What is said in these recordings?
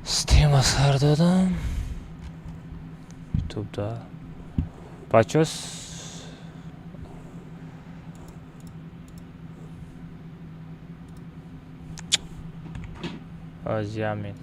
Стрим а сар додам. Ютуб да. Бачо, Азиамит.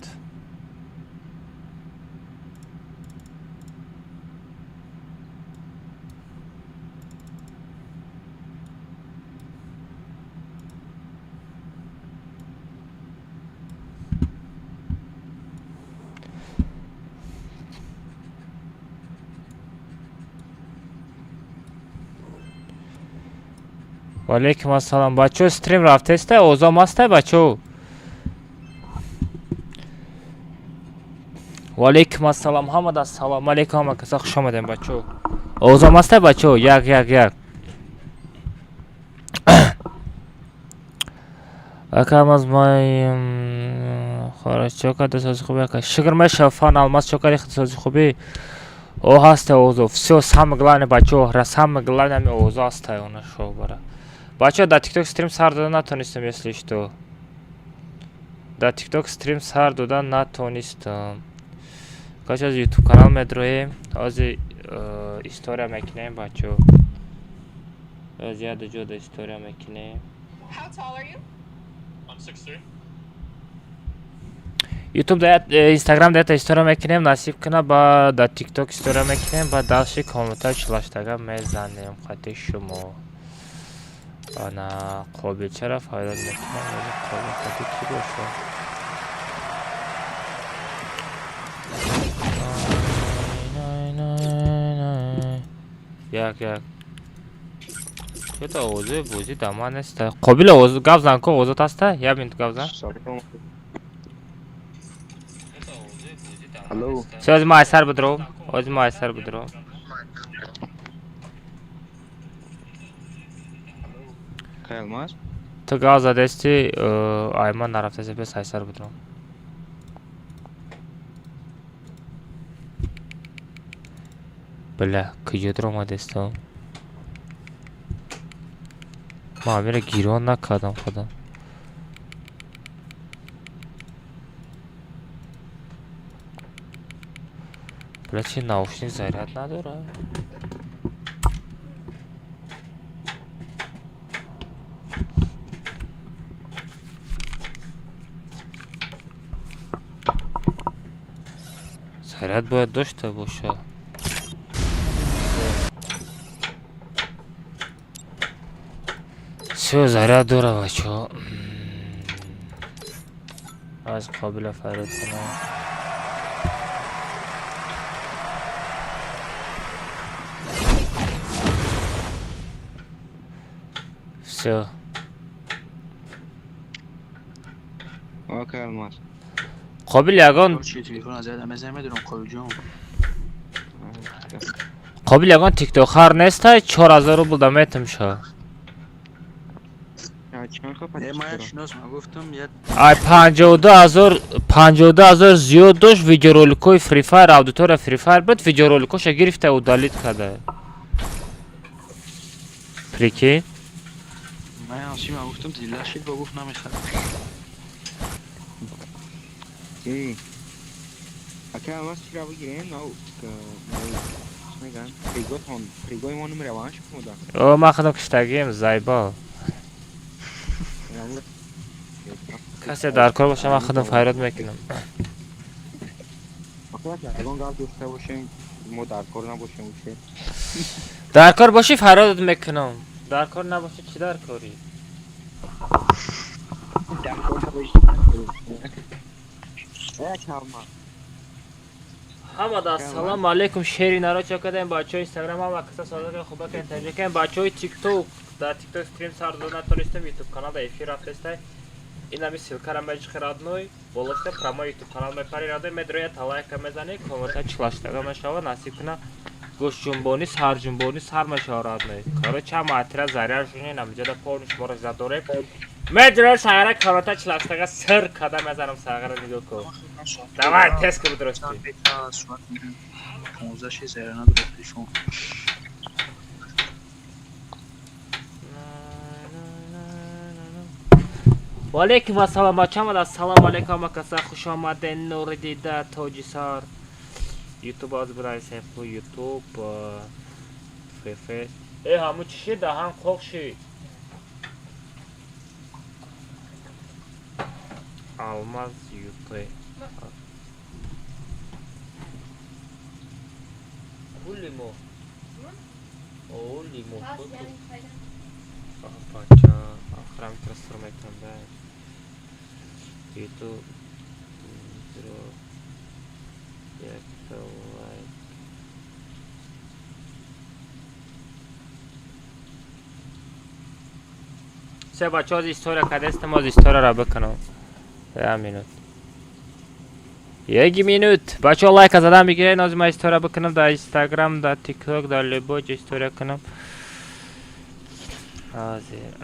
Валейкум ассалом. Бачо, стрим рафтеста, озом аста, бачо. Валейкум ассалом, ҳамада ассалом алейкум, ҳама каса хуш омадем, бачо. Озом аста, бачо, як як як. Акам аз май хорошо када сози хуби ака. Шукр меша фан алмаз чо кари сози хуби. О ҳаста озо. Всё, самое главное, бачо, самое главное ами озо ҳаста она шо бара. Бачо, дар TikTok стрим сар дода натонистам, если что. Дар TikTok стрим сар дода натонистам. Кача аз YouTube канал медроем. Ҳозир история мекунем, бачо. Аз яда ҷода история мекунем. How tall are you? I'm 6'3". YouTube да Instagram да ята история мекунем, насиб куна ба дар TikTok история мекунем, ба дальше комната чилаштага мезанем қати шумо. Ана қобилчаро файдат мекунам, қобил қати кӣ боша? Як як. Чё-то овози бозӣ дар ман неста. Қобил овоз гап зан ку, овозот ҳаста? Як минут гап зан. Алло. Всё, ҳозир ман айсар бидуром. Ҳозир ман айсар бидуром. Кай Алмаз? Ту гап задести, ай ман нарафтаси, бес айсар бидуром. Бля, куҷо дуромадестам? Ман амира гирон накардам худам. Бля, чи наушник заряд надорад? Заряд бояд дошта боша. Всё, заряд дора, бачо. Аз қобила фарёд кунам. Всё. Кай Алмаз. Қобил ягон телефон аз ядам мезанем, медонам, Қобил ҷон. Қобил ягон тиктокхар нестай, 4000 рубл да метам ша. Чанд хел Ман як шинос ма гуфтам як Ай 52 000, 52 000 зиёд дошт видеороликҳои Free Fire, аудитория Free Fire буд, видеороликҳоша гирифта удалить карда. Прикинь? Ман ҳам ма гуфтам зилла шид, ба гуфт намехарам. Чи? Ака Алмаз, чира бигирем? Нау, чӣ мегӯянд? Приготон, пригои мо номер аван шуд. О, ман худам киштагием, заебал. Касе дар кор боша, ман худам файрод мекунам. Ягон гап дошта бошем, мо дар кор набошем уше. Дар кор бошӣ, файродат мекунам. Дар кор набошӣ, чӣ дар корӣ? Дар кор набошем. Э, Алмаз. Ҳамада ассалому алайкум, шери наро чо кардем, бачаҳои Инстаграм, ҳама каса содата хуба кардем, таҷрикаем, бачаҳои ТикТок, дар ТикТок стрим сар дода натонистем, Ютуб канал да эфир рафтестай. Ин ҳами ссылка ра меҷихи, родной, болошта прямо Ютуб канал мепари, родной, медроя талайка мезани, комната чилаштага мешава, насиб куна гӯшҷунбонӣ, сарҷунбонӣ сар мешава, родной. Короче, ҳама атира заряд шунин, ҳамиҷода полный шуморо задорем. Медроя сагара комната чилаштага сир када мезанам сагара, нигоҳ кун. Давай, тез ку бидрости. 15 ши заря надорад телефон. Ваалейкум ассалом, бачаам, ассалому алейкум, ҳама каса хуш омаден, нури дида, тоҷисар. Ютуб аз бинависем ку Ютуб фф. Э, ҳаму чӣ шид? Даҳан қоқ шид. Алмаз ют. Ку лимо? О, лимо. Бача, охирам трастур мекунам да. Ютуб зро якта лайк. Се бача, аз история кадестам, аз историяро бикунам. Як минут. Як минут. Бачаҳо, лайка задан бигиред, ҳозир ман история бикунам дар Инстаграм, дар Тикток, дар любой ҷо история кунам. Ҳозир.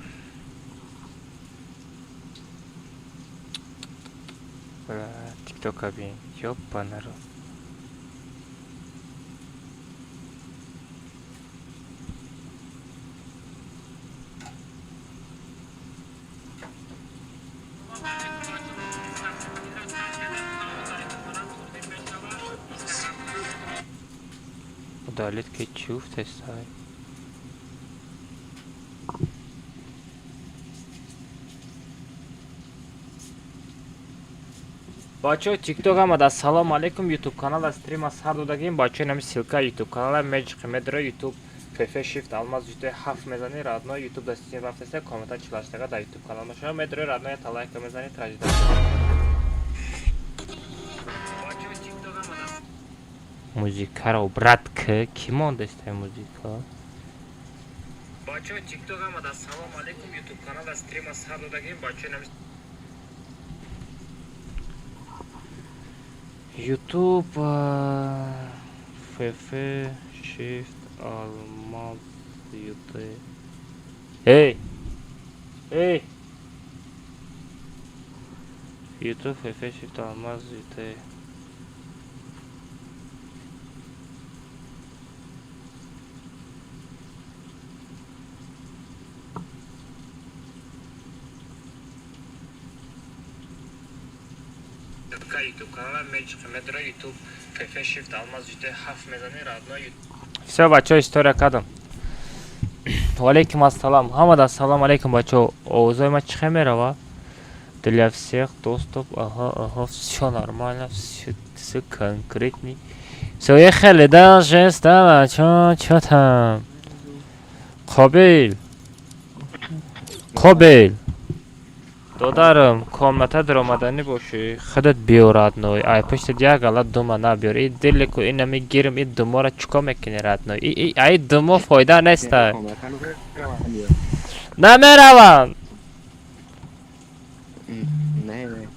Тиктока бин. Ёпа народ. Удалить ки чӣ гуфтестай? Бачаҳо, Тикток ҳамада ассалому алайкум, Ютуб канал стрима сар додагим. Бачаҳо, инами ссылка Ютуб канала меҷиқи медро Ютуб фф shift алмаз ют ҳафт мезани, родной, Ютуб да стрим рафтеста, коммента чилаштага дар Ютуб канал мешава, медрои, родной, та лайка мезани, тражида. Музикаро брат к ки мондестай музика? Бачаҳо, Тикток ҳамада ассалому алайкум, Ютуб канал стрима сар додагим. Бачаҳо, инами Ютуб фф shift алмаз ют. Эй! Эй! Ютуб фф shift алмаз ют. Ютуб канала меҷиқи медро Ютуб фф shift алмаз ют ҳафт мезани, родной. Всё, бачаҳо, история кардам. Ваалейкум ассалам. Ҳамада ассалому алейкум, бачаҳо. Овозои ман чӣ хел мерава? Для всех доступ. Ага, всё нормально, всё, всё конкретный. Всё, ехали даже, стало, чё, чё там? Қобил. Қобил. Додарам, комната даромаданӣ бошӣ, худат биё, родной. Ай пуштат як гала дума набиёр. И дилику инами гирм, и думора чико мекунӣ, родной? И ай думо фоида неста. Намеравам. Не, не.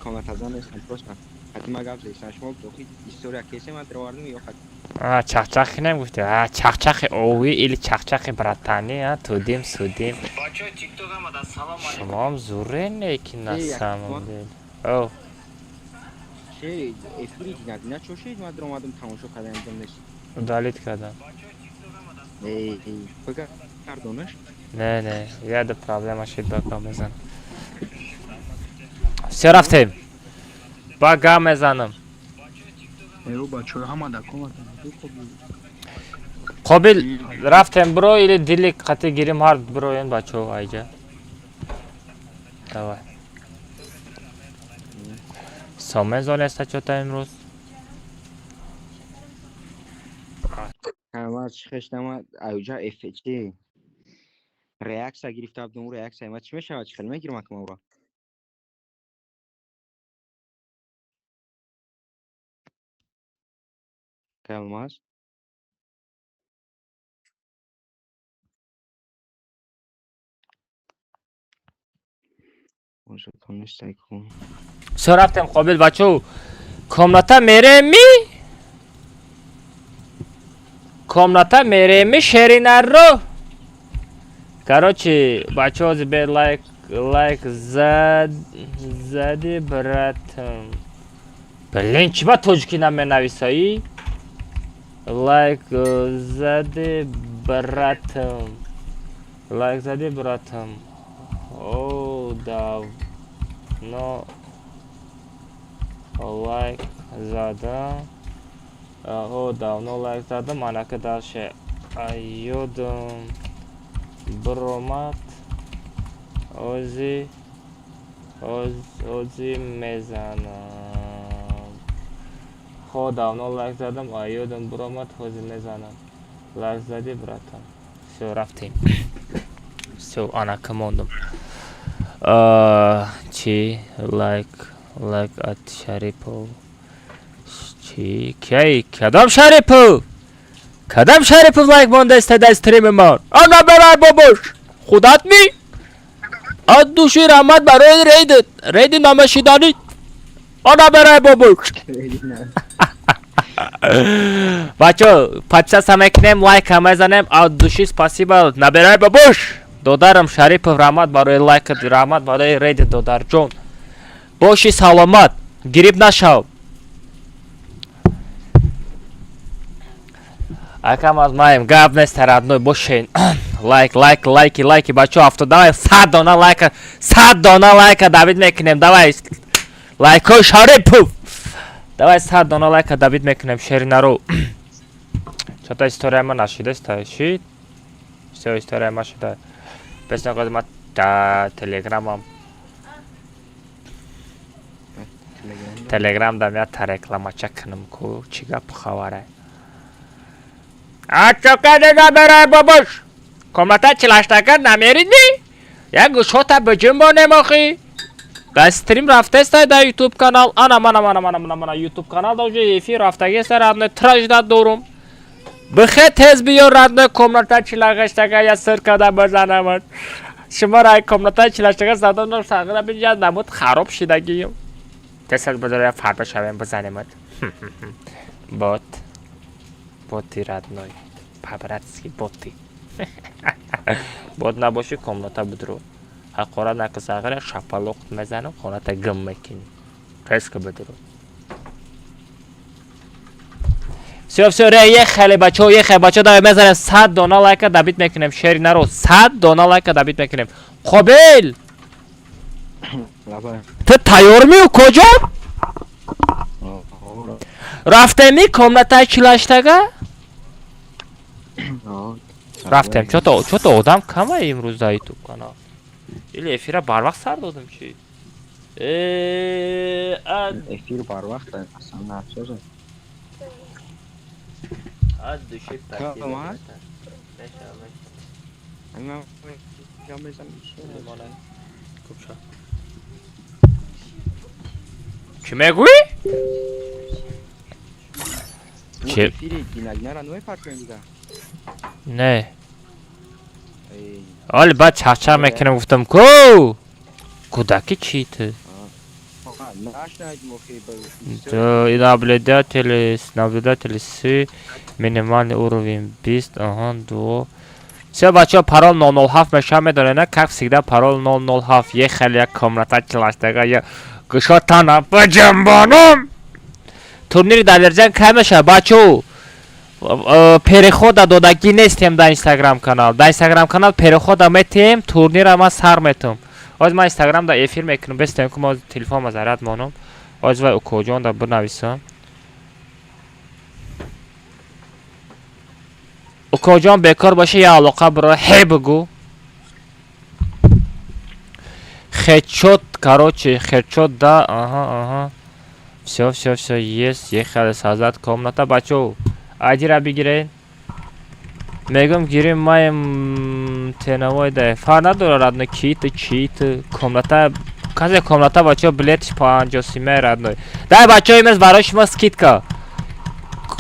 Комнатазан нестам, просто. Хати ма гап зестам, шумо дохил история кесе ман даровардем ё хати А, чахчахи нагуфти. А, чахчахи овӣ или чахчахи братани, а, тудим судим. Шумоам зуре неки на самом деле. О, Че эфири дина чо шид, ман даромадам, тамошо кардам, дидам нест. Удалить кардам. Эй, эй, бага кардонаш? Не, не, яда проблема шид, ба гап мезанам. Всё, рафтем. Ба гап мезанам. Эро, бачаҳо, ҳама дар комната. Қобил, рафтем, бро, или дили қати гирим, ҳар броен, бачаҳо, айҷа. Давай. Сомен зонеста чота имрӯз. Ҳама чӣ хештама аюҷа эф чи реаксия гирифта будам, реаксия ма чӣ мешавад, чӣ хел мегирам акма ура? Калмаз? Озотон нестай ку. Всё, рафтем, Қобил, бачаҳо. Комната мереми? Комната мереми, шеринаро? Короче, бачаҳо, бе лайк лайк зад зади братам. Блин, чӣ ба тоҷикӣ наменависаӣ? Лайк зади братам. Лайк зади братам. О, Давно лайк задам. О, давно лайк задам. Анака дальше ёдам биромад, ози мезанам. Хо, давно лайк задам, а ёдам биромад, ҳозир мезанам. Лайк задӣ, братан. Всё, рафтем. Всё, анака мондум. Чи лайк, лайк от Шарипов. Чи кай, кадом Шарипов? Кадом Шарипов лайк мондаиста дар стрими ман? Ана барай, бобош, худат ми? От души раҳмат барои рейдит, рейди намешиданид. Ана барай, бобош. Бачо, подписаться мекунем, лайка мезанем. От души спасибо. Набирай, бабуш. Додарам Шарипов, раҳмат барои лайкат, раҳмат барои рейдит, додарҷон. Боши саломат, гириб нашав. Акам аз маем, гап нест, родной, бошен. Лайк, лайк, лайки, лайки, бачо, авто, давай, 100 дона лайка, 100 дона лайка добить мекунем, давай. Лайкои Шарипов. Давай 100 дона лайка добить мекунем, шеринаро. Чата история ма нашидаст, шид? Всё, история ма шуда. Песня ма та телеграмам. Телеграм дам я та рекламача кунам ку, чӣ гап хабаре? А чока наберай, бобош. Комната чилаштака намеридми? Як гӯшота биҷунбонем охи. Дар стрим рафтеста дар ютуб канал. Ана, мана, мана, мана, мана, мана, ютуб канал да уже эфир рафтагеста, родной, тражда дорум. Бихе, тез биё, родной, комната чилагаштага я сир када бизанамат. Шумо рай комната чилаштага задам сағира бинҷа намуд хароб шидагиюм. Тез бизор, я фарба шавем, бизанемат. Бот. Боти, родной. По-братски боти. Бот набоши, комната бидро. Ҳақорат нака, сағира, шапалоқ мезанам, хоната гим мекунӣ. Резко бидро. Всё, всё, ре, ехали, бачо, ехали, бачо, давай мезанем, 100 дона лайка добить мекунем, шери наро, 100 дона лайка добить мекунем. Қобил! Ту тайёр миу куҷо? Рафтеми комнатаи чилаштага? Рафтем. Чото одам кама имрӯз дар ютуб канал. Или эфира барвақт сар додам чи? Эфир барвақт аслан насоза. От души спасибо. Кама? Меша, Ама меша. Купша. Чӣ мегӯӣ? Че? Эфири гинагинара намепартоем дига. Не. Оли баъд чахчах мекунем, гуфтам ку. Кӯдаки чӣ ту? Наблюдатели с минимальный уровень 20, ага, ду. Всё, бачаҳо, парол 007 меша, медонед, как всегда, парол 007. Ехали, як комната чилаштага, я гӯшотана биҷанбонам. Турнири Далерҷан кай мешавад, бачаҳо? Перехода додагӣ нестем дар инстаграм канал. Дар инстаграм канал перехода метиҳем, турнира ман сар метум. Ҳозир ман инстаграм да эфир мекунам, бестем ку, мо телефонма заряд монам. Ҳозир вай укоҷон да бинависам. Укоҷон бекор боша, я алоқа биро, ҳе бугӯ. Хедшот, короче, хедшот да, ага, ага. Всё, всё, всё, есть, ехали создать комната, бачо. Айдира бигиред. Мегӯм гирим маем теновой да. Фар надора, родной, ки ту, чи ту, комната касе комната, бачо, билетш 50 симе, родной. Дай, бачо, имрӯз барои шумо скидка.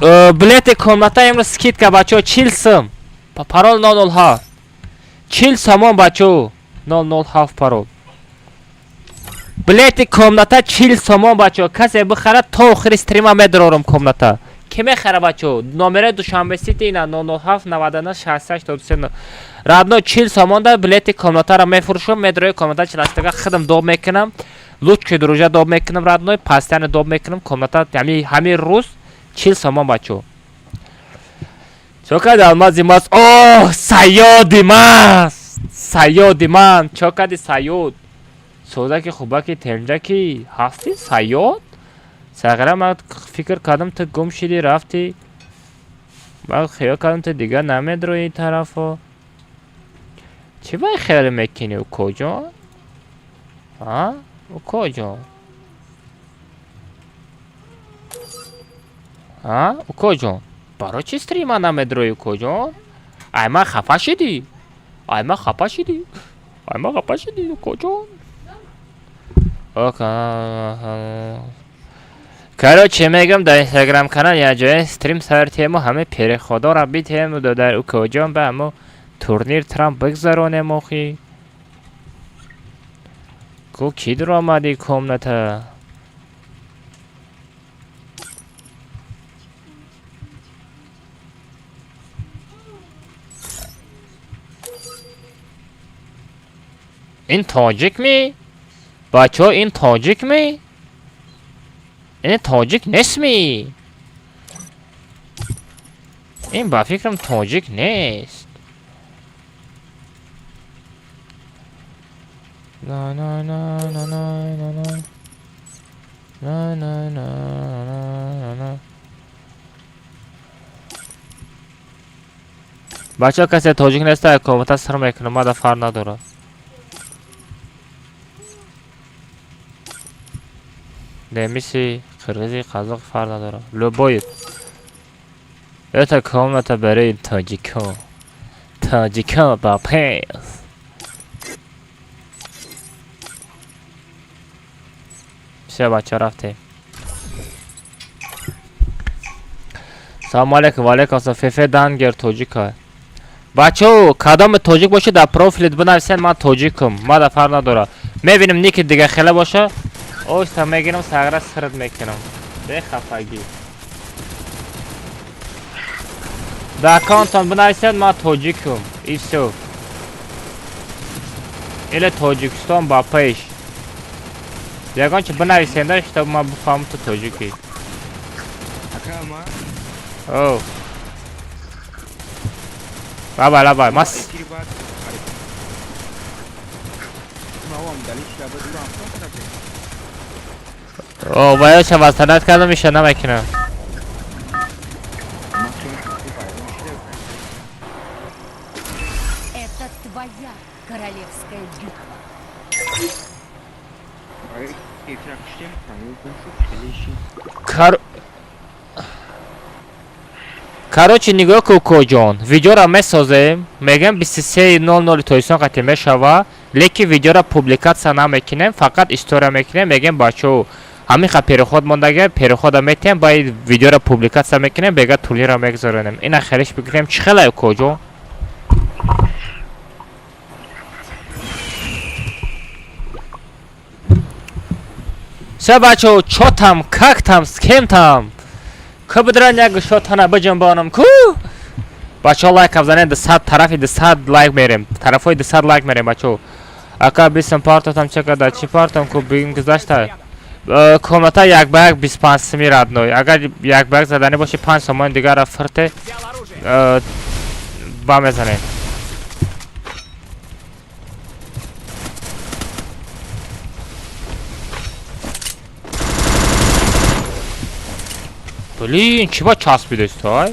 Билети комната имрӯз скидка, бачо, 40 сум. Парол 007. 40 сомон, бачо. 007 парол. Билети комната 40 сомон, бачо. Касе бихарад, то охири стрима медорорам комната. Ки мехара, бачо? Номераи Душанбе Сити ина 007 99 68 83. Родной, 40 сомон да билети комнатаро мефурӯшам, медрои комната чиластага худам доб мекунам. Лучший дружа доб мекунам, родной, постоянно доб мекунам комната ҳамин рӯз 40 сомон, бачо. Чо кади, алмази мас? О, саёди мас! Саёди ман, чо кади, саёд? Созаки, хубаки, темҷаки, ҳастӣ, Саёд? Сағира, ман фикр кардам, ту гум шидӣ, рафтӣ. Ман хиёл кардам, ту дигар намедрои ин тарафо. Чӣ бай хиёл мекунӣ, укоҷон? А, укоҷон? А, укоҷон, барои чӣ стрима намедрои, укоҷон? Ай ман хафа шидӣ? Ай ман хафа шидӣ? Ай ман хафа шидӣ, укоҷон? Короче, мегам, дар инстаграм канал якҷоя стрим сар тему, ҳама переходора битему, дар укоҷон ба ҳамо турнир трам бигзаронем. Охи, ку кӣ дуромади комната? Ин тоҷик ми, бачаҳо? Ин тоҷик ми? Ин тоҷик нестми? Ин ба фикрам тоҷик нест. На на на на на на на на на на на на. Бачаҳо, касе тоҷик неста, комната сар мекунам, мада фарқ надорад. Немиси, қирғизи, қазоқ, фарқ надорад, любой. Это комната барои тоҷико. Тоҷико ба пес. Всё, бачаҳо, рафтем. Салому алейкум. Ваалейкум ассалом. Фефе дангер тоҷика. Бачаҳо, кадоме тоҷик боша, дар профилит бинависен «Ман тоҷикам», мада фарқ надорад. Мебинем, ники дига хеле боша, оҳиста мегирам, сағра сирд мекунам бехафагӣ. Дар аккаунтон бинависед «Ман тоҷикам», и всё, или «Тоҷикистон ба пеш», ягон чи бинависенда, чтоб ман бифаҳмам, ту тоҷикӣ. Ака, ма О, лабай, лабай, мас. Эфири баъд мавам далил шуда дурам кардем. О, ваёша васанат кардам, иша намекунам. Ман хеле вайрон шуда. Это твоя королевская битва. Эфира куштем, гум шуд, хеле шид. Короче, нигоҳ ку, коҷон, видеоро месозем, мегӯем 23:00 тоҷикистон қатъи мешава, лекин видеоро публикатсия намекунем, фақат история мекунем. Мегӯем, бачаҳо, ҳамин ха переход мондага, перехода метиҳем, баъд видеоро публикатсия мекунем, бега турнирро мегузаронем. Ина хелиш бикунем, чӣ хелае, коҷон? Всё, бачаҳо, чё там, как там, с кем там? Ку бидран як шотана биҷунбонам ку? Бачаҳо, лайк бзанед, 200 тарафи 200 лайк мерем. Тарафҳои 200 лайк мерем, бачаҳо. Ака, бисм партотам чакада, чӣ партом ку бигим гузашта? Комната як ба як 25 сими, родной. Агар як ба як заданӣ боши, 5 сомони дигарро фирте ба мезанем. Блин, чӣ ба часпидестай?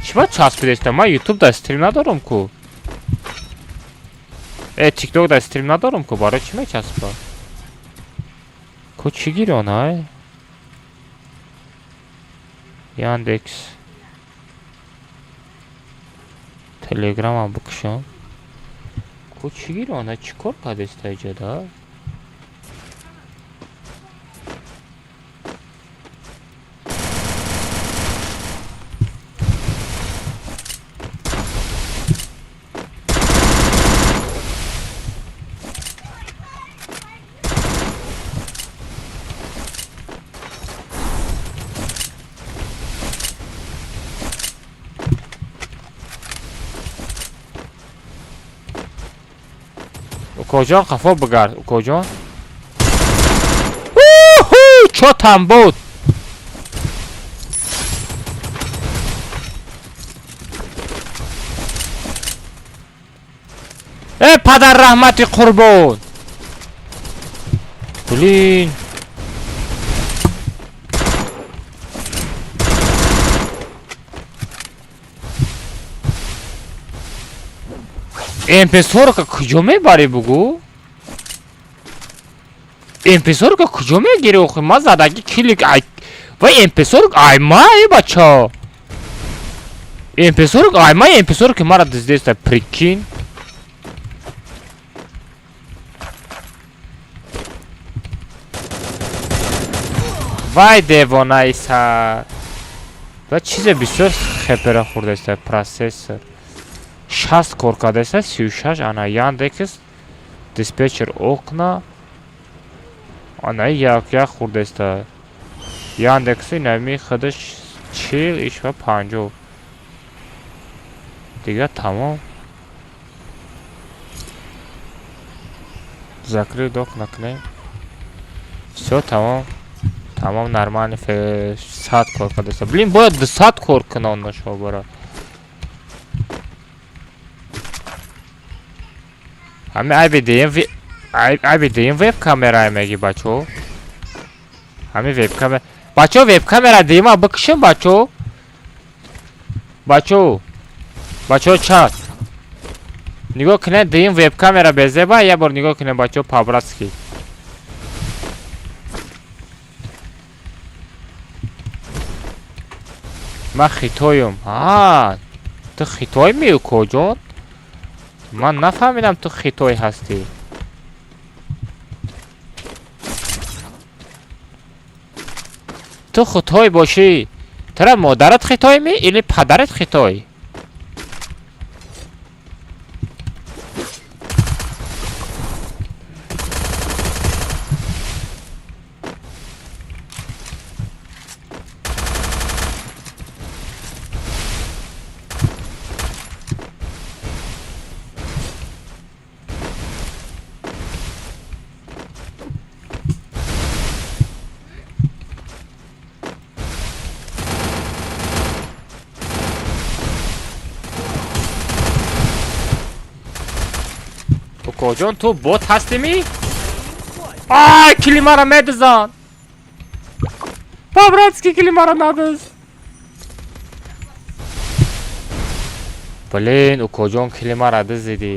Чӣ ба часпидестай? Ман ютуб да стрим надорам ку. Э, тикток да стрим надорам ку, барои чӣ мечаспа? Ку чӣ гирён, ай? Яндекс. Телеграмам бикушам. Ку чӣ гирён, ай? Чӣ кор кардестай иҷода? Укоҷон, қафо бигард, укоҷон. Чо там буд? Э, падар раҳмати қурбон. Блин. МП40 куҷо мебарӣ, бугӯ? МП40 куҷо мегирӣ охи? Ма задаги килик ай ва МП40 ай ма, э бача. МП40 ай ма, МП40 мара дуздеста, прикинь. Вай, девонаи сар. Ва чизе бисёр хепера хӯрдаиста, процессор. 60 кор кардаиста, 36, ана Яндекс, диспетчер окна. Ана як як хӯрдаиста. Яндекси нами худаш 40, ишва 50. Дига тамом. Закрыть окна кунем. Всё, тамом. Тамом, нормально, 100 кор кардаиста. Блин, бояд 200 кор кунон нашобара. Ҳами айби дием, айби дием веб камерае меги, бачо. Ҳами веб камера. Бачо, веб камера диема бикушем, бачо. Бачо. Бачо, чат. Нигоҳ кунед, дием веб камера безеба, як бор нигоҳ кунед, бачо, по-братски. Ман хитоюм. А, ту хитой мею, коҷон? Ман нафаҳмидам, ту хитой ҳастӣ. Ту хитой бошӣ, тура модарат хитой ми или падарат хитой? Укоҷон, ту бот ҳастӣ ми? Ай, кили мара медизан. По-братски, кили мара надиз. Блин, укоҷон, кили мара дизидӣ.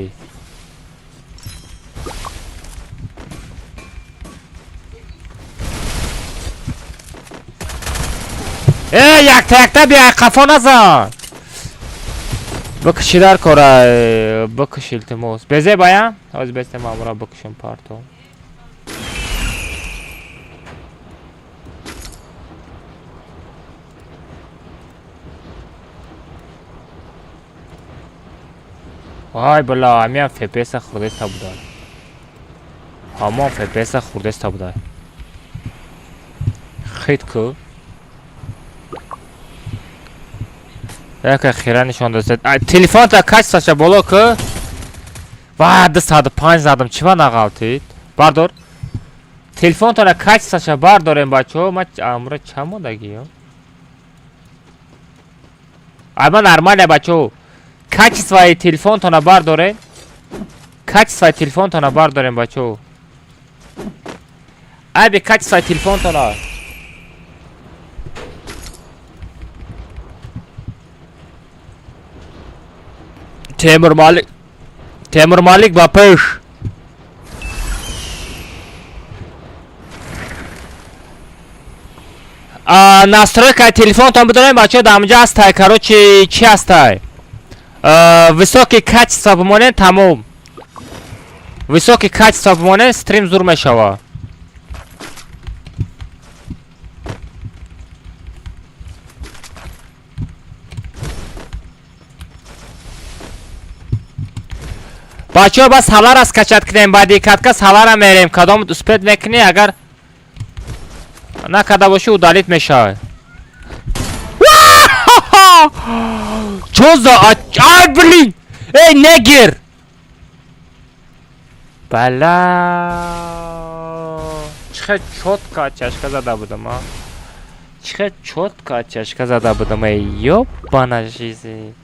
Э, якта якта биай, қафо назан. Бикуши дар кора, бикуш, илтимос. Безе баям? Ҳозир бесте мамура бикушем партом. Вай бала, ҳамиам ФПС хӯрдаиста буда. Ҳамон ФПС хӯрдаиста буда. Хит ку. Яка хира нишон дастед. Телефонта качествоша боло ку. Ва, 205 задам, чӣ ва нағалтид? Бардор. Телефонтона качествоша бардорем, бачаҳо. Ма амра чанд мондагиё? Ама нормально, бачаҳо. Качествои телефонтона бардорем. Качествои телефонтона бардорем, бачаҳо. Айби качествои телефонтона. Темур Малик, Темур Малик ба пеш. Настройка телефонтон бидонем, бачаҳо, дар ҳаминҷо ҳастай, короче, чӣ ҳастай? Высокий качество бимонем, тамом. Высокий качество бимонем, стрим зур мешава. Бачаҳо, ба салара скачать кунем, баъди катка салара мерем. Кадом успеть мекунӣ, агар накарда бошӣ, удалить мешавад. Чё за... Ай, блин! Эй, негр! Бала! Чихе чётко чашка зада будам, а? Чихе чётко чашка зада будам, эй, ёбана жизнь.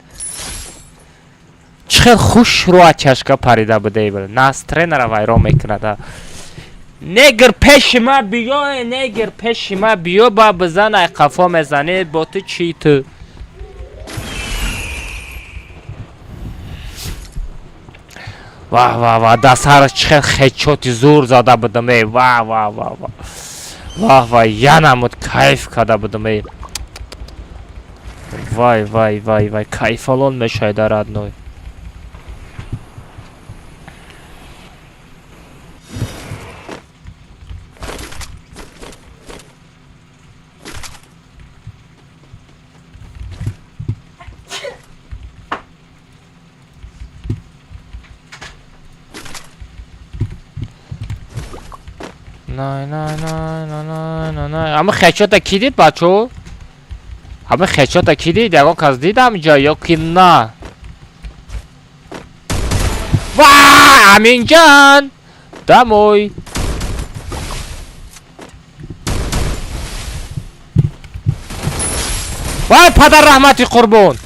Чӣ хел хушрӯ аз чашка парида будей, бил. Настроение ра вайрон мекунад. Негр, пеши ма биё, негр, пеши ма биё, ба бизан, ай қафо мезанӣ, бо ту чӣ ту? Ва ва ва, дар сараш чӣ хел хедшот и зур зада будам, эй, ва ва ва ва. Ва ва, янамуд кайф карда будам, эй. Вай вай вай вай, кайфалон мешайда, родной. Най най най най най най най. Ама хедшот а ки дид, бачо? Ама хедшот а ки дид? Ягон кас дид ҳаминҷа ё ки на? Ва, Аминҷан! Домой. Вай, падар раҳмати қурбон!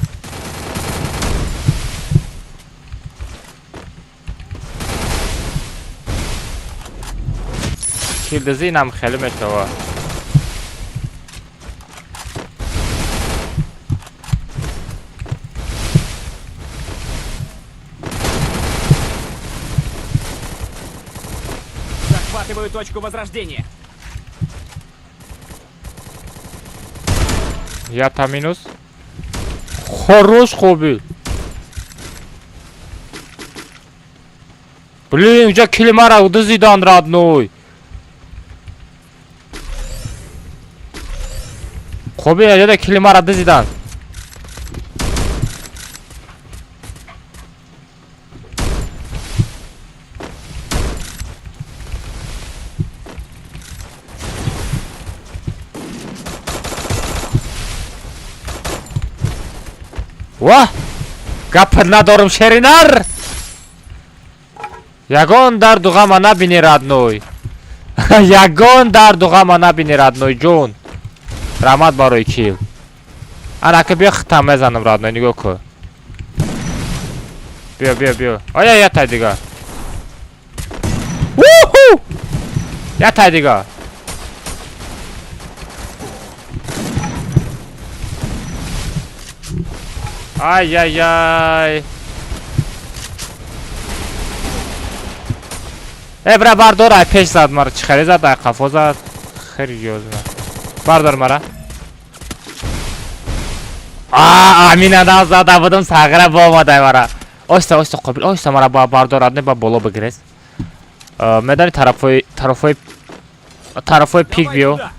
Килдизи инам хеле мешава. Захватываю точку возрождения. Я минус. Хорош, Қобил. Блин, уҷа kill и мара дузидан, родной. Қобил, аҷада kill и мара дузидан. Ва! Гап надорум, шеринар! Ягон дарду ғама набини, родной. Ягон дарду ғама набини, родной ҷон. Раҳмат барои kill. Анака биё, хитам мезанам, родной, нигоҳ кун. Биё, биё, биё. Оя, ятай дига. Уху! Ятай дига. Ай-яй-яй. Э, бра, бардор, ай пеш зад мара, чӣ хеле зад, ай қафо зад. Хеле ёзна. Бардор мара. А, Амина да зада будам, сағира бомадай мара. Оста, оста, Қобил, оста мара ба бардор, адне ба боло бигирез. Медани тарафои тарафои тарафои пик Давай биё. туда.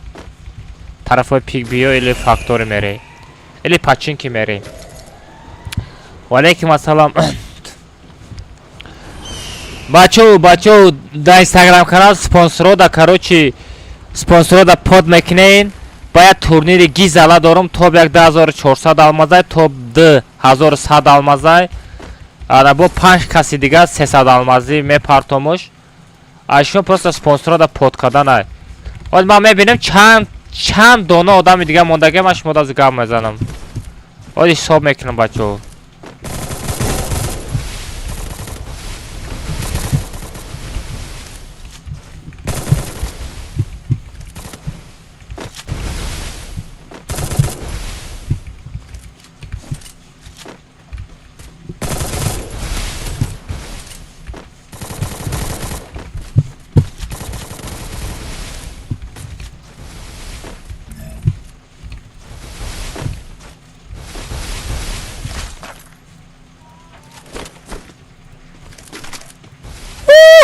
Тарафои пик биё или фактори мерей. Или починки мерей. Валейкум ассалам. Бачо, бачо, да Инстаграм канал спонсоро да, короче, спонсоро да под мекунен. Бояд турнири гизала дорум, топ 1 2400 алмазай, топ 2 1100 алмазай. Ана бо панҷ каси дигар 300 алмазӣ мепартомуш. А шумо просто спонсоро да под карданай. Ҳол ман мебинам чанд чанд дона одами дигар мондагӣ, ман шумо дази гап мезанам. Ҳол ҳисоб мекунам, бачаҳо.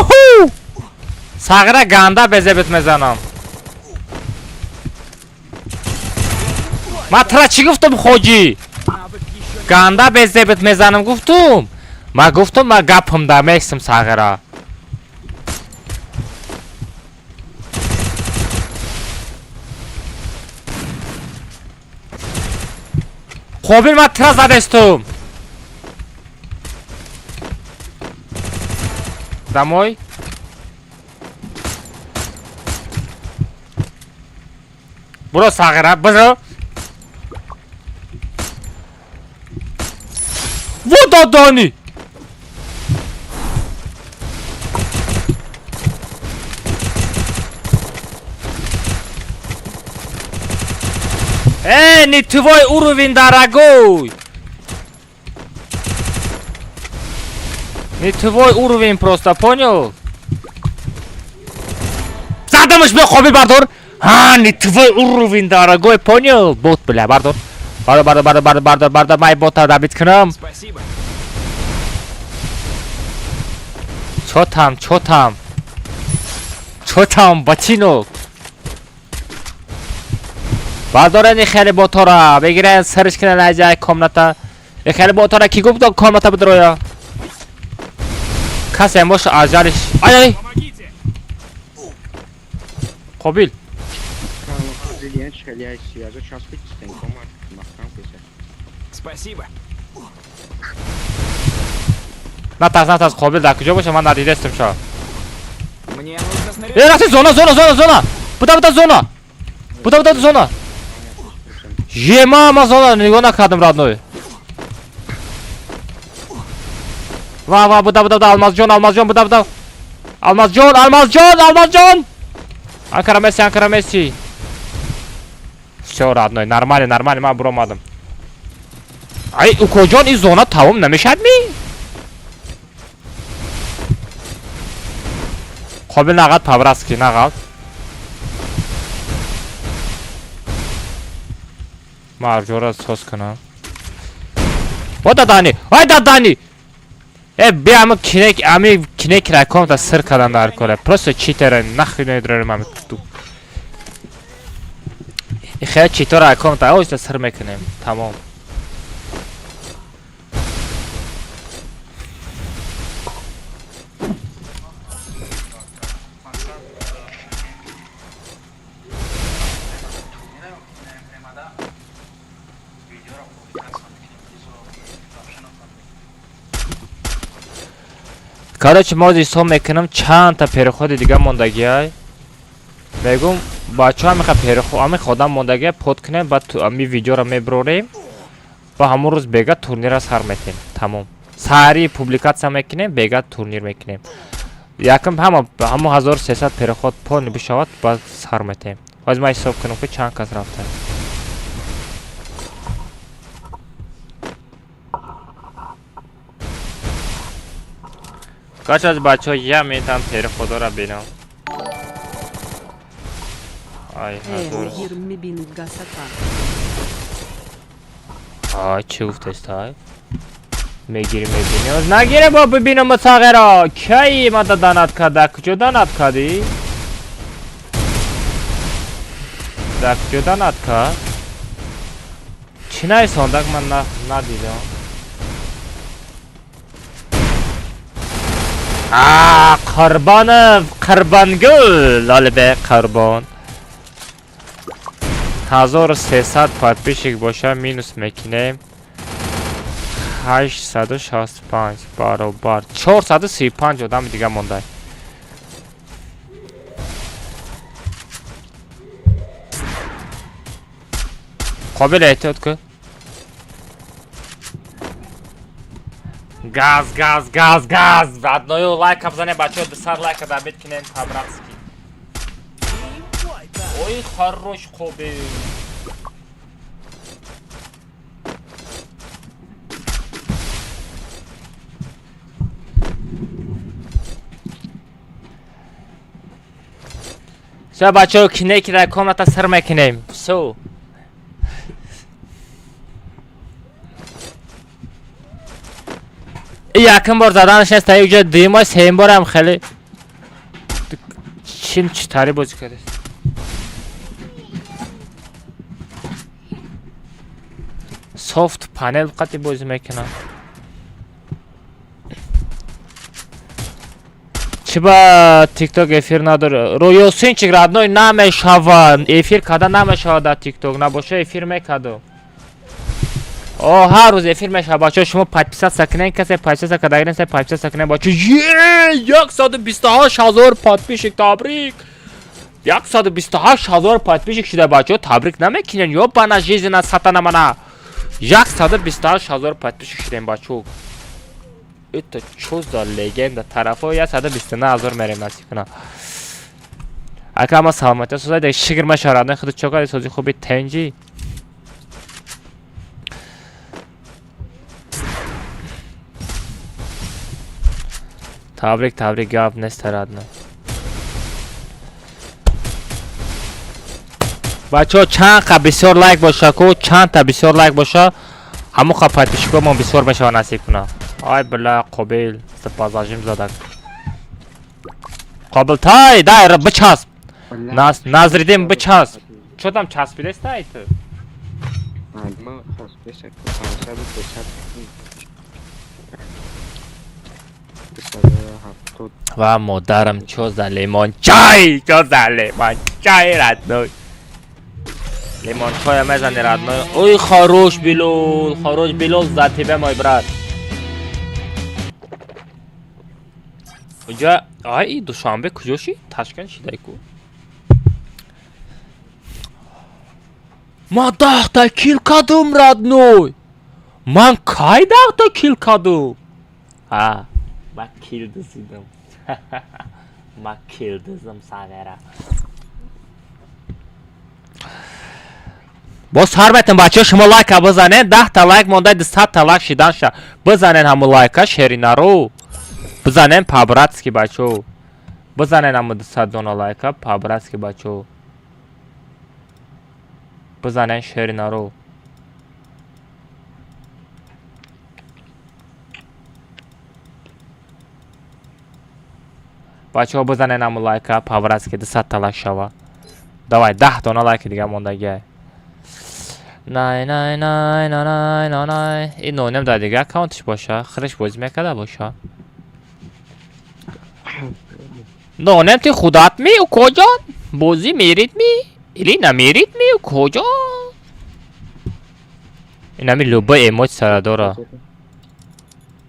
Уху! Сағира ганда безебит мезанам. Ман тра чӣ гуфтум, хоҷӣ? Навык еще не Ганда безебит мезанам гуфтум. Ман гуфтум, ман гапам да местам, сағира. Қобил, ман тра задестум. Домой. Буро, сағира, буро. Во додони! Не твой уровень, дорогой. Не твой уровень просто, понял? Задамаш бе, Қобил, бардор. Ҳа, не твой уровень, дорогой, понял? Бот, бля, бардор. Бардор, бардор, бардор, бардор, бардор, бардор, май бота добить кунам. Спасибо. Чё там, чё там? Чё там, ботинок? Бардорен хеле ботора, бигирен сарш кунен аз як комната. Хеле ботора ки гуфт комната бидроя? Касе боша аҷалиш. Ай ай! Помогите. Қобил. Бриллиант хеле сиязо часпид стенкома маҳкам кеса. Спасибо. Натарс, натарс, Қобил дар куҷо боша, ман надидастам шо. Мне нужно Э, снаряжение. рафти зона, зона, зона, зона. Буда, буда, зона. Буда, буда, зона. Ема, ма зона нигоҳ накардам, родной. Ва, ва, буда, буда, буда, Алмазҷон, Алмазҷон, буда, буда. Алмазҷон, Алмазҷон, Алмазҷон! Анкара Месси, Анкара Месси. Всё, родной, нормально, нормально, ман буромадам. Ай, укоҷон, ин зона тамом намешавад ми? Қобил нағад по-братски, нағад. Ман арҷора соз кунам. О, дадани! Ай, дадани! Э, би ами кинек, ами кинек раком та сир кардан дар коре. Просто читера, нахуй недорем ами ту. Хеле читора раком та оста сир мекунем. Тамом. Короче, мо ҳисоб мекунам чанд та переходи дига мондагиай. Мегум, бачаҳо, ҳамиха переход, ҳамиха одам мондагиай, под кунем, баъд ами видеоро меброрем ва ҳамон рӯз бега турнира сар метем. Тамом. Саҳари публикатсия мекунем, бега турнир мекунем. Якм ҳама ҳамон 1300 переход полный бишавад, баъд сар метем. Ҳозир ман ҳисоб кунам, ки чанд кас рафта. Каш аз бачаҳо я метам переходора бинам. Ай, ҳазор. 20 bin gasaka. Ай, чӣ гуфтест, ай? Мегирӣ, мебинӣ. Оз нагире бо бибинам мусағиро. Кай мада данат карда? Куҷо данат кардӣ? Дар куҷо данат кард? Чӣ нависондак, ман надидам. А, Қурбонов, Қурбонгул, лолибе Қурбон. 1300 подписчик боша, минус мекунем. 865 баробар 435 одами дига монда. Қобил, эҳтиёт кун. Газ, газ, газ, газ. Родною, лайка бизанем, бачаҳо, 200 лайка добить кунем по-братски. Ой, хорош, Қобил. Всё, бачаҳо, кинеки дар комната сир мекунем. Всё. Якм бор заданаш нест, та уҷа дуюма, сеюм борам хеле чим читари бозӣ кардест. Софт панел қати бозӣ мекунам. Чӣ ба тикток эфир надора? Роёсинчик, родной, намешавад. Эфир карда намешавад дар тикток. Набоша, эфир мекардам. О, ҳар рӯз эфир мешавад, бачаҳо, шумо подписаться кунед, касе подписаться карда нест, подписаться кунед, бачаҳо. Е, 128 000 подписчик, табрик! 128 000 подписчик шуда, бачаҳо, табрик намекунед? Ёбана жизненно сатана мана. 128 000 подписчик шудем, бачаҳо. Это чё за легенда? Тарафҳо 129 000 мерем, насиб кунад. Ака, ама саломатия созай, шигр машарад, худ чо кардӣ, сози хуби тенҷи. Табрик, табрик, гап нест, родной. Бачаҳо, чанд қа бисёр лайк боша ку, чандта бисёр лайк боша, ҳамон қа подписчикомон бисёр мешава, насиб куна. Ай била, Қобил сипазажим задак. Қобил тай, дай, бичасп. Назридин, бичасп. Чо там часпидеста ту? Ма часпидеста, 500, 270. Ва модарам, чо за лимончай, чо за лимончай, родной. Лимончая мезани, родной. Ой, хорош, Билол, хорош, Билол, за тебя, мой брат. Уҷа, ай, Душанбе куҷо шид? Ташкент шидай ку. Ман 10та кил кадум, родной. Ман кай 10та кил кадум? Ҳа, ман кил дизидам. Ман кил дизам, сагара. Боз сар метем, бачаҳо, шумо лайка бизанед, 10та лайк монда, 200та лайк шидан ша. Бизанед ҳамун лайка, шеринаро. Бизанем по-братски, бачаҳо. Бизанед ҳамун 200 дона лайка по-братски, бачаҳо. Бизанед, шеринаро. Бачаҳо, бизанед ҳамун лайка по-братски, 200та лайк шава. Давай, 10 дона лайки дига мондагиай. Най най най най най най най. Ин нонем дар дига аккаунтиш боша, хириш бозӣ мекарда боша. Нонем, ти худат ми, укоҷон? Бозӣ мерид ми? Или намерид ми, укоҷон? Инами любой эмоция дора.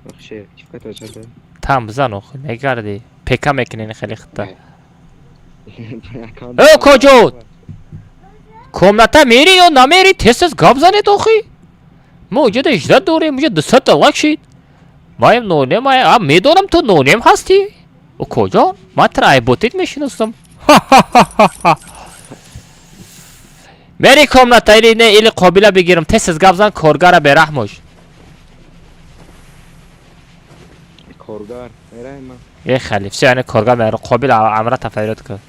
Бахше, чӣ ката зада? Там бизан охи, мегарди. Пека мекунин хеле хита. Э, укоҷон! Комната мери ё намери? Тез-тез гап занед охи. Мо уҷода иждат дорем, уҷа 200та лайк шид. Маем нонем, а медонам, ту нонем ҳастӣ. Укоҷон, ман тра айботит мешиносам. Мери комната или не, или Қобила бигирам? Тез-тез гап зан, коргара бераҳмош. Коргар, мераем ман. Е хали, всё, яъне коргар меро, Қобил Амрата фарёд кар.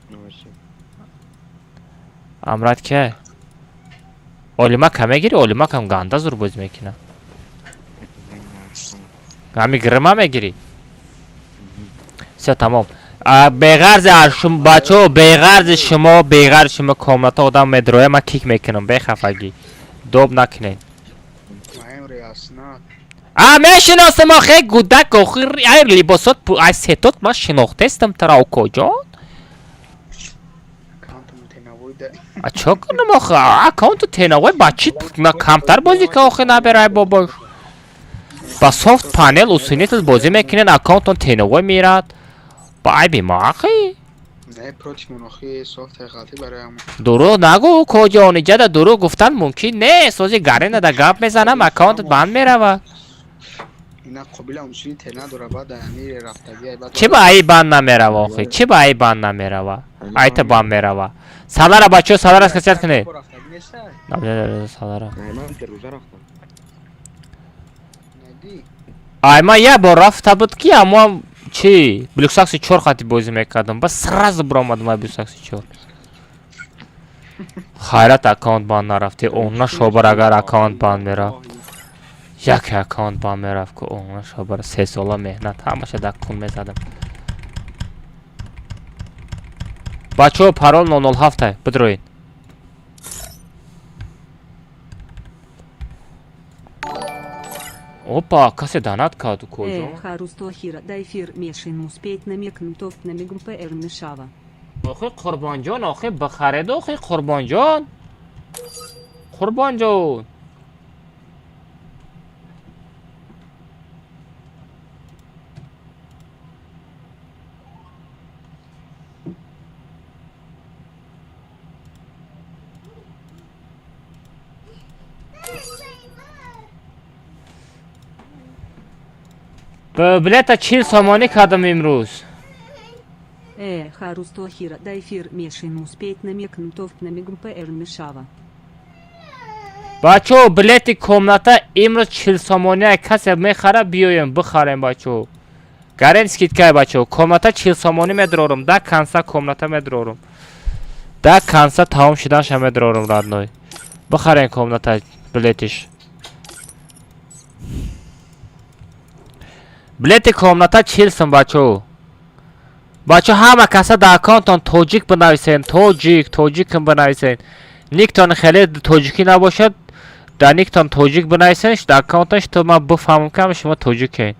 Боши. Амрат ке? Олимака мегири? Олимакам ганда зур бозӣ мекунад. Ҳами гирма мегирӣ? Всё, тамом. Беғарзи шум, бачаҳо, беғарзи шумо, беғарзи шумо комната одам медроя, ман кик мекунам, бехафагӣ. Доб накунед. А мешиносам охе, гудак, охир, ай либосот, ай сетот ман шинохтестам тара, укоҷон. А чо кунам охе? Аккаунту тенавой ба чӣ на камтар бозӣ ка охе, наберай бобош. Ба софт панел усилитель бозӣ мекунед, аккаунтон тенавой мерад. Ба айби ма ахи? Не, против монохи софт ғалатӣ барои ҳамон. Дурӯғ нагӯ, укоҷон, иҷада дурӯғ гуфтан мумкин нест. Ози гаренада гап мезанам, аккаунтат банд меравад. Ина Қобила умсуни тел надора, баъд ами рафтагӣ баъд. Чӣ ба ай банд намерава охи? Чӣ ба ай банд намерава? Айта банд мерава. Салара, бачаҳо, салара скачать кунед. Рафтагӣ неста? Не, салара. Ай, ман дирӯза рафтам. Нади. Ай, ман як бор рафта буд ки аммо чӣ Блюксакси чор хати бозӣ мекардам, бас сразу биромадам ай Блюксакси чор. Хайрат, аккаунт банд нарафти. Она шобар, агар аккаунт банд мерафт. Яке аккаунт банд мерафт ку, она шобар, 3 сола меҳнат ҳамаша дар кун мезадам. Бачаҳо, парол 007, бидроед. Опа, касе донат кард, укоҷон. Э, Харустохира, дай эфир мешин успеть намекнутов на мегмпр мешава. Охи, Қурбонҷон, охи, бихаред, охи, Қурбонҷон. Қурбонҷон. Билета 40 сомонӣ кардам имрӯз. Э, Харустохира, дай эфир мешин успеть намекнутов на мегмпр мешава. Бачаҳо, билети комната имрӯз 40 сомонӣ. Касе мехара, биёем бихарем, бачаҳо. Гарен скидкай, бачаҳо. Комната 40 сомонӣ медрорум, до конца комната медрорум. До конца тамом шуданша медрорум, родной. Бихарен комната билетиш. Билети комната 40 сум, бачаҳо. Бачаҳо, ҳама каса дар аккаунтон тоҷик бинависен, тоҷик, тоҷикм бинависен. Никтон хеле тоҷикӣ набошад, дар никтон тоҷик бинависен, дар аккаунтон, то ман бифаҳмам, ки ҳама шумо тоҷикен.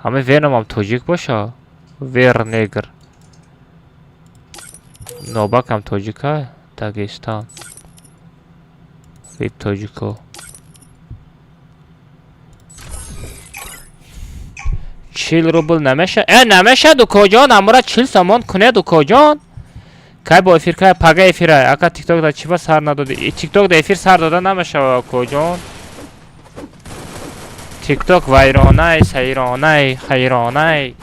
Ҳама Веномам тоҷик боша? Вер негр. Нобакам тоҷика? Дагестан. Вип тоҷико. 40 рубл намеша? Э, намешад, укоҷон, амура 40 сомон кунед, укоҷон. Кай бо эфир, кай пага эфира? Ака, тикток да чиба сар надоди? Тикток да эфир сар дода намешава, укоҷон. Тикток вайронай, сайронай, хайронай.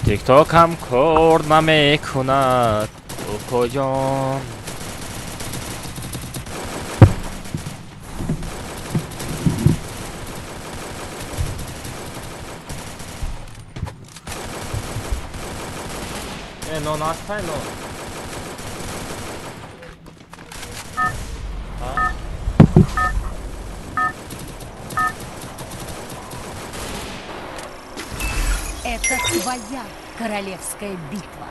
Тикток ҳам кор намекунад, укоҷон. Э, нон ҳастай, нон? А? Это твоя королевская битва.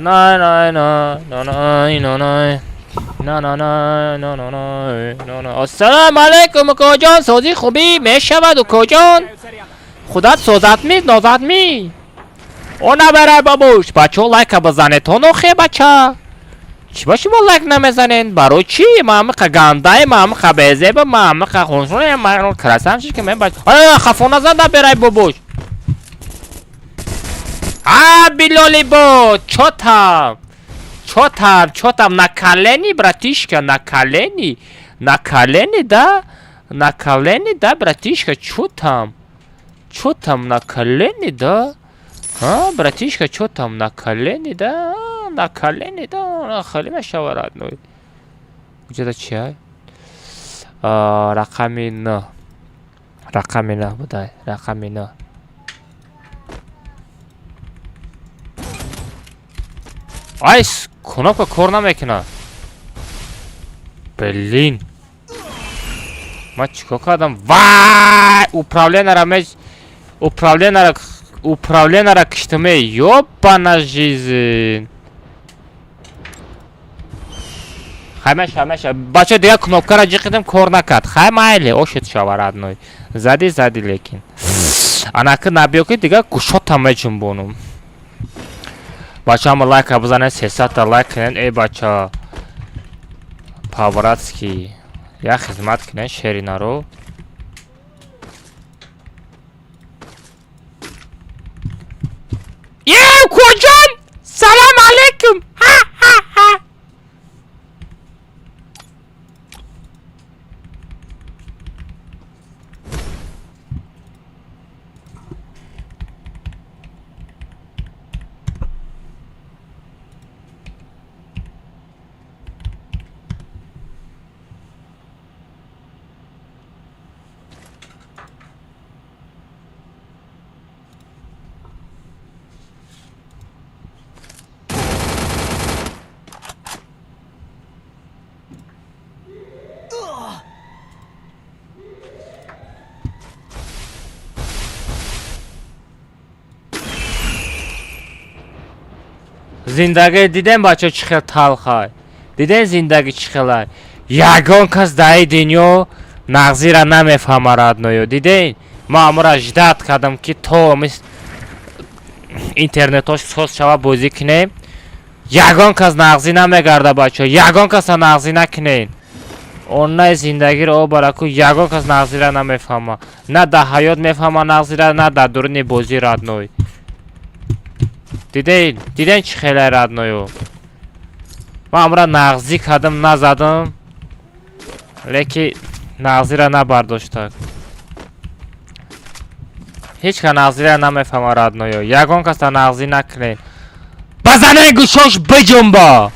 На на на на на на на на на на на на на на на. Ассалому алайкум, укоҷон, созӣ, хубӣ, мешавад, укоҷон, худат созат ми, нозат ми, о набарай бабуш. Бачаҳо, лайка бизанед, охе, бача, чӣ ба шумо лайк намезанед? Барои чӣ? Маамиқа гандай, маамиқа безеба, маамиқа хунсуне, красавчик ки мен, бача, хафо назан, наберай бабуш. А, Билоли бо, чё там? Чё там? Чё там? На колени, братишка, на колени? На колени, да? На колени, да, братишка? Чё там? Чё там на колени, да? А, братишка, чё там на колени, да? А, на колени, да? Хеле мешава, родной. Где-то чай? А, рақами н. Рақами н, будай. Рақами н. Айс, кнопка кор намекунад. Блин. Ман чикор кардам? Вай! Управлениеро ме управлениеро киштаме. Ёбана жизнь. Хай меша, меша. Бача, дигар кнопкаро ҷиқидам, кор накард. Хай майли, ошид шава, родной. Зади, зади, лекин. Анаки набиё ки дигар гӯшотам меҷунбонум. Бача, ҳама лайка бизанед, 300-та лайк кунед, эй бача. По-братски. Як хизмат кунед шеринаро. Е, укоҷон! Салом алейкум! Ха-ха-ха! Зиндагӣ дидем, бача, чӣ хел талхай. Дидем, зиндагӣ чӣ хелай. Ягон кас дар ин дунё нағзира намефаҳма, родной ё. Дидем? Ман амура ждать кардам, ки то интернетош соз шава, бозӣ кунем. Ягон кас нағзӣ намегарда, бачаҳо. Ягон каса нағзӣ накунед. Оннаи зиндагиро обараку ягон кас нағзира намефаҳма. На дар ҳаёт мефаҳма нағзира, на дар дуруни бозӣ родной. Диден, диден чӣ хеле родною. Ман амра нағзӣ кардам, назадам. Леки нағзира набардоштак. Ҳеҷ кас нағзира намефаҳма родною. Ягон каса нағзӣ накунед. Базанед гӯшош биҷунба.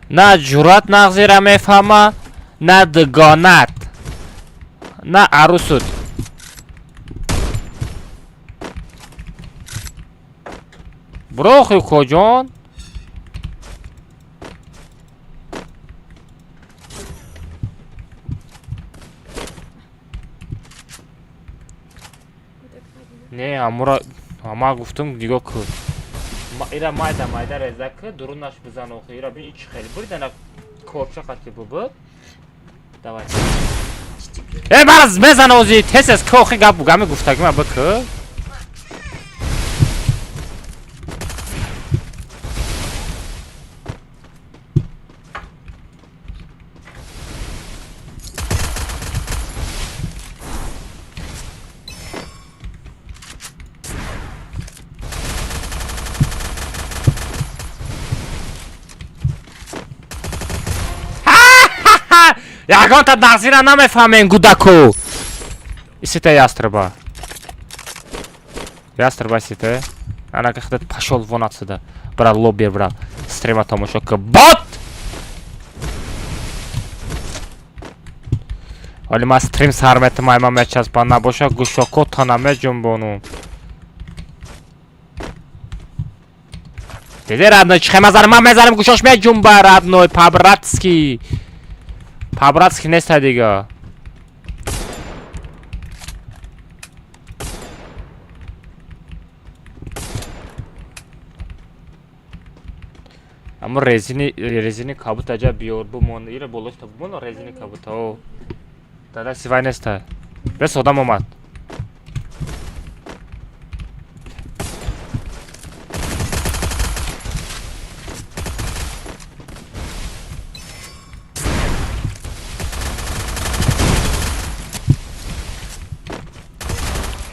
На ҷуръат нағзира мефаҳма, на дугонат, на арӯсут. Бурохи коҷон. Не, амура ама гуфтум нигоҳ кун. Ира майда майда реза ки дурунаш бизан охи. Ира бин ичи хеле буридана корча қати бубуд. Давай. Э, мараз мезан ози тез тез ки охи гап гами гуфтагима бикӯ. Ягонта нағзира намефаҳмем гудаку. Исите ястраба. Ястраба исите. Анака худат пашол вон отсюда. Брат, лоббер, брат. Стрима тамошо ки. Бот! Ҳоли ман стрим сар метам, ай ман мечаспам набоша гӯшоко тана меҷунбонум. Диди родной чӣ хема зарам, ман мезанам гӯшош меҷунба родной по-братски. По-братски неста дига. Аммо резини кабут аҷа биёр бумон, ира болошта бумон резини кабута о. Дада сивай неста. Бес одам омад.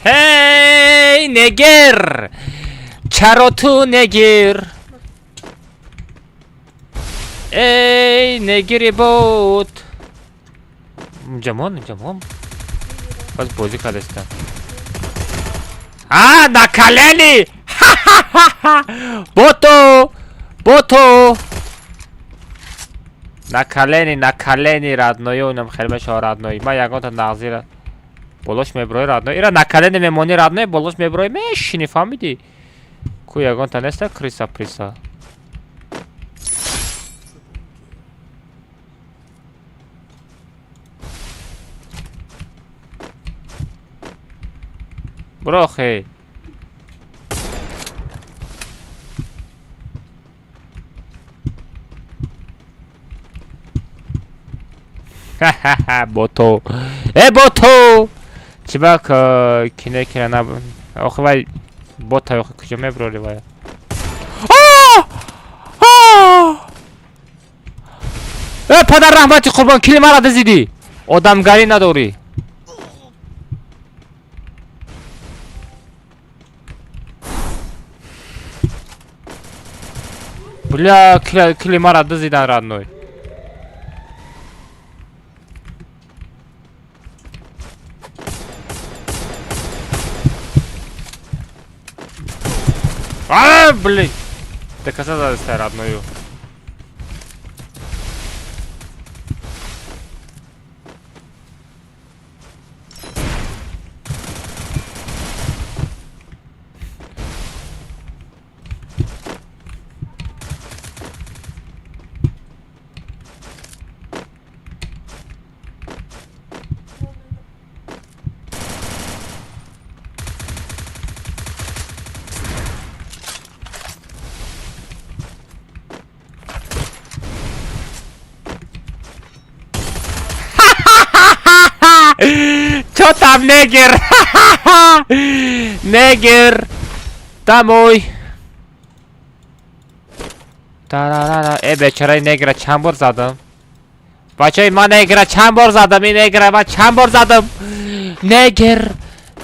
Ҳей, негер! Чаро ту негир? Эй, негири буд! Ҷамон, ҷамон. Боз бозӣ кардастам. А, на колени! Ха-ха-ха-ха! Боту! Боту! На колени, на колени, родной, инам хел мешава родной. Ман ягонта нағзира болош меброи родной. Ира на колени мемонӣ родной, болош меброи мешинӣ, фаҳмидӣ? Ку ягонта неста криса приса. Брохи. Ха-ха-ха, боту. Э, боту! Чиба кине кине на охи вай бота охи куҷо меброри вай? Э, падар раҳмати қурбон, кили мара дизидӣ. Одамгарӣ надорӣ. Бля, кили мара дизидан родной. А, блин! Ты коса задастай родную. Натам, негр! Негр! Домой! Тарарара. Э, бечораи негра чанд бор задам? Бачаи ман негра чанд бор задам? Ин негра ман чанд бор задам? Негр!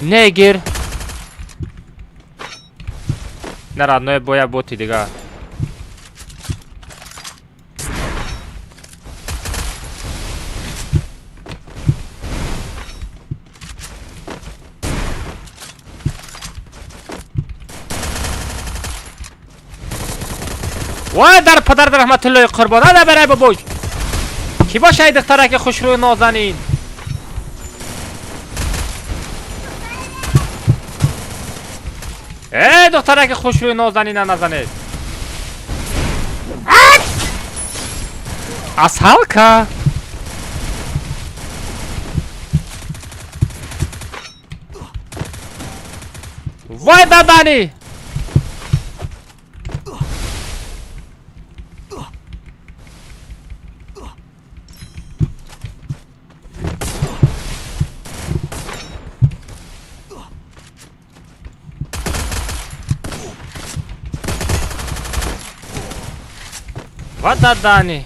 Негр! На родной боя боти дига. Вай дар падар раҳматуллои қурбон ана барай бобой. Ки бошай духтараки хушрӯи нозанин? Э, духтараки хушрӯи нозанина назанед. Асалка. Вай дадани. Ва дадани.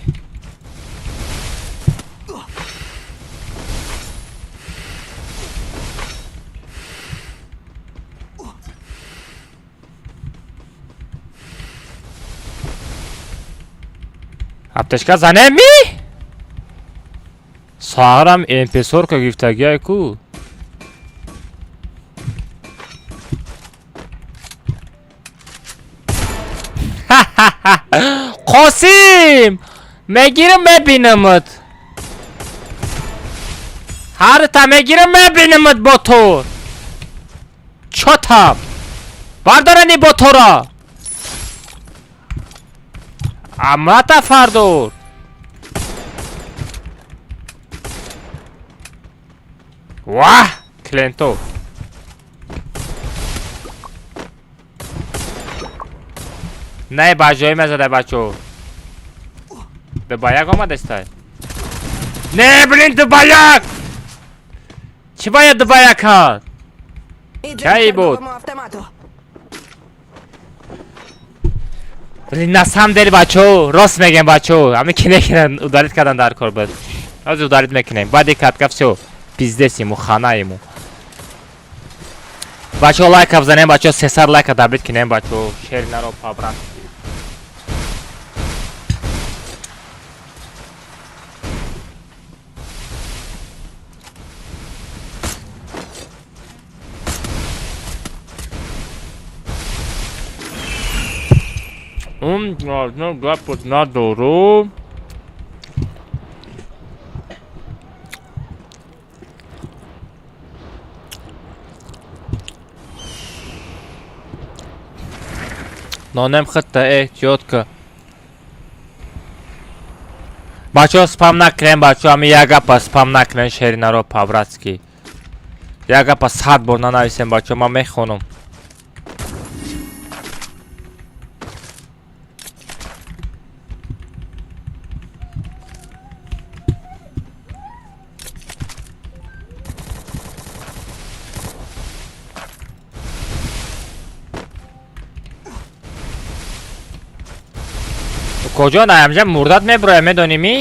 Аптечка занеми? Саарам МП-сорка гирифтагиай ку. Қосим! Мегирам мебинамат. Ҳарта мегирам мебинамат ботор. Чотам. Бардорани ботора. Амата фардор. Ваҳ, кленто. Не ба ҷои мезадай бачо. Дубаяк омадестай. Не, блин, дубаяк! Чӣ бояд дубаяк кард? Кай буд? Блин, на самом деле бачо, рост мегем бачо. Ами ки некунан удалить кардан дар кор буд. Ҳозир удалить мекунем. Баъди катка всё. Пиздец ему, хана ему. Бачо лайка бизанем, бачо 300 лайка добить кунем, бачо. Шер наро по-братски. Гапот надору. Нонем хитта, э, тётка. Бачо спам накунем, бачо, ами як гапа спам накунем шеринаро по-братски. Як гапа 100 бор нанависем, бачо, ман мехонам. Куҷо наямҷа мурдат меброя, медонӣ ми?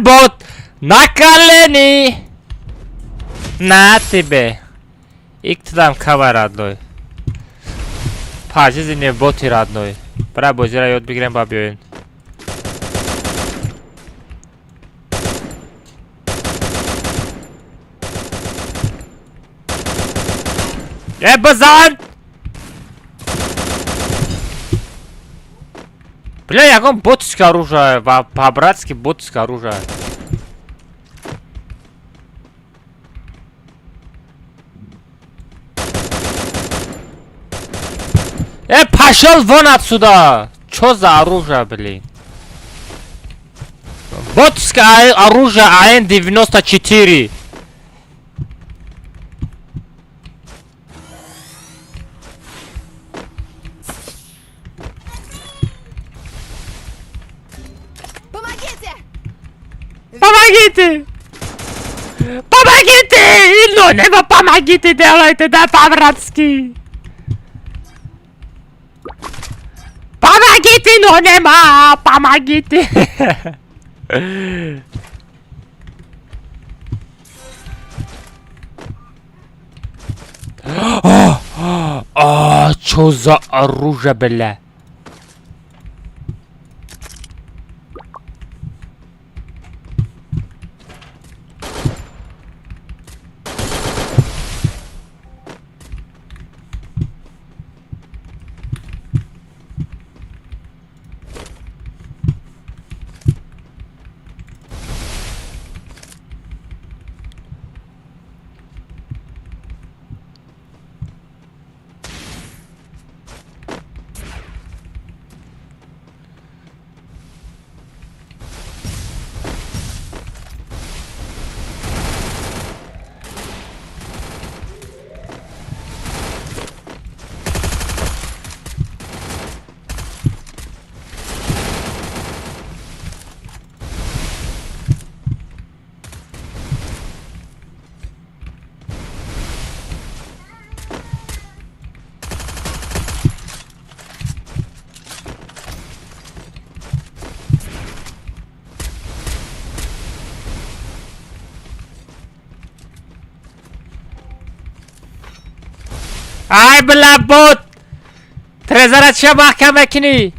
Бот на колени! На тебе! Иктидам кава родной. По жизни боти родной. Бра бозира ёд бигирем ба биёен. Э, бизан! Бля, ягон ботское оружие, по-братски ботское оружие. Пошел вон отсюда! Чё за оружие, блин? Ботское оружие АН-94. Помогите! Помогите! Помогите! Ну, не помогите, делайте, да, по-братски! Помогите, но нема! Помогите! А, чё за оружие, бля? Ай, бля, бот! Трезора чия маҳкам мекунӣ?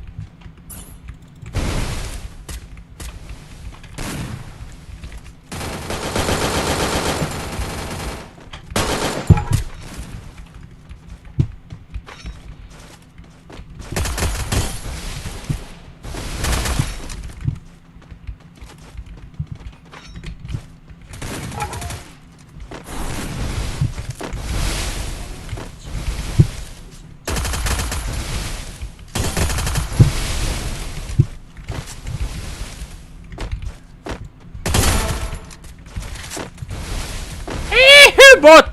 Бот!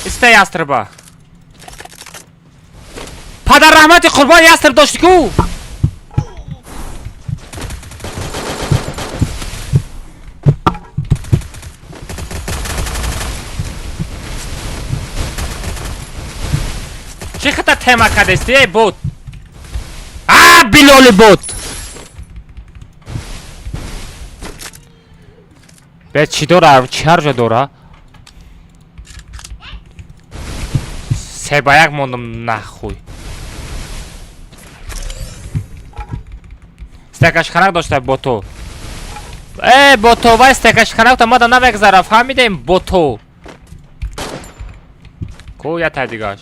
Иста ястреба. Падар раҳмати қурбон ястреб дошти ку? Чӣ хата тема кардести, эй бот? А, билоли бот! Бе чӣ дора? Чӣ ҳарҷа дора? 3-1 мондам нахуй. Стекашханак дошта бото. Э, бото, вай стекашханак мада намегзара, фаҳмидем бото. Ку ята дигаш.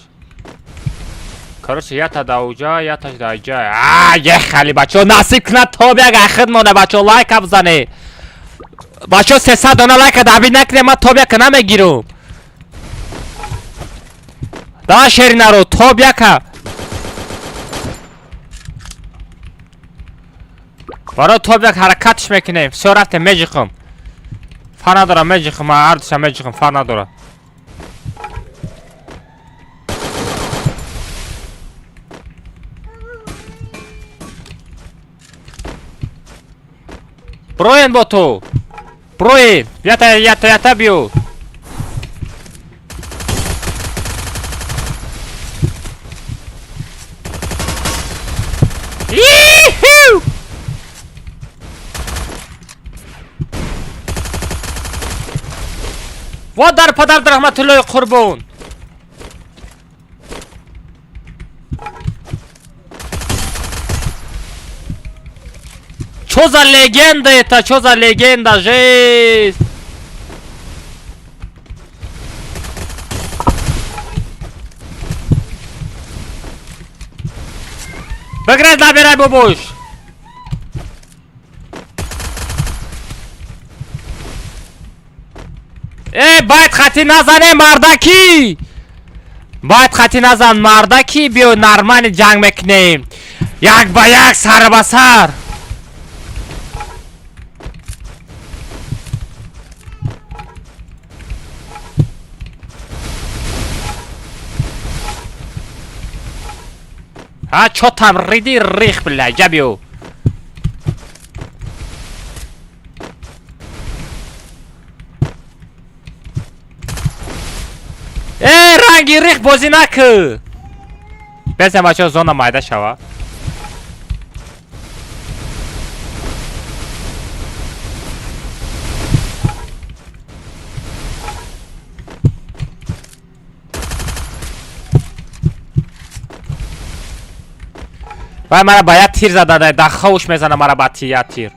Короче, ята да уҷа, яташ да иҷа. А, ехали бачо, насиб кунад то як ахид монда бачо, лайка бизане. Бачо 300 дона лайка даби накунем, ман топ яка намегирам. Да, шеринаро, топ яка. Барои топ як ҳаракатш мекунем. Всё рафтем, меҷиқам. Фар надора, меҷиқам, ман ҳардуша меҷиқам, фар надора. Броен бо ту. Броен. Ята, ята, ята биё. Иху! Во дар падар раҳматуллои қурбон. Чё за легенда это? Чё за легенда? Жесть! Бигрез набирай, бобуш! Эй, байт хати назане, мардаки! Бояд хати назан, мардаки, биё нормально ҷанг мекунем. Як ба як, сар ба сар. Ҳа, чотам риди рих, бля, ҷа биё. Э, ранги рих бозӣ накӯ. Безем, бачаҳо, зона майда шава. Вай мара ба як тир задада, да ховш мезана мара ба як тир.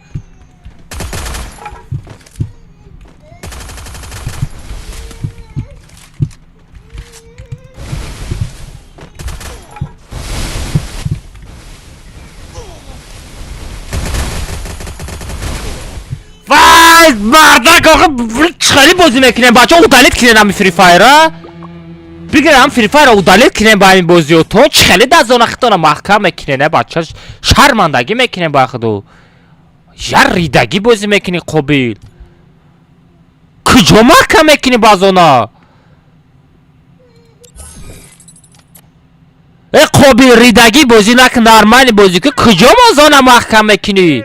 Вай, мардак, охи хеле бозӣ мекунем, бачаҳо, удалить кунем ҳами Фри Файра. Бигирам Фри Файра, удалить кунем ба ҳамин бозиётон. Чӣ хеле дар зона хитона маҳкам мекунем, не, бача, шармандагӣ мекунем ба худу. Я ридагӣ бозӣ мекунӣ, қобил. Куҷо маҳкам мекунӣ ба зона? Э, қобил, ридагӣ бозӣ накун, нормально бозӣ кун. Куҷо мо зона маҳкам мекунӣ?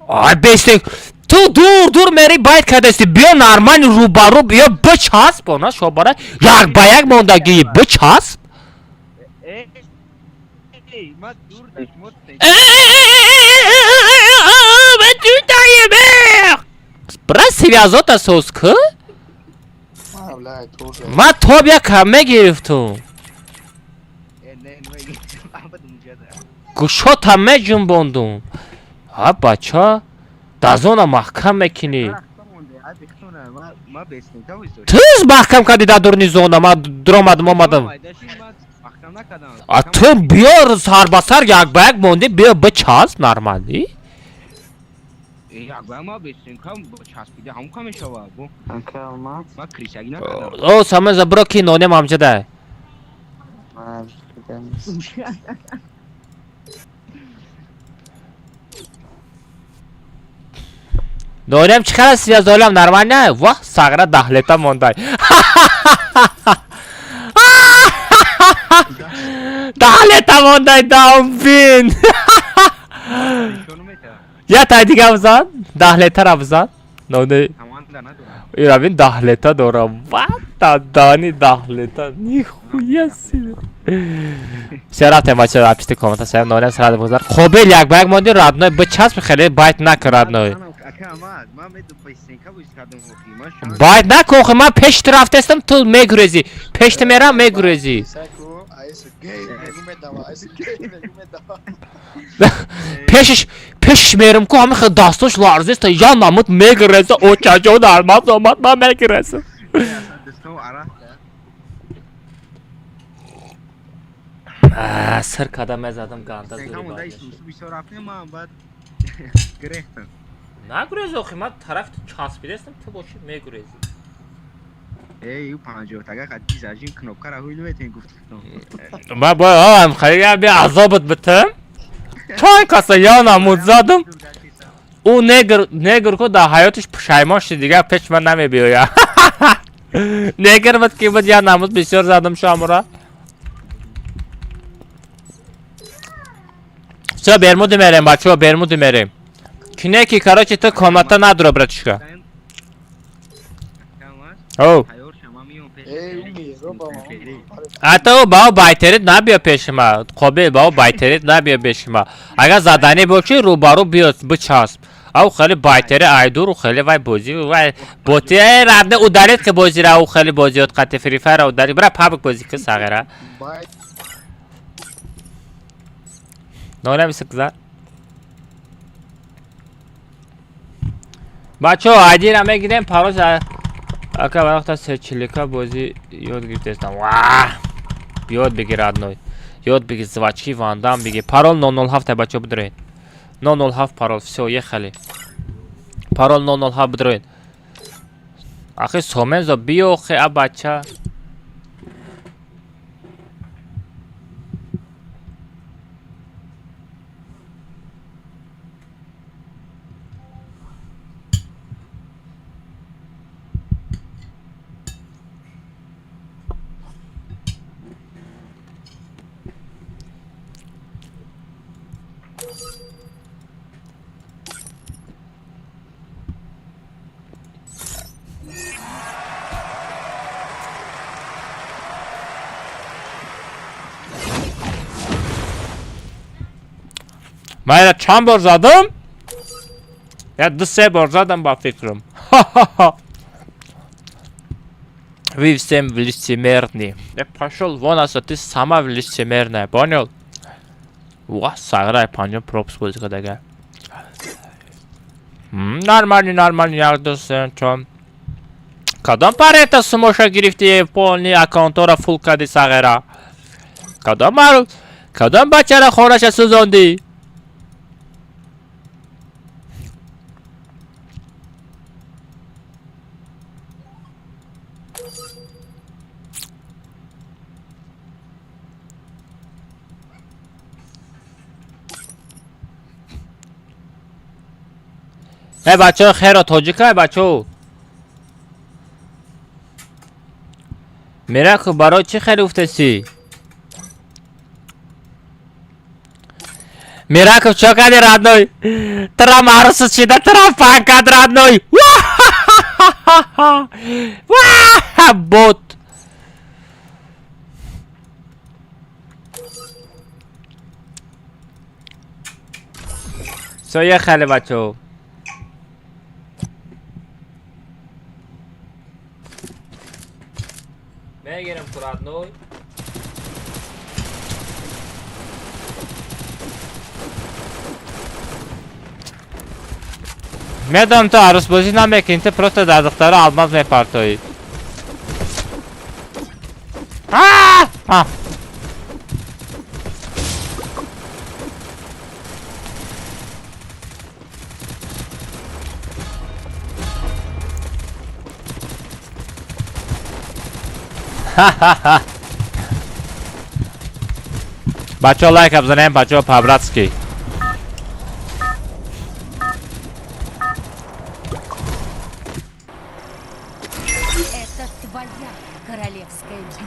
Ай, бестек. Ту дур дур мери, байт кардасти. Биё нормально рӯбарӯ, биё бичасп, она шобара. Як ба як мондагӣ, бичасп. Бра, связота соз ку? Ман тоб як кам мегирифтум. Гӯшотам меҷунбондум. Ҳа, бача, дар зона маҳкам мекунӣ. Тез маҳкам кардӣ дар дуруни зона, ман дуромадам, омадам. А ту биё сар ба сар, як ба як мондӣ, биё бичасп нормалӣ. О, самаза биро ки нонем ҳамҷада. Нонем чӣ хел связь долам, нормально? Ваҳ, сағра даҳлета мондай. Даҳлета мондай, даумбин. Я тай дига бизан, даҳлетара бизан. Ноне. Ира бин, даҳлета дорам. Вата дани даҳлета. Нихуя себе. Все, рафтем, бача, аписти комната, саям нонем сарада бузар. Қобил, як ба як монди, родной, бичасп, хеле байт накун, родной. Байт накун, охи ман пешти рафтестам, ту мегурезӣ. Пешти мерам, мегурезӣ. Пешиш пешиш мерам ку, ҳами хел дастош ларзеста, я намуд мегуреза, очаҷон алмаз омад, ман мегурезам. Сир када мезадам, ганда зури нагурези, охи ман тарафи ту часпидестам, ту боши мегурези. Ман бояд хеле би азобат битам. Чанд каса я намуд задам. Ӯ негр негр ку дар ҳаётиш пушаймон шуд, дигар пеш ман намебиёяд. Негр буд ки буд, я намуд бисёр задам шамура. Всё, бермуди мерем, бачаҳо, бермуди мерем. Кинеки, короче, ту комната надро, братишка. Оу. Ҳатто бао байтерит набиё пеши ма. Қобил, бао байтерит набиё пеши ма. Агар заданӣ бошӣ, рӯбарӯ биё, бичасп. Ав хеле байтери айдуру хеле вай бозӣ вай боти родной, удалить ки бозира, ӯ хеле бозиёт қати Фри Файра удалить. Бира пабк бозӣ ки, сағира. Нолям гузар. Бачаҳо, айдира мегирем, пароз ака вақта сечилика бозӣ ёд гирифтестам. Ваҳ! Ёд бигир, родной. Ёд бигир, звачки вандам бигир. Парол 007, бачаҳо, бидроед. 007 парол, всё, ехали. Парол 007, бидроед. Ахи Сомензо биё охе, а бача. Ман чанд бор задам? Я ду се бор задам ба фикрам. Вы всем лицемерны. Я пошел вон, а ты сама лицемерная, понял? Ва, саграй панҷум пропуск бозӣ кардага. Нормально, нормально, як ду се чон. Кадом парета сумоша гирифти, полный аккаунтора фул кади сағира? Кадом мару? Кадом бачара хонаша сӯзондӣ? Э бачаҳо, херо тоҷика, бачаҳо. Мираку, барои чӣ хеле уфтесӣ? Мираков, чё кади, родной? Трам арусу чида, трам панкад, родной. Бот. Всё, ехали, бачаҳо. Мегирем ку, родной. Медонам, ту арӯсбозӣ намекунӣ, ту просто дар духтара алмаз мепартоӣ. А! Бачаҳо, лайка бизанем, бачаҳо, по-братски. Это твоя королевская битва.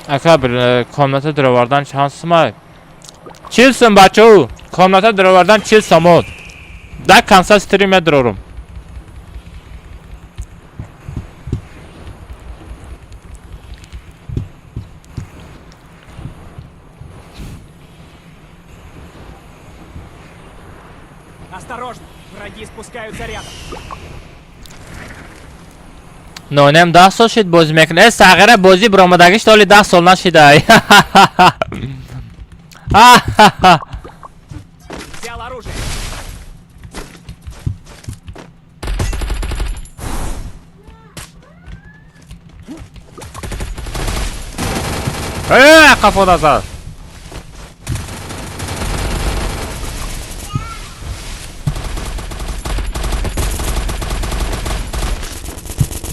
Ака, комната даровардан чанд сумай? 40 сум, бачаҳо. Комната даровардан 40 сомон. Дар конца стрим медарорум. Осторожно, враги спускаются рядом. Нонем 10 сол шид бозӣ мекунад. Э, сағира, бозӣ биромадагиш толи 10 сол нашидай. Взял оружие. Э, қафо назад.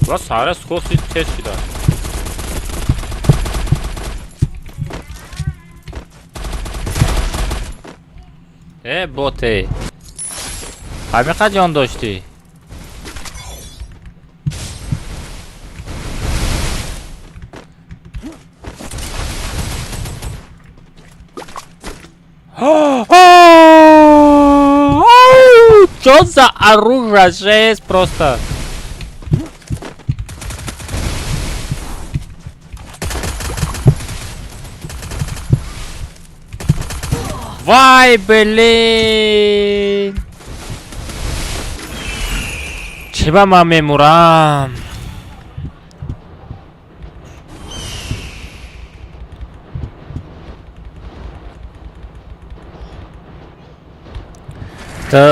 Ва сара скоси тез шида. Э, боте. Ҳамиқа ҷон доштӣ? Что за оружие? Жесть просто. Вай, блин. Чиба ман мемурам? Ту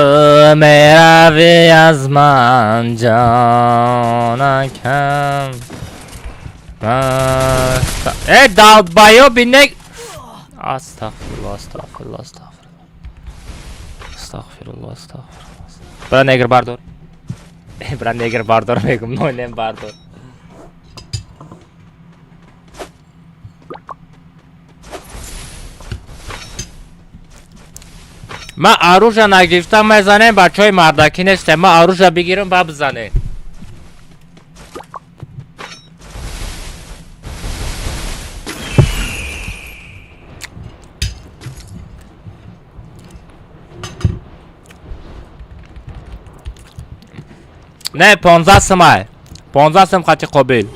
меравӣ аз ман, ҷонакам. Э, долбоёби, не, астағфирулло, астағфирулло, астағфирулло, астағфирулло, астағфирулло. Бра, негр бардор. Бра, негр бардор мегум, нонем бардор. Ман оружие нагирифтам, мезанем, бачаҳои мардакӣ нестем. Ман оружие бигирам, ба бизанем. Не, 15 сумай, 15 сум қати қобил.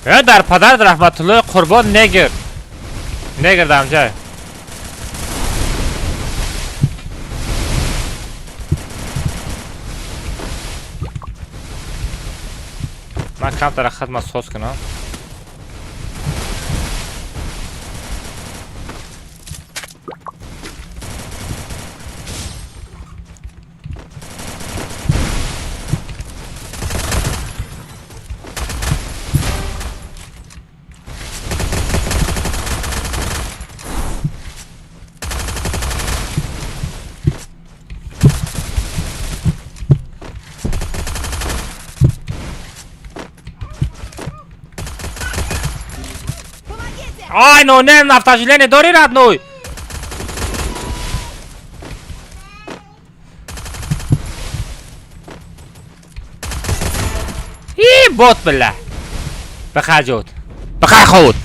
Э, дар падарат раҳматуллои қурбон, негр, негр дамҷай. Ман камтара хидмат соз кунам. Ай, нонем, нафтажиление дори, родной? И бот, бля. Бахар ҷуд. Бахар худ.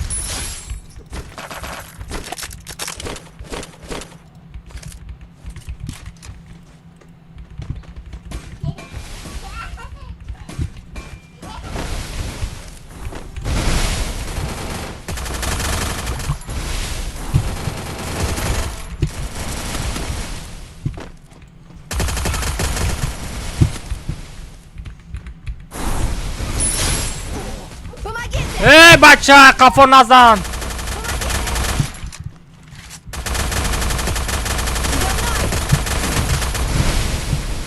Помогите! Эй, бача, қафо назан.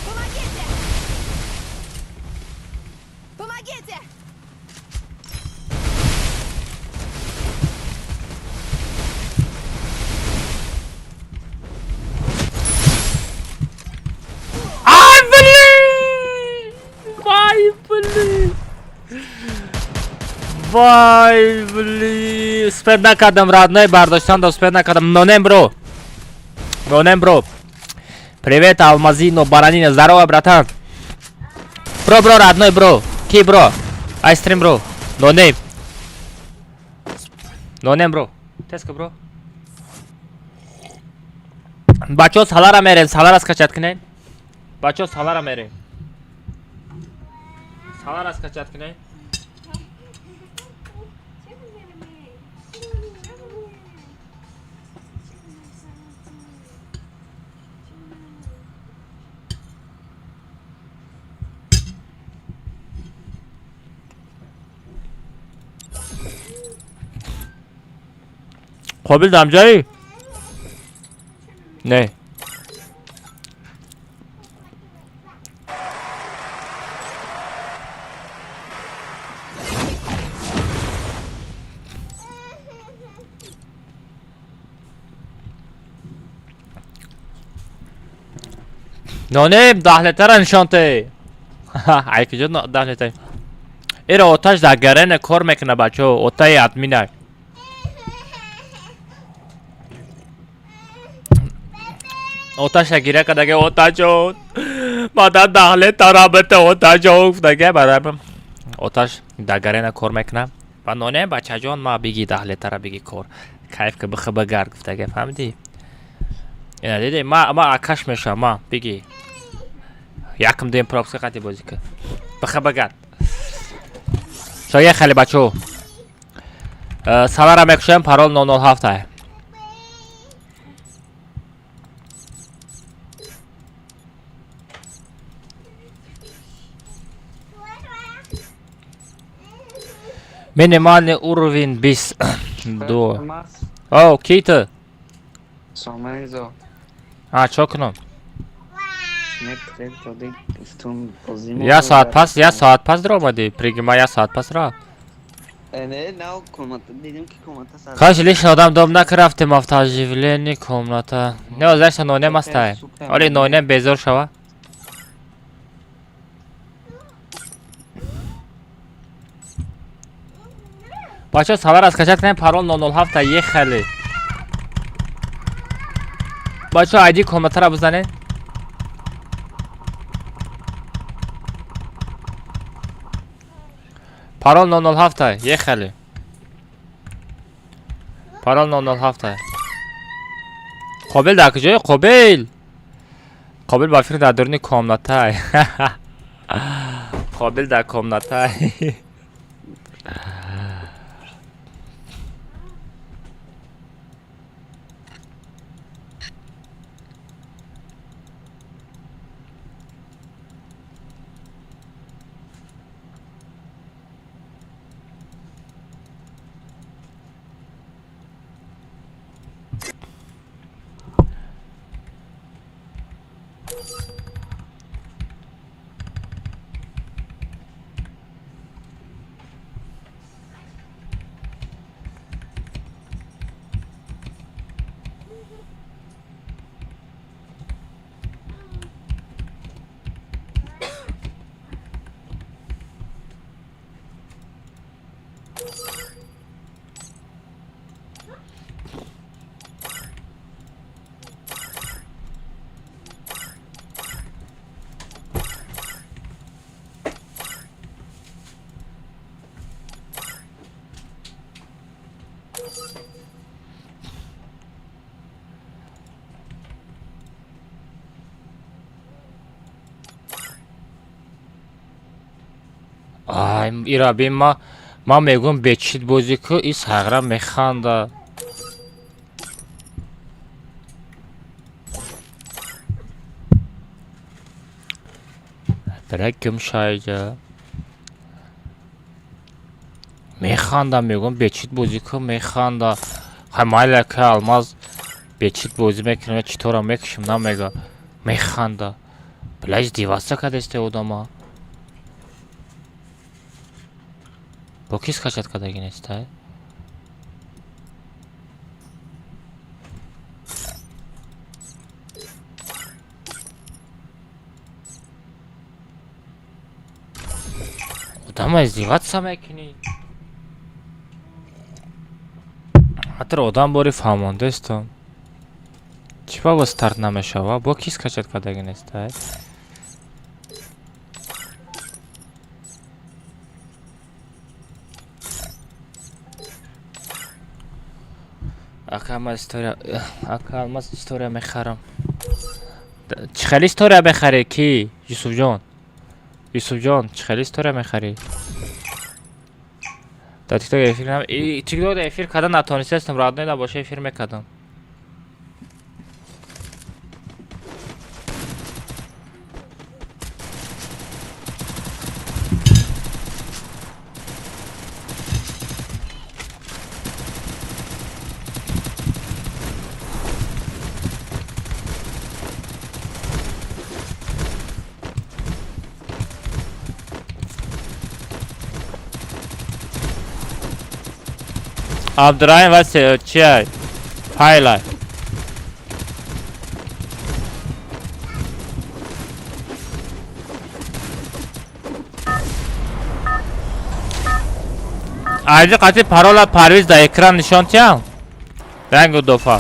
Помогите! Помогите! Ай, блин! Вай, блин! Вай, блин! Успеть накардам, родной, бардоштан да успеть накардам. Нонем, бро. Нонем, бро. Привет, Алмазино, Баранина. Здорово, братан. Бро, бро, родной, бро. Ки, бро. Айстрим, бро. Нонем. Нонем, бро. Теска, бро. Бачо, салара мерем, салара скачать кунем. Бачо, салара мерем. Салара скачать кунем. Қобил дамҷаи? Не. Нонем даҳлетара нишонте. Ай куҷо даҳлета? Эра оташ дар гарена кор мекуна, бачо, отаи админа. Оташа гиря кардаге, отаҷон. Мада даҳлетара бите, отаҷон гуфтаге барам. Оташ дар гарена кор мекуна. Ва нонем бачаҷон ма биги даҳлетара биги кор. Кайф ка бихи багард гуфтаге, фаҳмидӣ? Ина диди, ма акаш мешавам, ма биги. Якм дуюм пропуска қати бозӣ кар. Бихи багард. Шоя хеле бачо. Салара мекушем, парол 007. Минимальный уровень бис ду. О, ки ту? Соманизо. А, чо кунам? Я соат пас, я соат пас даромадӣ. Пригима я соат пас рафт. Короче, лишний одам дом накрафтем, автооживление комната. Не, означа нонем астай. Оли нонем безор шава. Бачо, савар скачать кунем, парол 007 ехали. Бачо, ID комнатара бизанед. Парол 007 ехали. Парол 007. Қобил дар куҷое? Қобил. Қобил ба фикр дар дуруни комнатай. Қобил дар комнатай. Ай, ира бин, ма мегӯям бечит бозӣ ку, и сағра механда. Бира гум шайҷа. Механда, мегӯям бечит бозӣ ку, механда. Хай майла ка алмаз бечит бозӣ мекунам, читора мекушам, намега. Механда. Блядь, издеваться кадесте одама. Бо кис качать кадаги нестай? Одама издеваться мекунӣ? Ҳатто одам бори фаҳмондаистам. Чӣ ба старт намешава? Бо кис качать кадаги нестай? Ака, ман история, ака, алмаз история мехарам. Чӣ хели история мехарӣ? Ки? Юсуфҷон. Юсуфҷон, чӣ хели история мехарӣ? Дар TikTok эфир нам, TikTok эфир кардан натонистастам, родной набоша эфир мекардам. Абдураҳим ва чия? Пайлай. Айди қати парола Парвиз дар экран нишон тиям. Рангу дофа.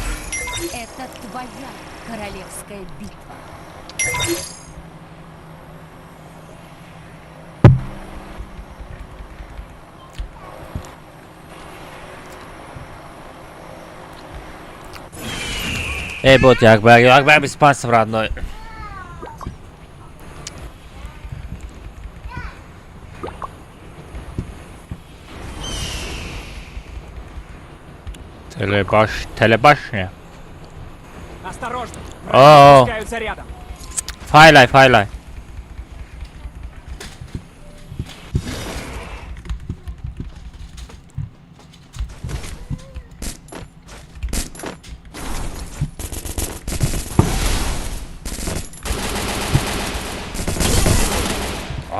Это твоя королевская битва. Эй, бот, як ба 25 родной. Телебашня. Осторожно! О, Спускаются рядом. Файлай, файлай.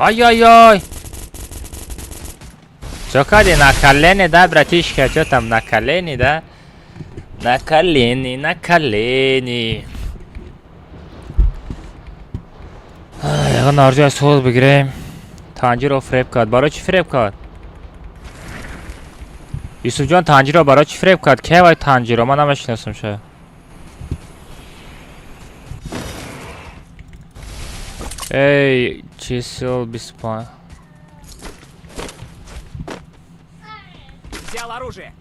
Ай-яй-яй! Чё кади, на колени, да, братишка? Чё там, на колени, да? На колени, на колени. Ягон арҷоя суол бигирем. Танҷиро фиреб кард. Барои чӣ фиреб кард? Юсуфҷон Танҷиро барои чӣ фиреб кард? Ке вай Танҷиро? Ман намешиносам ша. Эй, чисел 25. Взял оружие.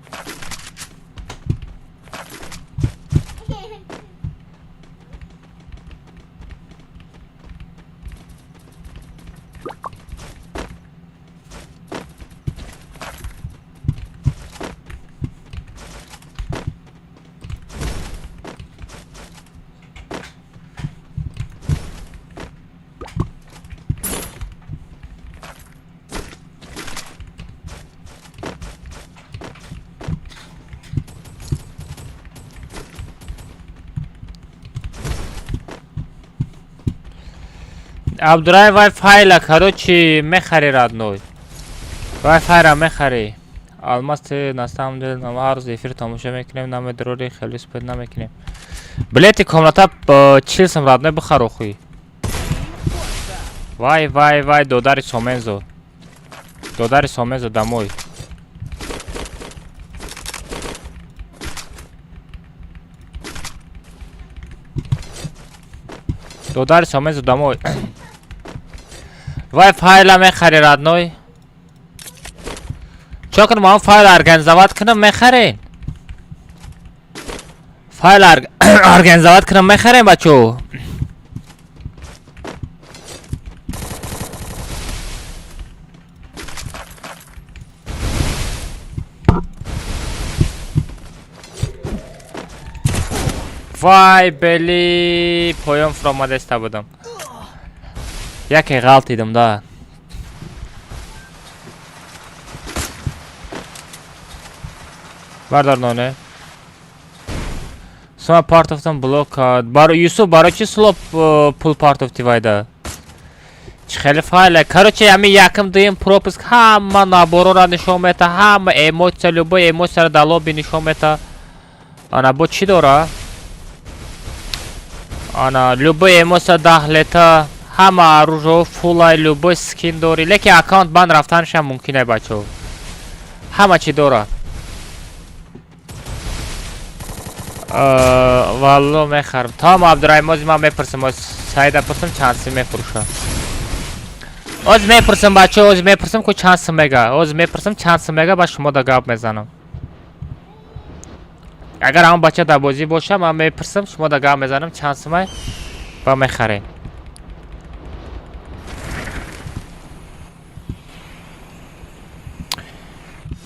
Абдурай, вай файла, короче, мехари, родной. Вай файра мехари. Алмаз, ты на самом деле нам ҳар рӯз эфир тамошо мекунем, намедрори, хеле успеть намекунем. Билети комната 40 сум, родной, бихар охуй. Вай, вай, вай, додари Сомензо. Додари Сомензо, домой. Додари Сомензо, домой. Вай файла мехари, родной. Чо кунам, ман файл организовать кунам, мехарен? Файл организовать кунам, мехарем, бачо? Вай, бели поён фуромадаиста будам. Яке ғалтидам да. Бардар ноне. Сума партофтам, блок кард. Баро Юсуф, барои чӣ слоп пул партофти вайда? Чӣ хеле файле. Короче, ами якм дуюм пропуск ҳама наборора нишон мета, ҳама эмоция, любой эмоцияро дар лобби нишон мета. Ана бо чӣ дора? Ана любой эмоция 10 лета, ҳама оружие фулай, любой скин дори. Лекин аккаунт банд рафтанашам мумкин ай, бачаҳо. Ҳама чӣ дора. Валло мехарам. Том Абдураҳим, ози ман мепурсам, оз Саида пурсам, чанд сим мефурӯша. Оз мепурсам, бачаҳо, оз мепурсам, ку чанд сим мега. Оз мепурсам, чанд сим мега, ба шумо да гап мезанам. Агар ҳамон бача дар бозӣ боша, ман мепурсам, шумо да гап мезанам, чанд симай ва мехарем.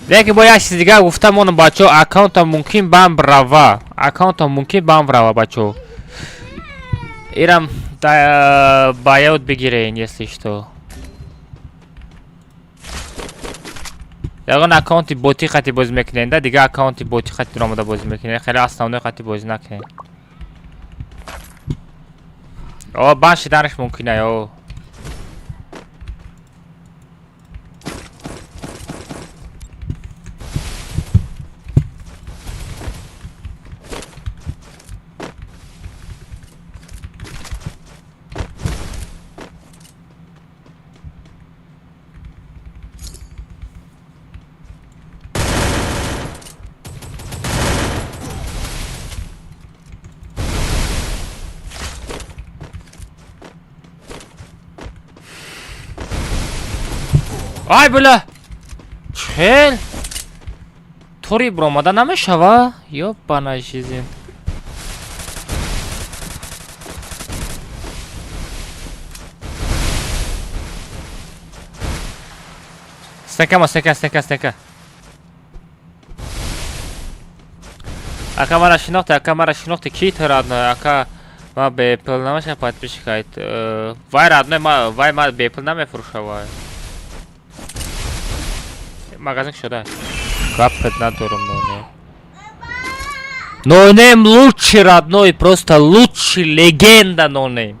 Лекин бо як чизи дигар гуфта монам, бачаҳо, аккаунтам мумкин бам рава. Аккаунтам мумкин бам рава, бачаҳо. Ирам ба ёд бигирен, если что. Ягон аккаунти боти қати бозӣ мекунед, да, дигар аккаунти боти қати омода бозӣ мекунед. Хеле основной қати бозӣ накунед. О, бан шиданаш мумкин ай, о. Ай, бля! Чел! Тори бромада намешава? Ёбана жизнь. Стекама, стека, стека, стека. Ака мара шинохте, ака мара шинохте, ки ту, родной, ака ма бепул намеша подписчик айт. Вай, родной, ма вай ма бепул намефурӯша вай. Магазин шуда. Гапет надорам, ноне. Нонем лучший, родной, просто лучший, легенда нонем.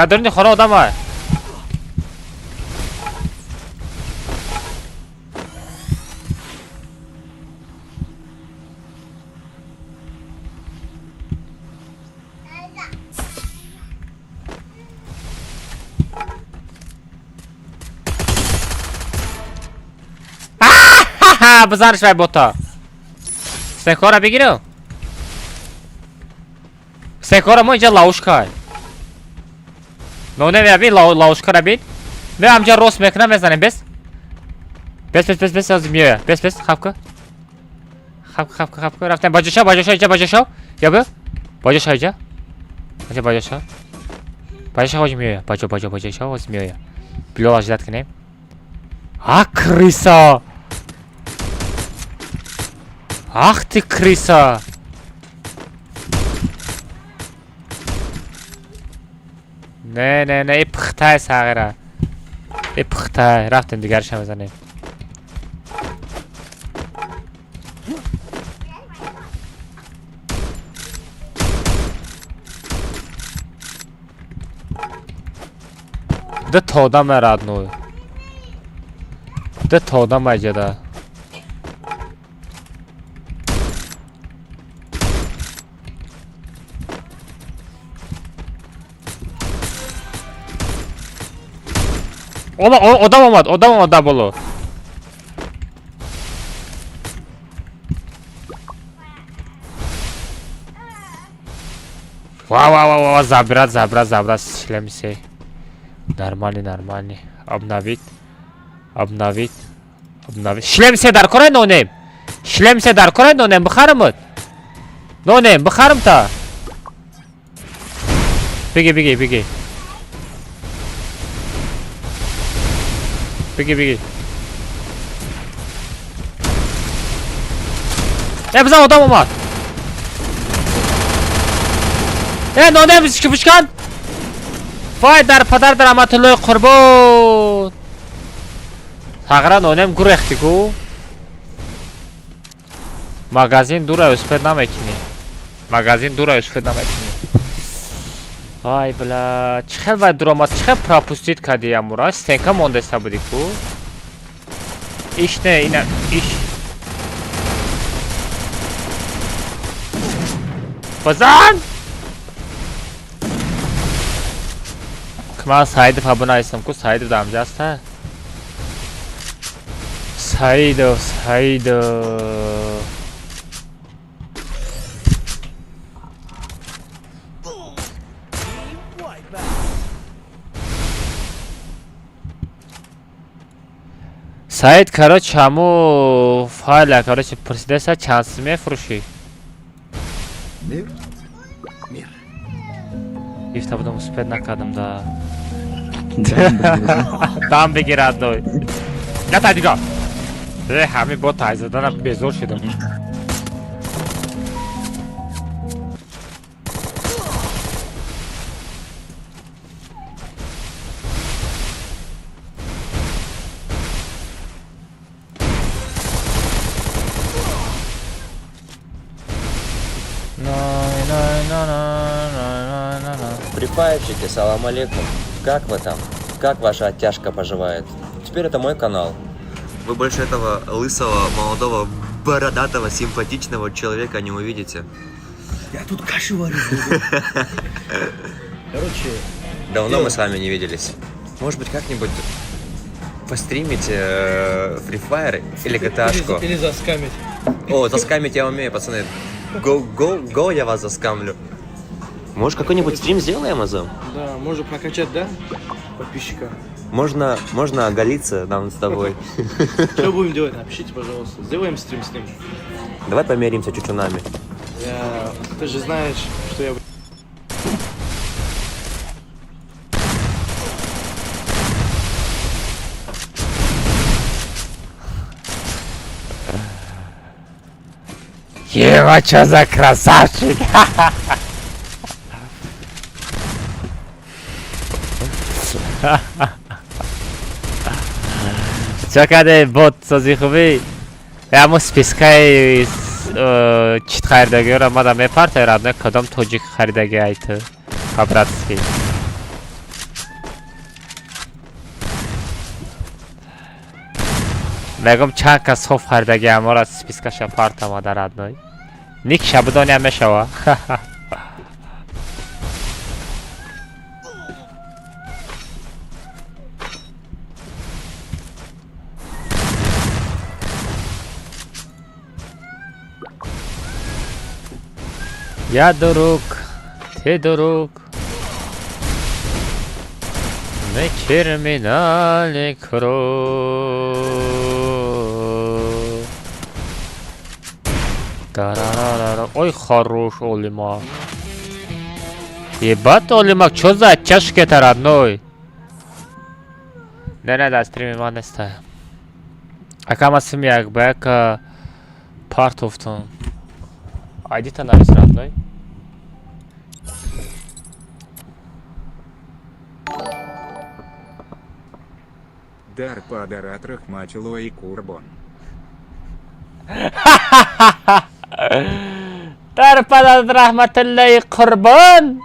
Дар даруни хона одам ай. Бизанш вай бота. Стекора бигирам. Стекора мо инҷа ловушка. Но не бин ловушка бин. Ме амҷа рост мекунам, мезанем бес. Бес бес бес бес аз меоя. Бес бес хапка. Хапка хапка хапка рафтем баҷоша баҷоша инҷа баҷоша. Я б. Баҷоша инҷа. Инҷа баҷоша. Баҷоша ҳоҷ меоя. Баҷо баҷо баҷоша ҳоҷ меоя. Билол аждат кунем. А крыса. Ах ты крыса! Не, не, не, и пухтай сағира. И пухтай. Рафтем дигарша мезанем. Да то одам родной. Да то одам аҷада. Одам омад, одам омад дар боло. Ва ва ва ва, забрат, забрат, забрат, шлем се. Нормальный, нормальный. Обновить. Обновить. Обновить. Шлем се дар кора нонем. Шлем се дар кора нонем, бихарамот. Нонем, бихарам та. Беги, беги, беги. Беги, беги. Э, бизан одам омад. Э, нонем шипушкан. Вай дар падар дар Аматуллои Қурбон. Тағра нонем гурехти ку. Магазин дура успед намекунӣ. Магазин дура успед намекунӣ. Вай бла, чӣ хел вай дуромад, чӣ хел пропустить кардӣ амура? Стенка мондаста будӣ ку. Иш не, ина иш. Базан! Ман Саидов абона ҳастам ку, Саидов дар ҳамҷа аста? Саидов, Саидов. Саид, короче, ҳаму файла, короче, пурсидаса чанд сум мефурӯшӣ? Мир? Мир. Гифта будам, успед накардам да. Дам бигир родной. Ята дига. Э, ҳами бо тайзадана безор шудам. Припаевщики, салам алейкум. Как вы там? Как ваша оттяжка поживает? Теперь это мой канал. Вы больше этого лысого, молодого, бородатого, симпатичного человека не увидите. Я тут кашу варю. Короче... Давно мы с вами не виделись. Может быть, как-нибудь постримить Free Fire или GTA-шку? Или заскамить. О, заскамить я умею, пацаны. Go, go, go, я вас заскамлю. Может, какой-нибудь стрим сделаем, Азам? Да, можно прокачать, да? Подписчика. Можно оголиться нам с тобой. Что будем делать? Напишите, пожалуйста. Сделаем стрим с ним. Давай померимся чучунами. Ты же знаешь, что я... Ева, чё за красавчик? Чё каде бот сози хуби? Ҳамо спискаи чит харидагиёро мада мепартай родной, кадом тоҷик харидаги ай ту? По-братски. Мегум чанд кас соф харидаги амора спискаша партамада, родной. Ник шабудониам мешава. Я друг, ты друг. Мы терминале круг. Тарарарара. Ой, хорош, Олима. Ебать, Олима, чё за оттяжки-то, родной? Не, не, да, стрими ма неста. Ака ма сим як ба як партофтон. Айдита навис, родной. Дар падарат Рахматиллои Курбон. Дар падарат раҳматуллои қурбон.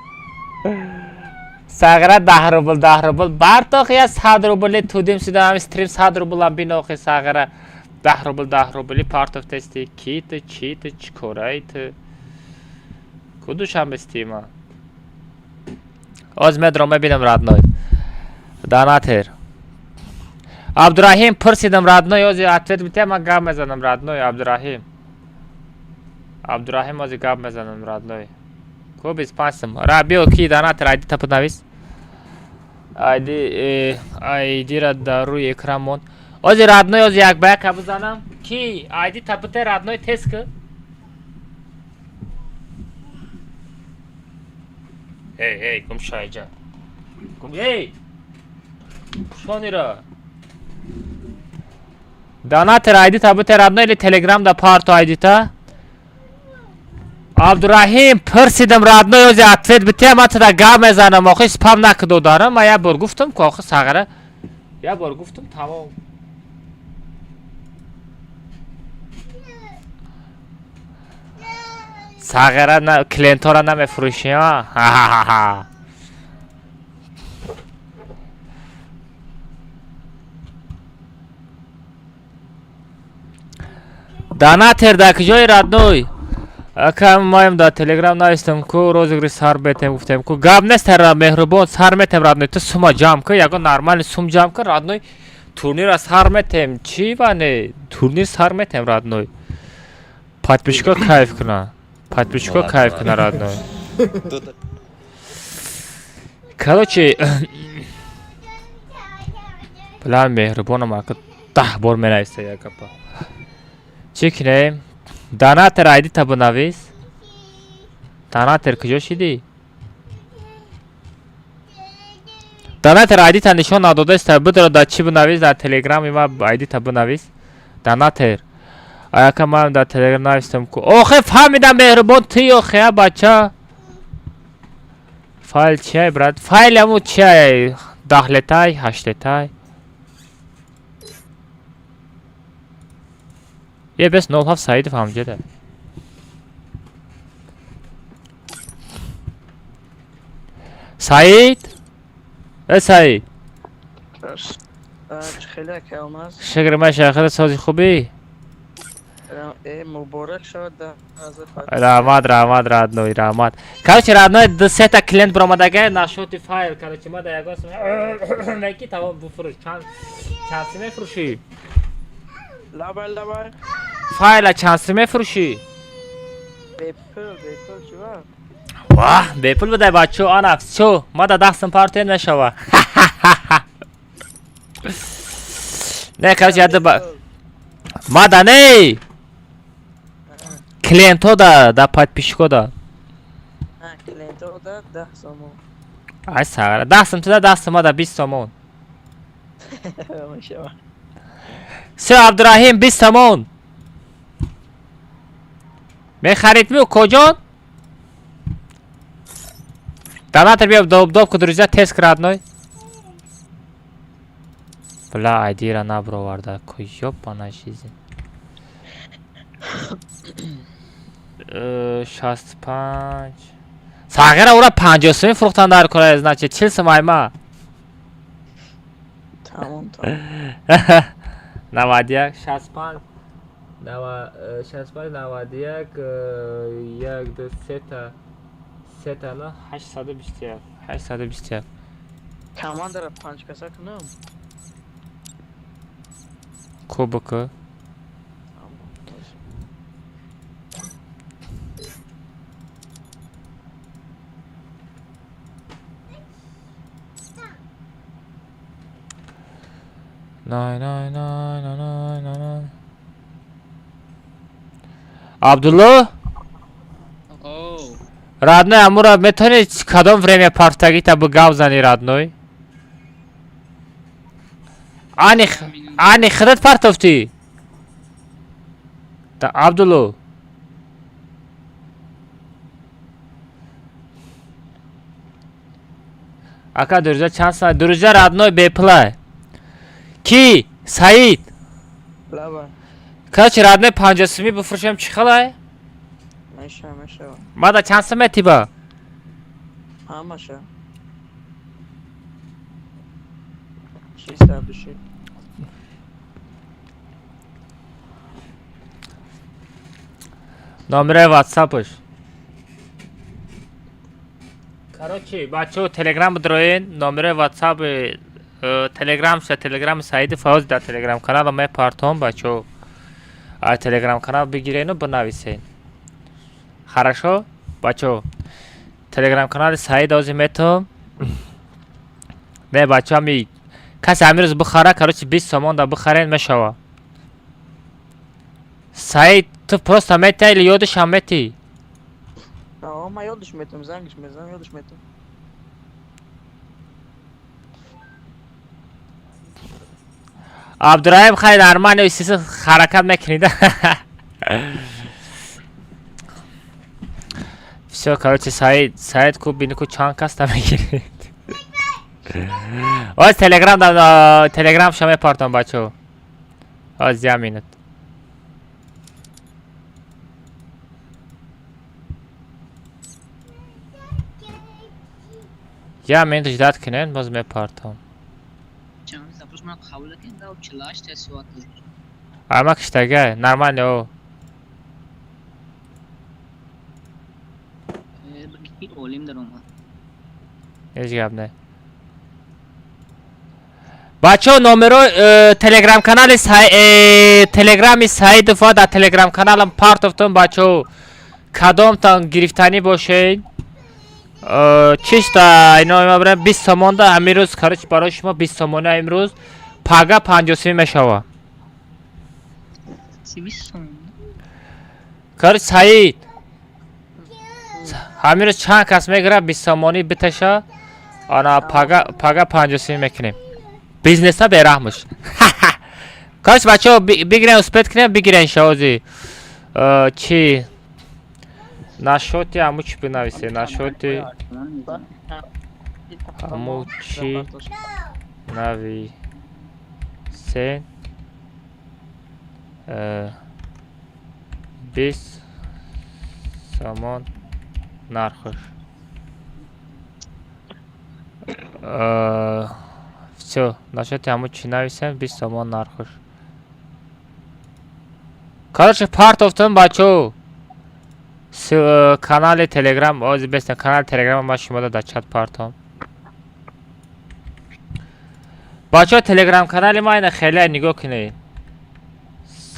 Сағира 10 рубл, 10 рубл бартох, я 100 рубли тудим сюда ҳами стрим 100 рублам бинохи. Сағира, 10 рубл, 10 рубли партов тести. Ки ту, чи ту, чӣ кораи ту, кудушам стима оз медро мебинам, родной. Донатер Абдураҳим пурсидам, родной, ози ответ битя, ман гап мезанам, родной. Абдураҳим, Абдураҳим, ози гап мезанам, родной. Ку 25 сум ра биё. Ки донатер, айди та бинавис, айди, айдира дар рӯи экран монд. Ози, родной, ози як ба яка бизанам. Ки айди та бите, родной, тез ки. Эй, эй, гум шайҷа, гум, эй, шонира. Донатер, айди та бите, родной, или телеграм да парто айдита. Абдураҳим пурсидам, родной, ози ответ бите, ман туда гап мезанам. Охи, спам накудодарам. Ман як бор гуфтам ку, охи, сағира, як бор гуфтам, тамом. Сағира, клиентҳоро намефурӯшӣ? Ха-ха-ха. Донатер дар куҷои, родной? Ака, маем дар телеграм навистам ку, розыгрыш сар метем, гуфтем ку. Гап нест, меҳрубон, сар метем, родной. Ту сума ҷамъ ку, ягон нормальный сум ҷамъ ку, родной, турнира сар метем. Чӣ ване, турнир сар метем, родной. Подписчико кайф куна, подписчико кайф куна, родной. Короче, била, меҳрубонам, ака, 10 бор менависта як гапа. Чӣ кинем? Донатер, айди та бинавис. Донатер, куҷо шидӣ? Донатер, айди та нишон надодаста. Бидро дар чӣ бинавис, дар телеграми ма айди та бинавис. Донатер, аяка, ман дар телеграм навистам ку. Охе, фаҳмидам, меҳрубон, ту охе, а бача. Файл чиай, брат? Файл аму чиай, 10 летай, 8 летай е бес 07 Саидов ҳамҷеда. Саид, э, Саид. Хеле ака. Шукр, ма шахра, сози, хубӣ? Муборак шавад. Раҳмат, раҳмат, родной, раҳмат. Короче, родной, ду сета клиент биромадага нашоти файл. Короче, ма да ягон неки, тамом, буфурӯш. Чанд си мефурӯшӣ? Лабай, лабай. Файла чанд си мефурӯшӣ? Бепул, бепул, чува. Ваҳ, бепул будай, бачо. Ана, всё, ма да 10 сум партен мешава. Не, короче, яда ба ма да не, клиентҳо да подписчико да. Клиентҳо да 10 сомон. Ай, сағара, 10 сум туда, 10 сум ма да, 20 сомон. Мешава. Всё, Абдураҳим, 20 сомон мехарид ми, укоҷон? Донатор, биё, доб ку, друзья, тест родной. Бля, айдира наброварда ку, ёбана жизнь. 65 сағира, ура 50 суми фурӯхтан дар кора, значит 40 сум айма. Тамом, тамом. 91 65 65 91 1 2 3 3 на 821 821. Командара панҷ каса кунам. Кубок. Най най най най най най най. Абдулло? Родной, амура метавонӣ кадом время партагита бу гап зани, родной? Ани ани худат партофтӣ? Да, Абдулло. Ака, дурҷа чанд саат? Дурҷа, родной, бепулай. Ки? Саид. Лаба. Короче, родной, 50 сумӣ бифурӯшем, чӣ хелай? Меша, меша. Мада чанд сум метиба? Ҳамаша. Чиста души. Номераи ватсапаш. Короче, бачаҳо, телеграм бидроен, номераи ватсапи телеграм ша, телеграми Саиди Фавози дар телеграм канала мепартом, бачаҳо. Ай телеграм канал бигирену бинависен. Хорошо? Бачаҳо. Телеграм канали Саид ози метом. Не, бачаҳо, ами касе ҳамин рӯз бихара, короче, 20 сомон да бихарен, мешава. Саид, ту просто метиҳ или ёдишам метиҳ? Аа, ма ёдиш метам, зангиш мезанам, ёдиш метам. Абдураҳим, хай, нормально сиси ҳаракат мекунид. Всё, короче, Саид, Саид ку бини ку чанд кас та мегирид. Оз телеграм да телеграм ша мепартам, бачаҳо. Оз я минут. Я минут ждать кунед, боз мепартам. Запрос ман қабул кардам, 48 соат. Ама киштага, нормально о. Олим даромад. Ҳеҷ гап не. Бачаҳо, номеро телеграм канали телеграми Саидова дар телеграм каналам партофтум, бачаҳо. Кадомтон гирифтанӣ бошед? Чиста ино мебарем 20 сомон да ҳамин рӯз, короче, барои шумо 20 сомона имрӯз, пага 50 сомон мешава. Чи 20 сомон? Короче, Саид. Ҳамин рӯз чанд кас мегирад 20 сомонӣ биташа, ана пага пага 50 сомон мекунем. Бизнеса бераҳмш. Короче, бачаҳо, бигирен, успеть кунем, бигирен шаози. Чи насчёти ҳаму чӣ бинависе, насчёти ҳаму чӣ нависен, 20 сомон нархш. Всё, насчёти ҳаму чӣ нависем, 20 сомон нархш. Короче, партофтум, бачаҳо. Канали телеграм ози бестен, канали телеграм ма шумода дар чат партом. Бачаҳо, телеграм канали ма ина хеле нигоҳ кунед.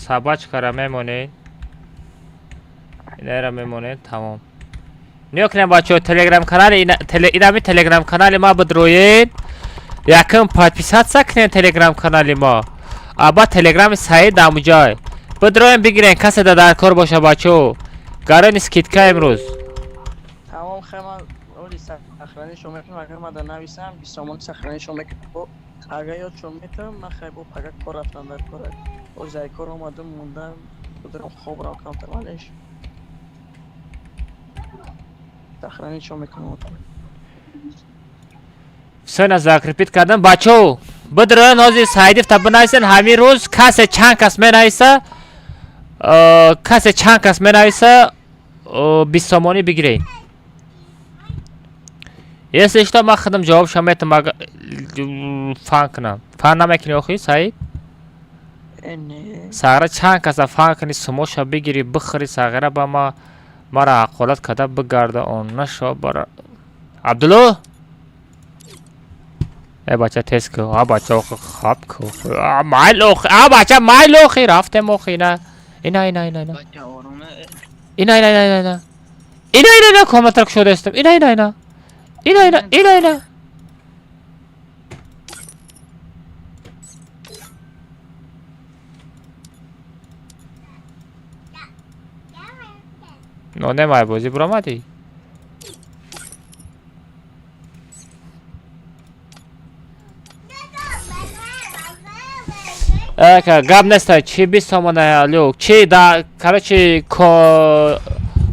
Собачкара мемонед. Инара мемонед, тамом. Нигоҳ кунед, бачаҳо, телеграм канали инами телеграм канали ма бидроед. Якм подписаться кунед телеграм канали ма. Аба телеграми Саид дамуҷай. Бидроем, бигирен, касе да дар кор боша, бачаҳо. Гарони скидка имрӯз. Тамом, хема оли сохранить шо мекунам, агар ма да нависам, 20 сомон сохранить шо мекунам. Агар ёд шо метам, ман хай бо пага кор рафтам дар кор. Оз ай кор омадам, мондам, бударам хоб рав камтар валеш. Сохранить шо мекунам. Всё, на закрепить кардам, бачаҳо. Бидроен ҳозир Саидив та бинависен ҳамин рӯз касе чанд кас менависа, касе чанд кас менависа, 20 сомонӣ бигиред. Если что, ман худам ҷавобшо метам, агар фан кунам. Фан намекунӣ охи, Саид? Сағира чанд каса фан кунӣ, сумоша бигирӣ, бихӯрӣ, сағира ба ма мара ҳақорат карда бигарда, он нашо бара. Абдулло? Э бача тез ку, а бача охи хаб ку. А майл охи, а бача майл охи, рафтем охи ина. Ина ина ина ина. Ина ина ина ина. Ина ина ина комнатаро кушодаистам. Ина ина ина. Ина ина ина ина. Нонемай бозӣ буромадӣ? Эка гап неста, чи 20 сомона алюк, чи да, короче,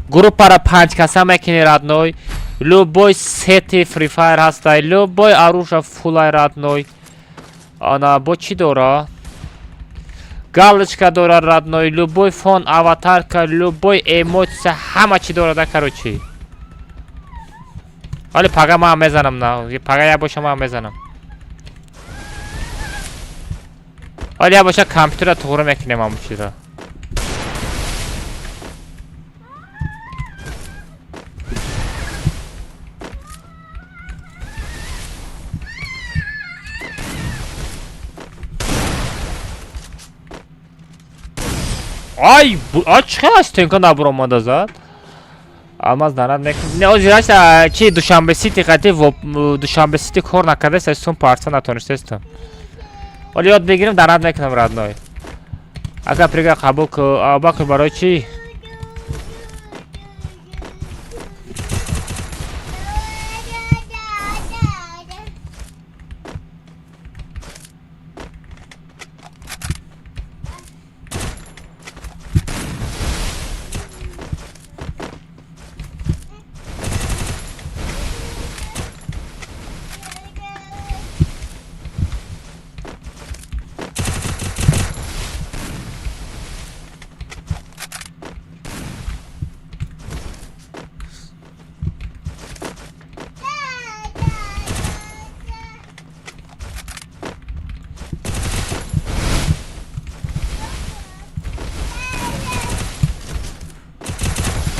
группара 5 каса мекини родной, любой сети Free Fire ҳастай, любой оружие фулай родной. Ана бо чӣ дора? Галочка дора родной, любой фон, аватарка, любой эмоция, ҳама чӣ дора да, короче. Ҳоли пага ман мезанам на, пага я боша ман мезанам. Ҳоли я боша компютера туғри мекунем ҳамун чиза. Ай, ай чӣ хел аз стенка набуромада зад? Алмаз нарад мекунем. Не, озир аста чи Душанбе Сити қати Душанбе Сити кор накардаст, сум парса натонистестам. Ҳоли ёд бигирем, дарад мекунам родной. Ака прига қабул ку, Абубакр барои чӣ?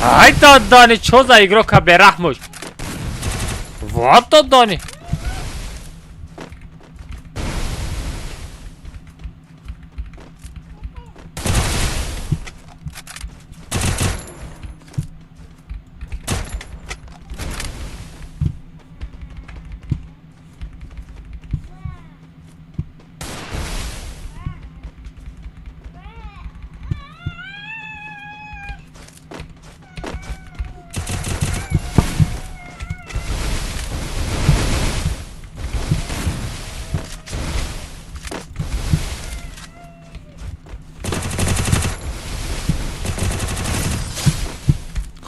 Ай додани, чо за игрока бераҳмуш? Вот додани.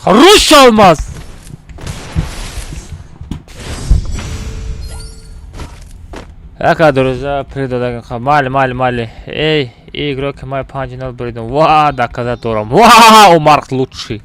Хорош Алмаз! Ака, друзья, придадагин ха. Мали, мали, мали. Эй, игрок май 5-0 бридум. Ва, доказать дорам. Ва, Умар лучший.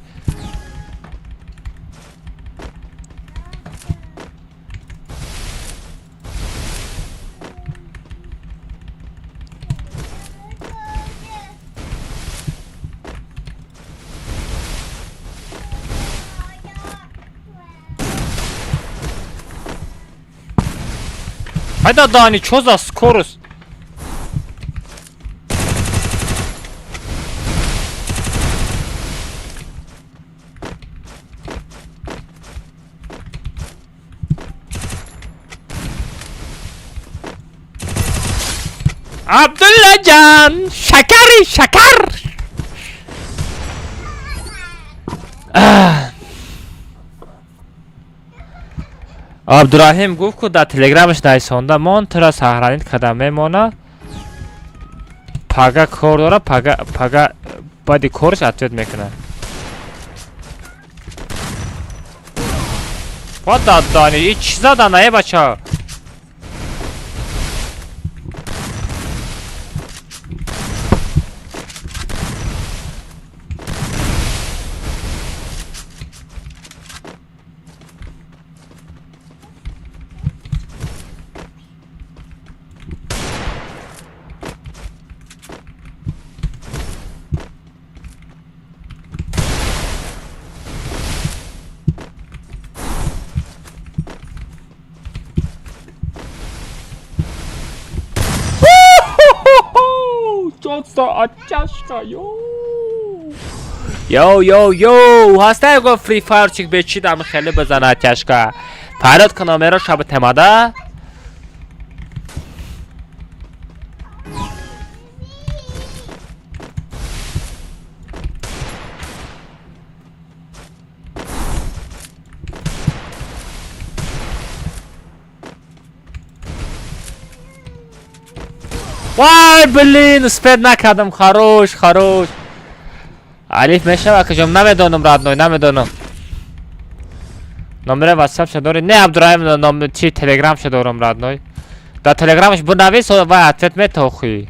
Хайда Дани, чё за скорость? Абдулладжан! Шакари, шакар! Абдураҳим гуфт, ку дар телеграмаш нависонда мон, тура сохранить карда мемона. Пага кор дора, пага пага баъди корш ответ мекунад. Вот дадани, и чӣ задан, э бача? Просто оттяжка, йоу. Йоу, йоу, йоу. Ҳаста ягон фри файрчик бечид ами хеле бизана оттяжка. Фарёд ка номеро шаба темада. Вай, блин, успеть накардам. Хорош, хорош. Алиф мешава каҷом намедонам, родной, намедонам. Номери WhatsApp ша дори? Не, Абдураҳим, ном чи Telegram ша дорам, родной. Дар Телеграмаш бунавис, вай ответ метохӣ.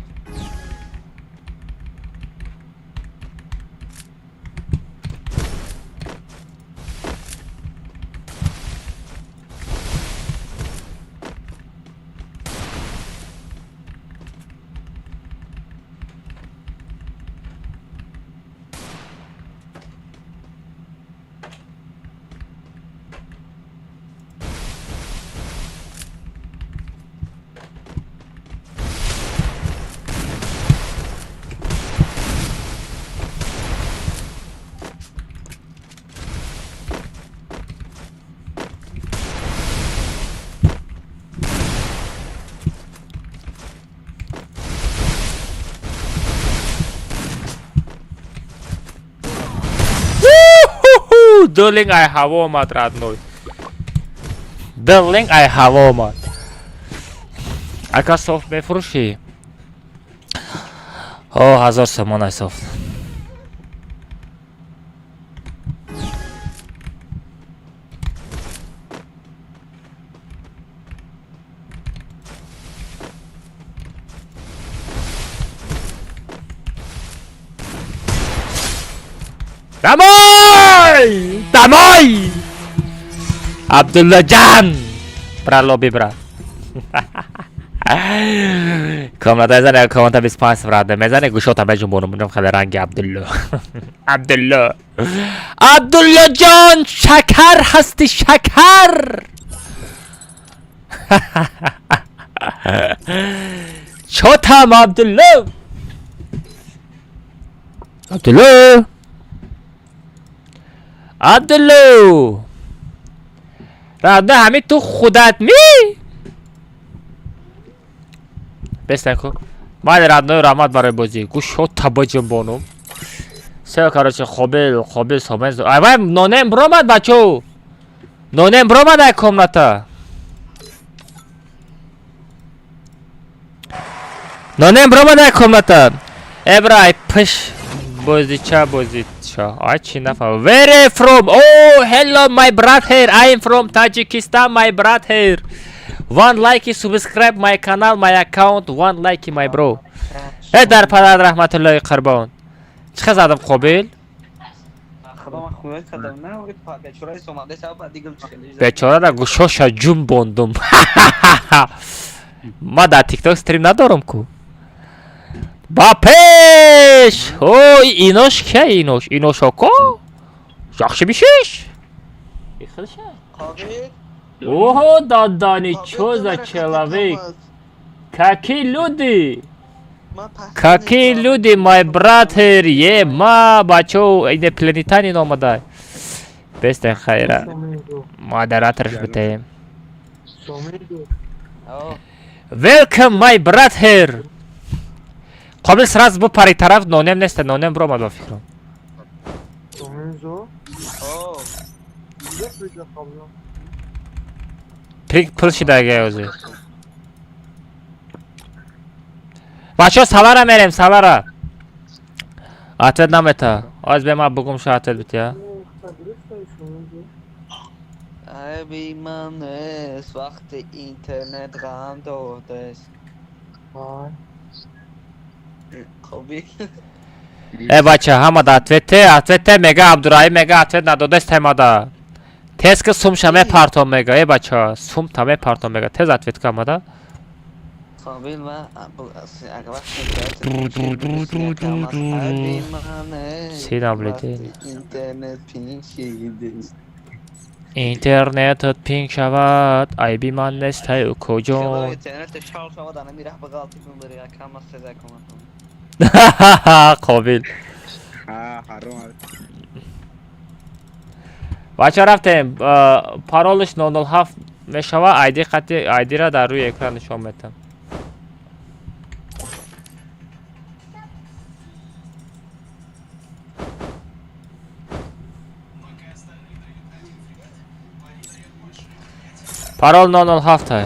Дулинг ай ҳаво омад, родной. Дулинг ай ҳаво омад. Ака софт мефурӯшӣ? О, 1000 сомон ай софт. Домой! Домой! Абдуллаҷан! Бра лоби бра. Комната мезане, комната 25 брат. Мезане гӯшота меҷунбонам, мегӯям хеле ранги Абдулло. Абдулло. Абдуллоҷон, шакар ҳасти шакар. Чотам Абдулло. Абдулло. Абдулло. Рада ҳами ту худат ми? Бестан ку. Майли родной раҳмат барои бозӣ. Гӯшота биҷунбонум. Все, короче, қобил, қобил сомен. Ай вай нонем бромад бачо. Нонем бромад ай комната. Нонем бромад ай комната. Эбра ай пиш бозича бозича. Ай чи нафаҳмам. Where from? Oh, hello my brother. I am from Tajikistan, my brother. One like, subscribe my canal, my account. One like, my bro. Э дар падар раҳматуллоҳи қурбон. Чӣ хел задам қобил? Бечорара гӯшоша ҷум бондум. Ма дар тикток стрим надорам ку. Ба пеш! Ой, инош кия инош? Инош око? Яхши бишиш? Ого, дадани, чё за человек? Какие люди? Какие люди, my brother? Е, ма, бачо, инопланетянин омада. Бестен хайра. Модераторш битаем. Welcome, my brother. Қобил сразу бупари тараф, нонем неста, нонем бромад ба фикрам. Прик пул шидаги ози. Бачо салара мерем, салара. Ответ намета. Оз бе ма бугум ша ответ битя. Ай би ман эс вақти интернет ғам додес. Қобил. Э бача, ҳама да ответе, ответе мега Абдураҳим мега ответ надодест ҳамада. Тез ки сумша мепартом мега, э бача, сумта мепартом мега. Тез ответ ка ҳамада. Қобил ма агар Си наблюдение. Интернет пинг шидес. Интернетат пинг шавад, айби ман нестай укоҷон. Интернет шал шавад, ана мираҳ ба ғалти кун бари, кам аст сеза кун. Қобил. Ҳа, ҳаром. Бача, рафтем. Паролш 007 мешава. Айди қати айдира дар рӯи экран нишон метам. Парол 007,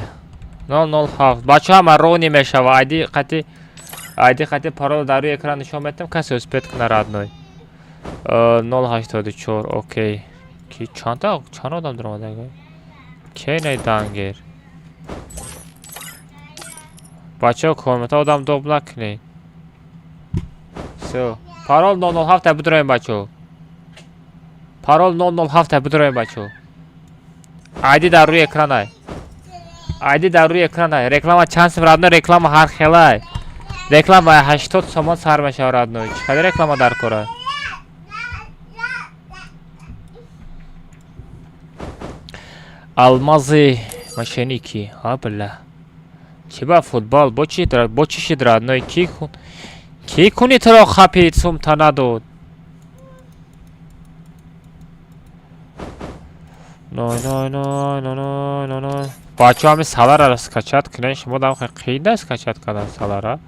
007, бача, ҳама рони мешава. Айди қати, айди қати парол дар рӯи экран нишон метам, касе успеть куна, родной. 084. Окей, ки чанда, чанд одам даромада? Кенай дангер, бачаҳо, коммента одам доб накунед. Всё, парол 007. Бидроем, бачаҳо, парол 007. Бидроем, бачаҳо. Айди дар рӯи экранай, айди дар рӯи экранай. Реклама чанд сим, родной? Реклама ҳар хелай. Реклама 80 сомон сар мешава, родной. Чӣ қадар реклама дар кора? Алмази мошенники. А, бля, чӣ ба футбол? Бо чи, бо чӣ шид, родной? Ки куни туро хапид, сумта надод? Ной ной ной ной ной ной ной. Бачаҳо, ҳамин салара скачать кунед. Шумо дам қиин аст скачать кардан салара,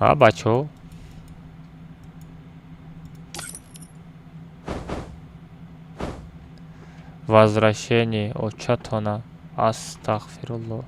ҳа, бачаҳо? Возвращение очатона. Астағфирулло.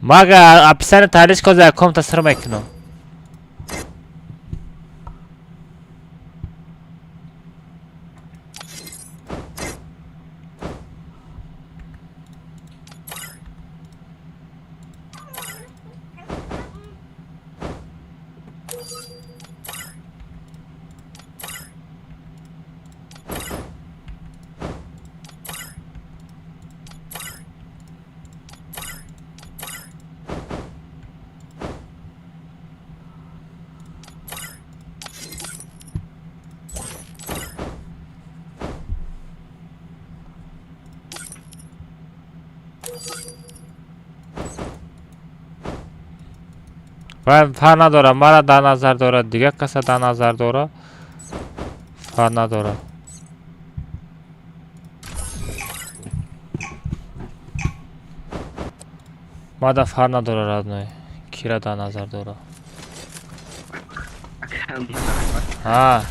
Мага описание таҳлил коза, якомта сир мекунам. Фарқ надорад, мара дар назар дорад, дигар каса дар назар дорад, фарқ надорад. Мада фарқ надорад, родной, кира дар назар дорад. Ҳа,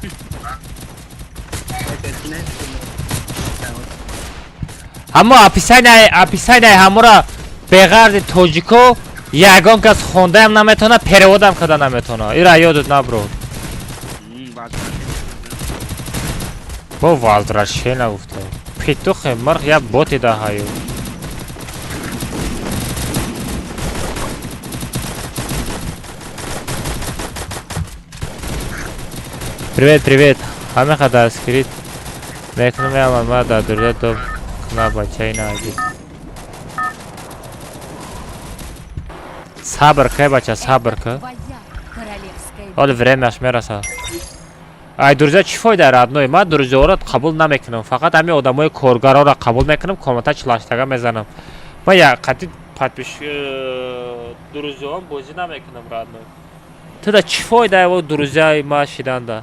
ҳамо описание ҳамора беғарзи тоҷико ягон кас хондаам наметавона, перевод ам карда наметавона. Ира ёдат набро. Бо возвращение гуфта. Петухи мирғ, як боти даҳаю. Привет, привет. Ҳамин қадар скрит мекунам, яман ма дар дурда доб кна, бачаи наҷиб. Сабр кай, бача, сабр ка. Твоя королевская Ҳоли время ш мерасад. Ай, друзья, чӣ фоида, родной? Ман друзья ро қабул намекунам. Фақат ҳамин одамои коргароро қабул мекунам, комната чилаштага мезанам. Ман як қати подпис друзья м бозӣ намекунам, родной. Ту да чӣ фоида его друзьяи ма шиданда?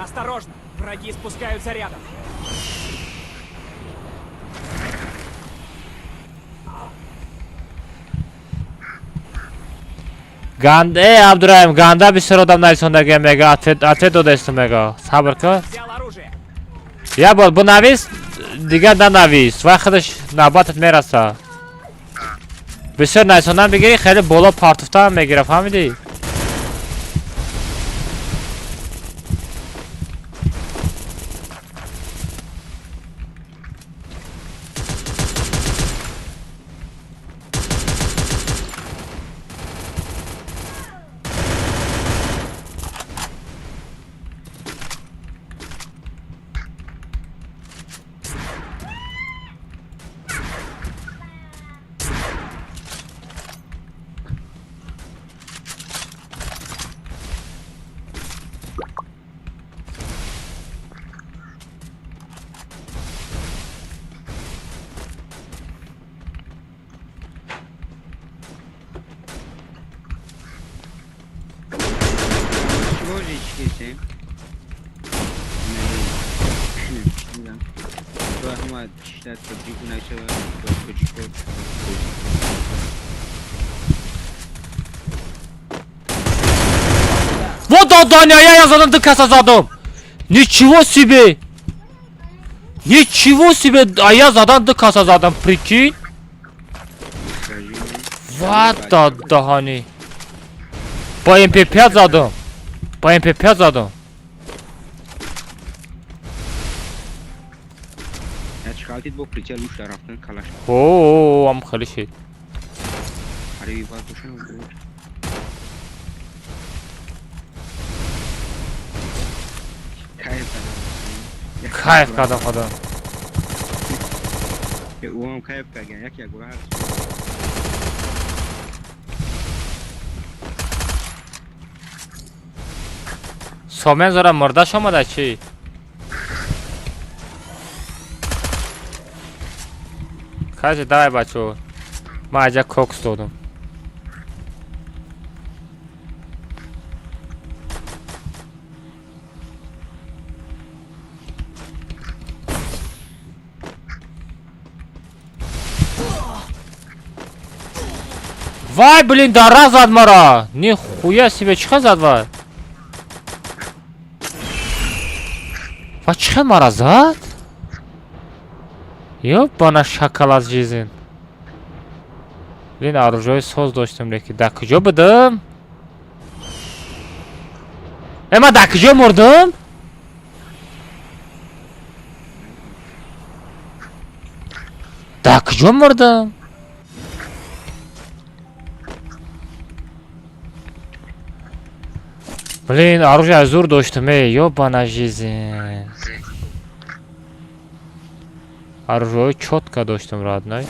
Осторожно! Враги спускаются рядом. Ганд, Абдураим, ганда бисёр одам нависондаге мега, ответ додаисту мега. Сабр кун. Я бор бунавис, дигар нанавис. Вай худаш навбатат мераса. Бисёр нависондан бигирӣ, хеле боло партуфтан мегира, фаҳмидӣ? Вот Даня, я задам, ты каса задам. Ничего себе! Ничего себе! А я задам, ты каса задам, прикинь? Вот даҳани. По МП5 задам. По МП5 задам. О, ам хеле шид. Кайф кардам худо. Сомен зора мурдаш омада чӣ? Короче, давай, бачо. Ман аҷа кокс додам. Вай, блин, дара зад мара! Нихуя себе, чӣ зад вай? Ва чӣ мара зад? Ёбана шакал аз жизнь. Блин, оружие соз доштам, леки дар куҷо будам? Ман дар куҷо мурдам? Дар куҷо мурдам? Блин, оружие зур доштам, ёбана жизнь. Оружие чётко доштам, родной.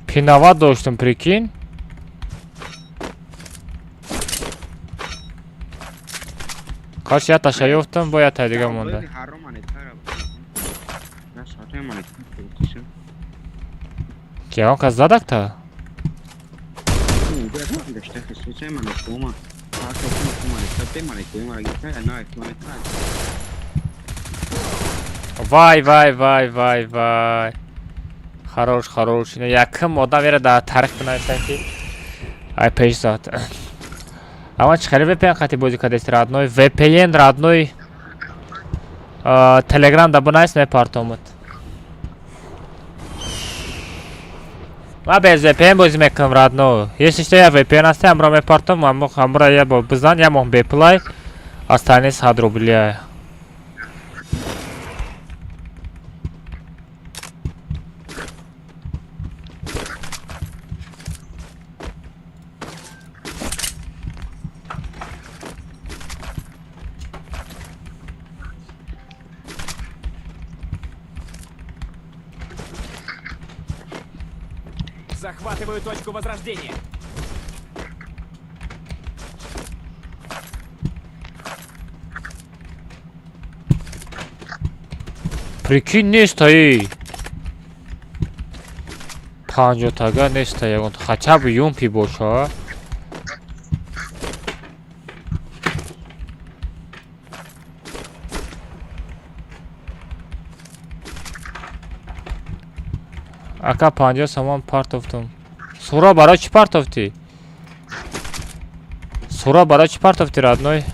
Пинава доштам, прикинь. Короче, я таша ёфтам, бо я та дига монда. Ки он кас задак-та? Вай, вай, вай, вай, вай. Хорош, хорош. Яким одам вера дар тарих бинависам ки ай пеш зад. Ама чӣ хеле VPN қати бозӣ кардест, родной? VPN родной, Telegram да бинавис, мепартомад. Ман без VPN бозӣ мекунам, родной. Если что, я VPN ҳастам, ҳамро мепартом, ҳамро я бор бизан, я моҳ беплай, остальные 100 рублей. Захватываю точку возрождения. Прикинь, нестаи. Панҷотага неста ягон хотя бы юмпи боша. Ака 50 сомон партофтум. Сура барои чӣ партофтӣ? Сура барои чӣ партофтӣ, родной?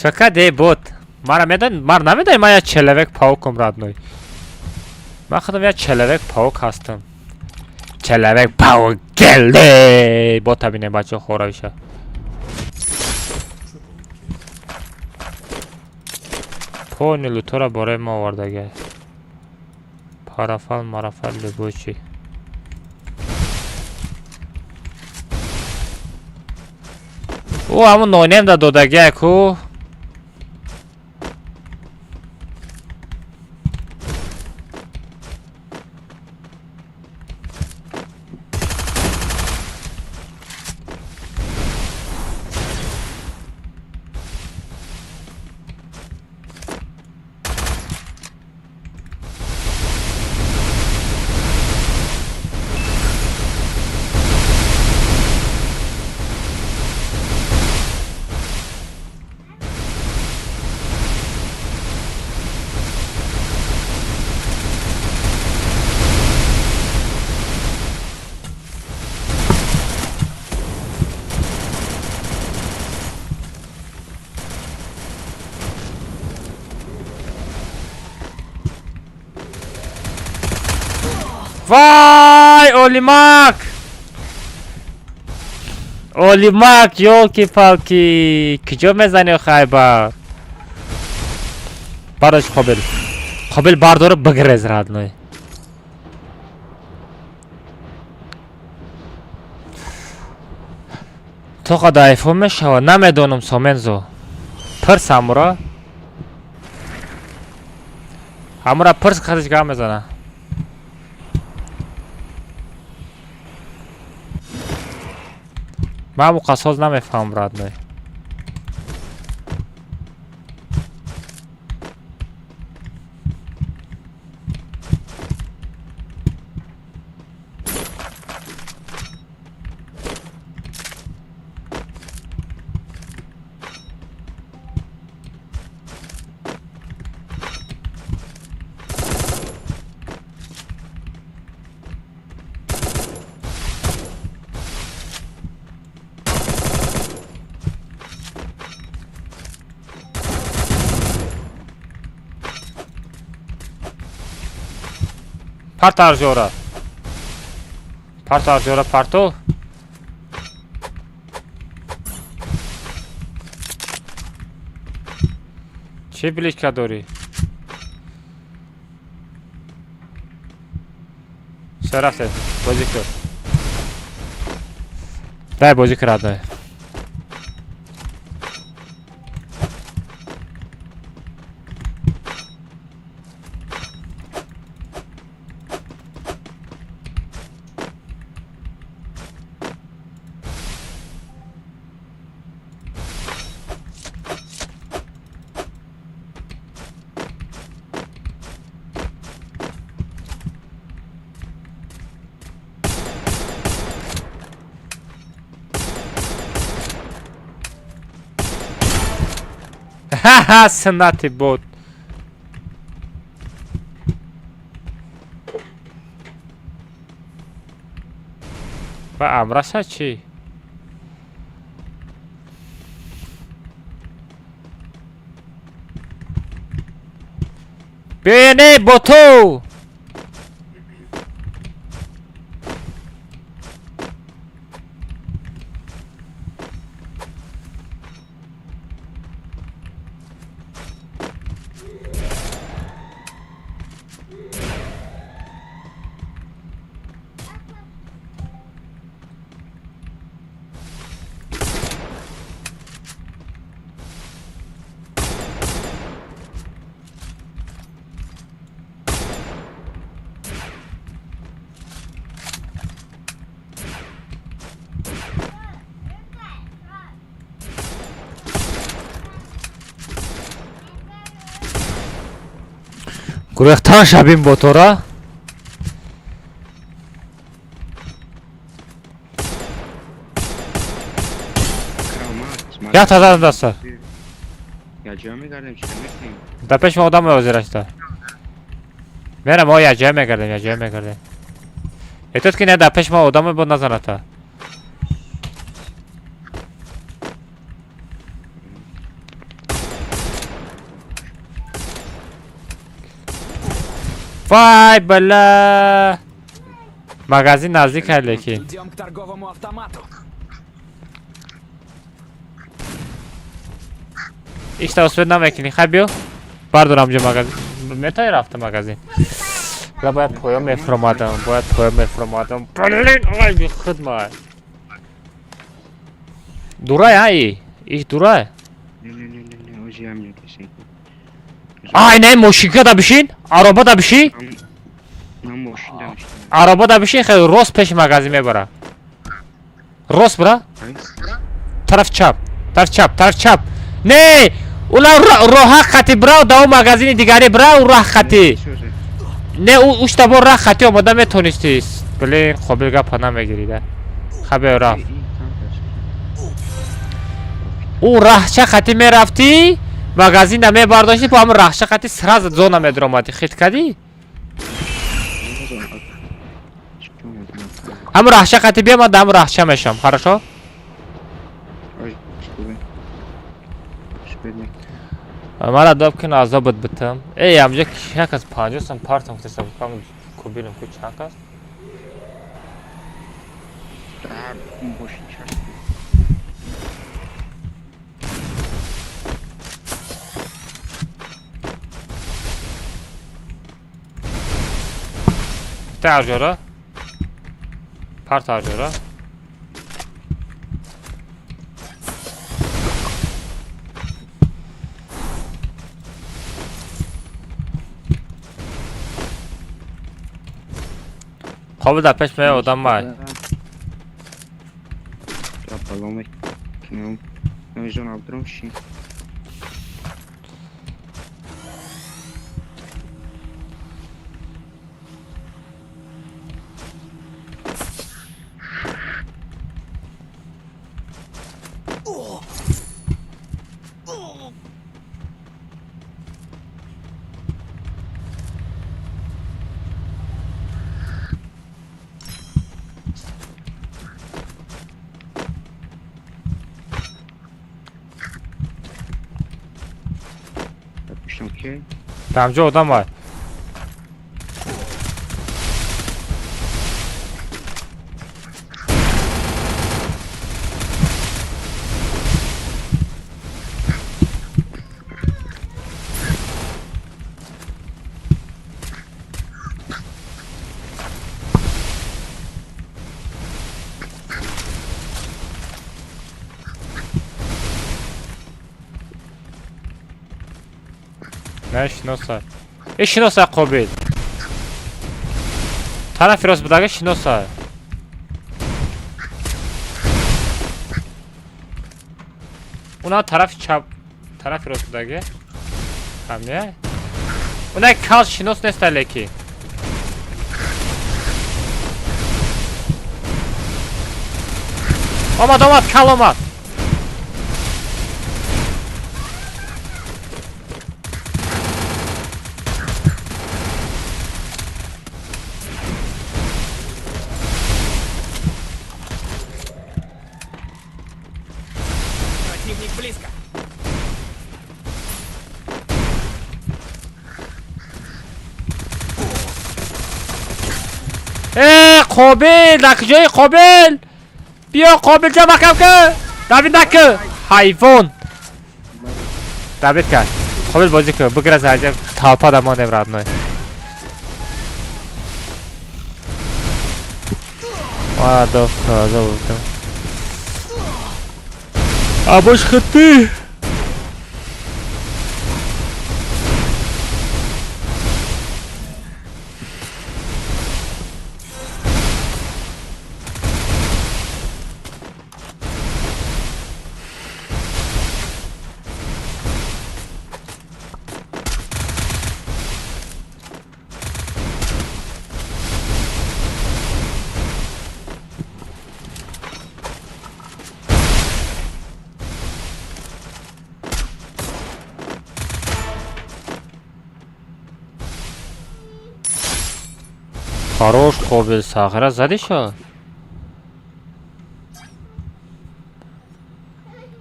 Чака де бот. Мара медан, мар намедай, ман як человек пауком, родной. Ман худам як человек паук ҳастам. Человек паук келе. Бота бинем бачо хоравиша. Пони лутора бораи ма овардага. Парафал марафал любой чи. О, ҳамун нонем да додагия ку. Вай, Олимак! Олимак, ёлки-палки! Куҷо мезани хайба? Бардош Қобил. Қобил бардора бигрез, родной. То қад айфон мешава? Намедонам, Сомензо. Пирс ҳамура? Ҳамура пирс хадиш гап мезана. Ман муқассоз намефаҳмам, родной. Партаржора. Партаржора парто. Чӣ бличка дорӣ? Всё, рафте. Бозӣ кун. Дай бозӣ кун, родной. Ха-ха, сенати бот. Ва амраша чӣ? Биёне боту! Гурехтан шабим ботора. Я тазадам даста. Я ҷоя мегардем, чӣ мекунем? Да пеш мо одам ҳозир ашта. Мера мо я ҷоя мегардем, я ҷоя мегардем. Эҳтиёт ки не да пеш мо одам бод назаната. Вай, бля! Магазин наздик ай лекин. Идем к торговому автомату. Ишта успед намекунӣ, хай биё. Бардорам ҷо магазин. Метавонӣ рафта магазин? Ла бояд поён мефуромадам, бояд поён мефуромадам. Блин, ай бихуд май. Дурай ай? Иш дурай? Не, не, не, не, не, ози ам некесен. Ай, не, мошинка да бишин, ароба да биши. Ман мошин да бишин. Ароба да бишин, хеле рост пеши магазин мебара. Рост бира. Тараф чап, тараф чап, тараф чап. Не, ула роҳа хати бира, да у магазини дигаре бира, у роҳ хати. Не, у ушта бор роҳ хати омода метонисти. Блин, қобил гапа намегирида. Хабе рафт. У раҳча хати мерафтӣ, магазин да мебардошти, бо ҳамон раҳча хати сразу зона медиромадӣ. Хит кардӣ? Ҳамон раҳча хати биё, ман да ҳамон раҳча мешавам. Хорошо? Мара доб кин азобат битам. Эй, амҷа як аз 50 сом партам кутеса букам кубинам ку чанд кас? Та арҷора? Парта арҷора? Қобил дар пеш меояд одам май. Тамҷо одам ай. Не шиноса. Э шиноса қобил. Тарафи рост будага шиноса. Уна тарафи чап, тарафи рост будаги. Ҳамя. Уна кал шинос неста леки. Омад, омад, кал омад. Противник близко. Қобил, дар куҷои Қобил? Биё Қобил ҷа маҳкам кун. Давид накун. Ҳайвон. Давид кард. Қобил бозӣ кун. Бигира зарҷа толпа да монем родной. Ва доф. Абош хати. Хорош, Қобил, сағира задиша.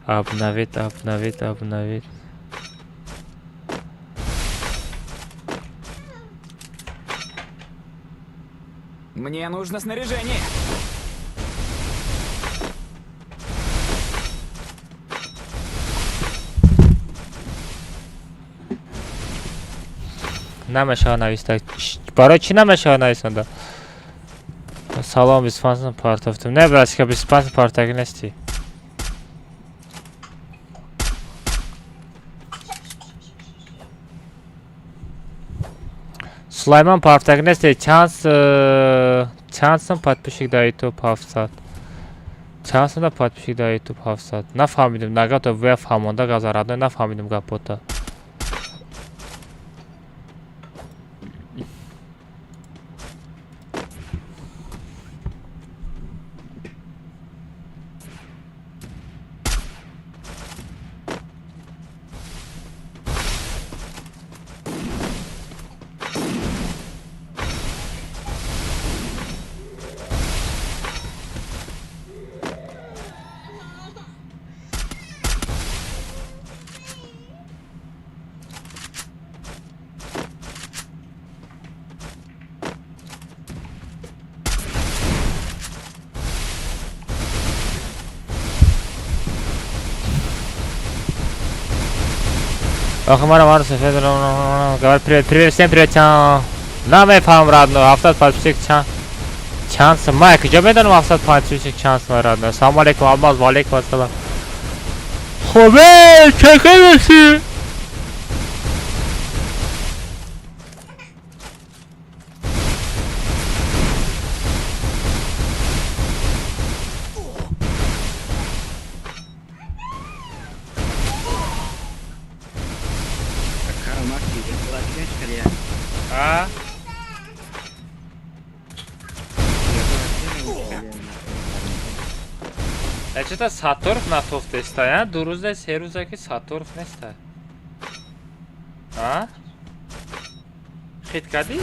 Обновить, обновить, обновить. Мне нужно снаряжение. Намешава нависта. Барои чӣ намешава нависонда? Салом, 25 партофтум. Не, братишка, 25 партаги нести. Сулаймон партаги нести. Чанд сум подписчик дар YouTube 700. Чанд сум да подписчик дар YouTube 700. Нафаҳмидим, нагато ве фаҳмонда газарадно нафаҳмидим гапота. Охмара Марса Федоровна, говорит, привет, привет, всем привет, чан. Намефаҳм, родной, 70 подписчик чан. Чанд сум? Ман куҷо медонам 70 подписчик чанд сум, родной? Салом алейкум, Алмаз, ва алейкум ассалом. Хобе, чакай бошӣ? А? Чета Сатторов натофтеста, я? 2 рӯза, 3 рӯза ки Сатторов неста. А? Хит кардӣ?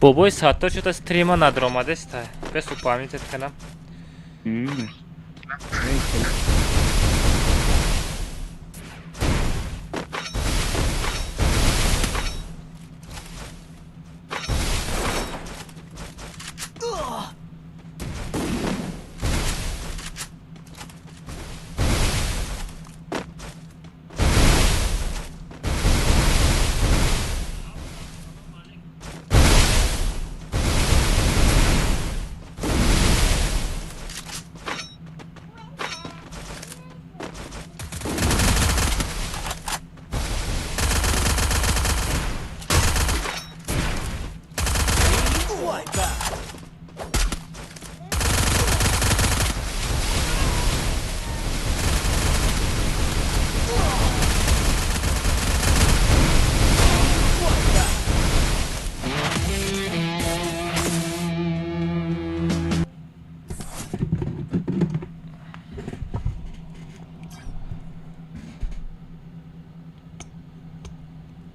Бобои Саттор чета стрима надромадеста. Бес упамитет канам.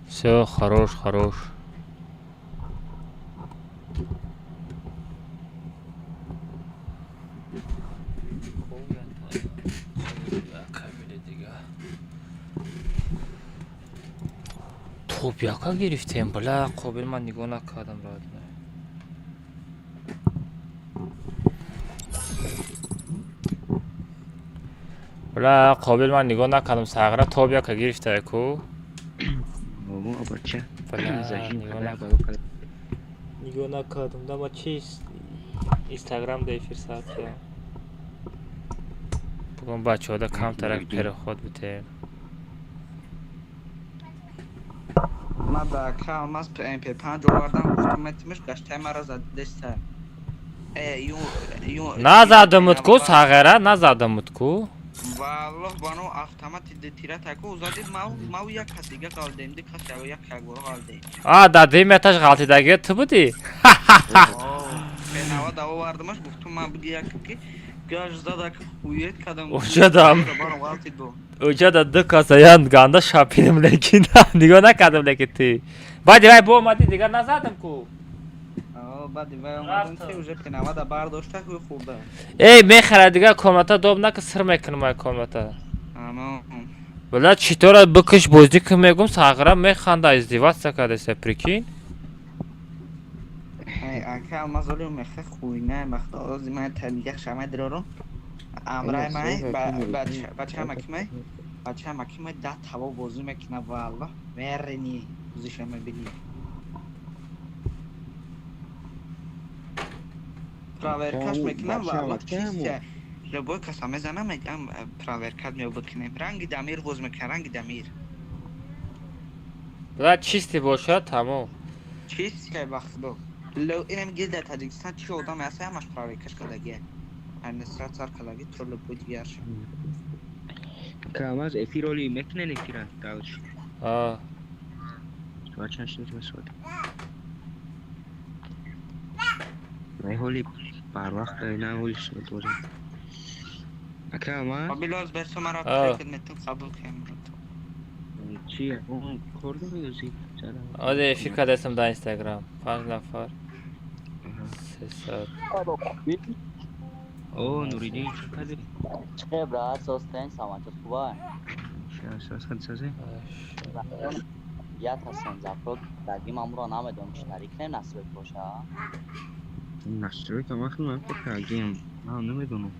Все, хорош, хорош. Топ яка гирифтем, бля, Қобил, ман нигоҳ накардам, родной. Бля, Қобил, ман нигоҳ накардам, сағра топ яка гирифта ку. Бача. Бля, Зажим нигоҳ када накардам. баро када. Нигоҳ накардам, да ма чи Инстаграм да эфир сар кардам. Бугун бачаҳода камтарак переход битем. Ман ба Алмаз МП5 овардам, гуфтам метимиш, гаштаи маро задеста. Э, ю ю. Назадамуд ку, сағира, назадамуд ку. Валлоҳ, бану автомати тира таку зади мау, як кас дига қалдем, ди кас як як бор қалдем. А, да дим этаж ғалтидаги ту будӣ? Пенава да овардамаш, гуфтам ман буги як ки гаш зада хует кадам. Уҷадам. Баром ғалтид бо. Уҷада ду каса ян ганда шапидим, лекин нигоҳ накардам, лекин ти. Баъди вай бо омадӣ, дигар назадам ку. Баъди вай омадам, ки уже пенавада бардошта, ҳуй хӯрда. Эй, мехара дига комната доб нака, сир мекунам ай комната. Амон. Бля, читора бикиш, бозӣ ки мегум, сағра механда, издеваться кардеса, прикинь. Ай, ака Алмаз, оли мехе хуйна бахта ози ман табиях шамай дирорум. Амрай май бача макимай. Бача макимай да таво бозӣ мекуна, валлоҳ. Мерени бозиша мебини. Проверкаш мекунам, валлоҳ, чист. Любой каса мезанам, мегам проверкат меобуд кунем. Ранги дамир боз мекунам, ранги дамир. Бля, чистый бошад, тамом. Чист бахто. Ло инам гилда Таҷикистон чи одам ҳаст, ҳамаш проверкаш кардагия. Администратор кардагӣ, то любой дигарша. Камаз эфир оли мекунен эфира дальше. А. Соат чанд шуд соат? Най ҳоли барвақт на ҳоли шуд бозем. Ака Алмаз. Қобил, оз берсо маро хидматон қабул кунем. Чи он кор дорӣ ӯзи? Озе эфир кардастам дар Инстаграм. Панҷ нафар. 3 соат. О, Нуриддин, чӣ кардӣ? Чӣ брат, состен, самача хуба? Сазе? Як ҳастем запрос даги мамуро намедонам чӣ тариқ не настройка боша. Настройка ман хеле кардем. Ман намедонам.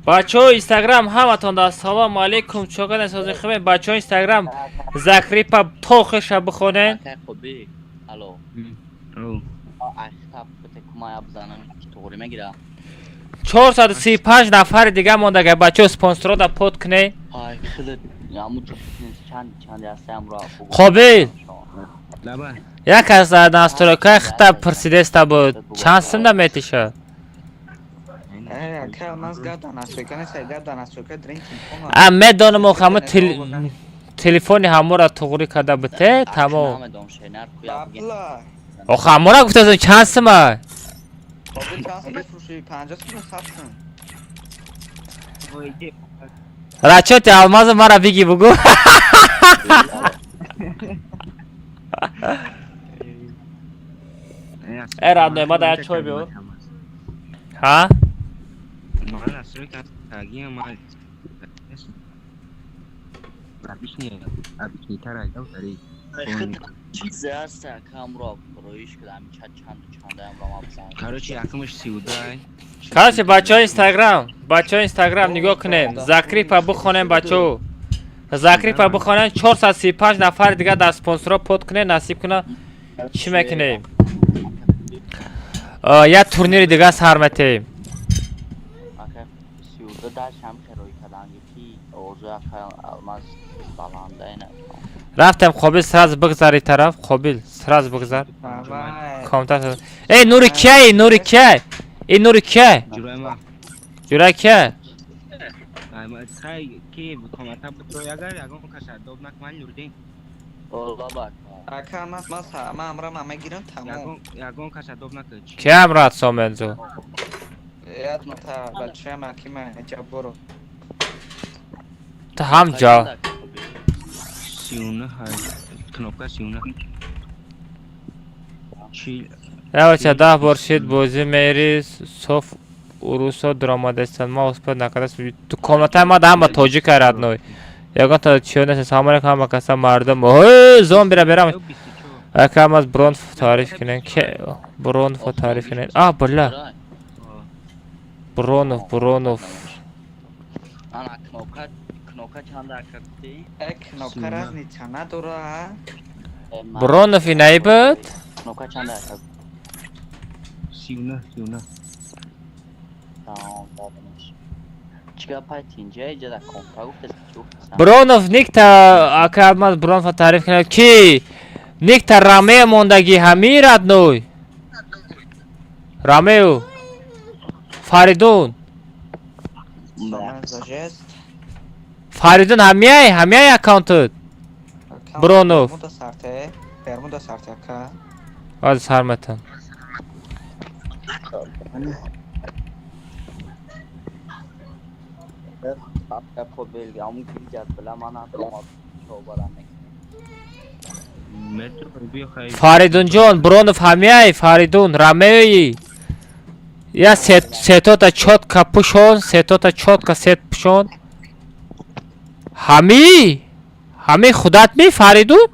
Бачаҳо Инстаграм, ҳаматон да ассалому алайкум. Чо кардем, сози хубем? Бачаҳо Инстаграм, закрипа тохеша бихонен. Хуби. Алло. Алло. Ахтаб бите кумая бизанам, туғри мегира. 435 нафари дига мондага, бачаҳо, спонсорро да под кунед. Ай, хеле аму чанд чанд ҳастам ро. Қобил. Лаба. Як аз настройкаи хита пурсидеста буд. Чанд сумда метиша? Э, ака Алмаз, гап дар настройка нест, гап дар настройка дрин телефон. А, медонам, ҳама телефони ҳамора туғрӣ карда буте, тамом. Намедонам шенар куя буген. Охо, ҳамора гуфтазам, чанд сума? Қобил, чанд сум мефурӯшӣ? 50 сум сабт кун. Расчёти Алмаза мара биги бугу. Э, родной, ма да чой биёр. Ҳа? Ман настройка кардем, ман обычный обычный тарайдам тари. Чизе ҳаст, ака, амро роиш кардам, чанд чанд чандаам ро ма бизанам. Короче, якумаш 32. Короче, бачаҳои Инстаграм, бачаҳои Инстаграм, нигоҳ кунед. Закрипа бихонем, бачаҳо. Закрипа бихонем, 435 нафари дига дар спонсорро под кунед, насиб куна чӣ мекунем? Як турнири дига сар метеҳем. Ака, 32 даш ҳам херои карданги ки орзуи ака Алмаз баланда ина. Рафтем, Қобил, сразу бигзари тараф, Қобил, сразу бигзар. Комната. Эй, Нури кияй, Нури кияй? Эй, Нури кияй? Ҷурайма. Ҷурай кияй? Хай ки комната бутро ягар ягон каса доб накман Нуриддин. Ола. Ака Алмаз, ман амра ма мегирам, тамом. Ягон каса доб накун. Ки амрат сомензу? Яд та бача макима ҷабборо. Та ҳам ҷа. 39 ҳай. Кнопка 39. Чил. Явача 10 бор шид бозӣ мери, соф урусо дуромадастан. Ма успел накардас. Ту комнатаи ма да ҳама тоҷика, родной. Ягон та чиё нест. Салом алейкум ҳама каса мардум. Ой, зомбира берам. Ака Алмаз, бронф таъриф кунед. Ке бронф таъриф кунед? А, бля. Бронов, Бронов. Ана кнопка, кнопка чанда, ака, гуфтӣ? Э, кнопка разница надора. Бронов инаи буд? Кнопка чанда, ака? 39, 39. Тамом, дадамаш. Чӣ гап инҷа? Иҷа дар компа гуфтест, чӣ гуфтест? Бронов никта, ака Алмаз, бронф таъриф кунед. Ки? Никта Ромео мондагӣ ҳами, родной. Ромео. Фаридун. Зажест. Фаридун, ҳамияй, ҳамияй аккаунтут. Бронов. Бермуда сарте, Бермуда сарте, ака. Аз сарматан. Ака Қобил, аму гилҷат била ман надорам, чобара мекунем. Фаридунҷон, Бронов ҳамияй, Фаридун, Ромеои. Я сетота чётко пӯшон, сетота чётко сет пӯшон. Ҳами? Ҳами худат ми, Фаридун?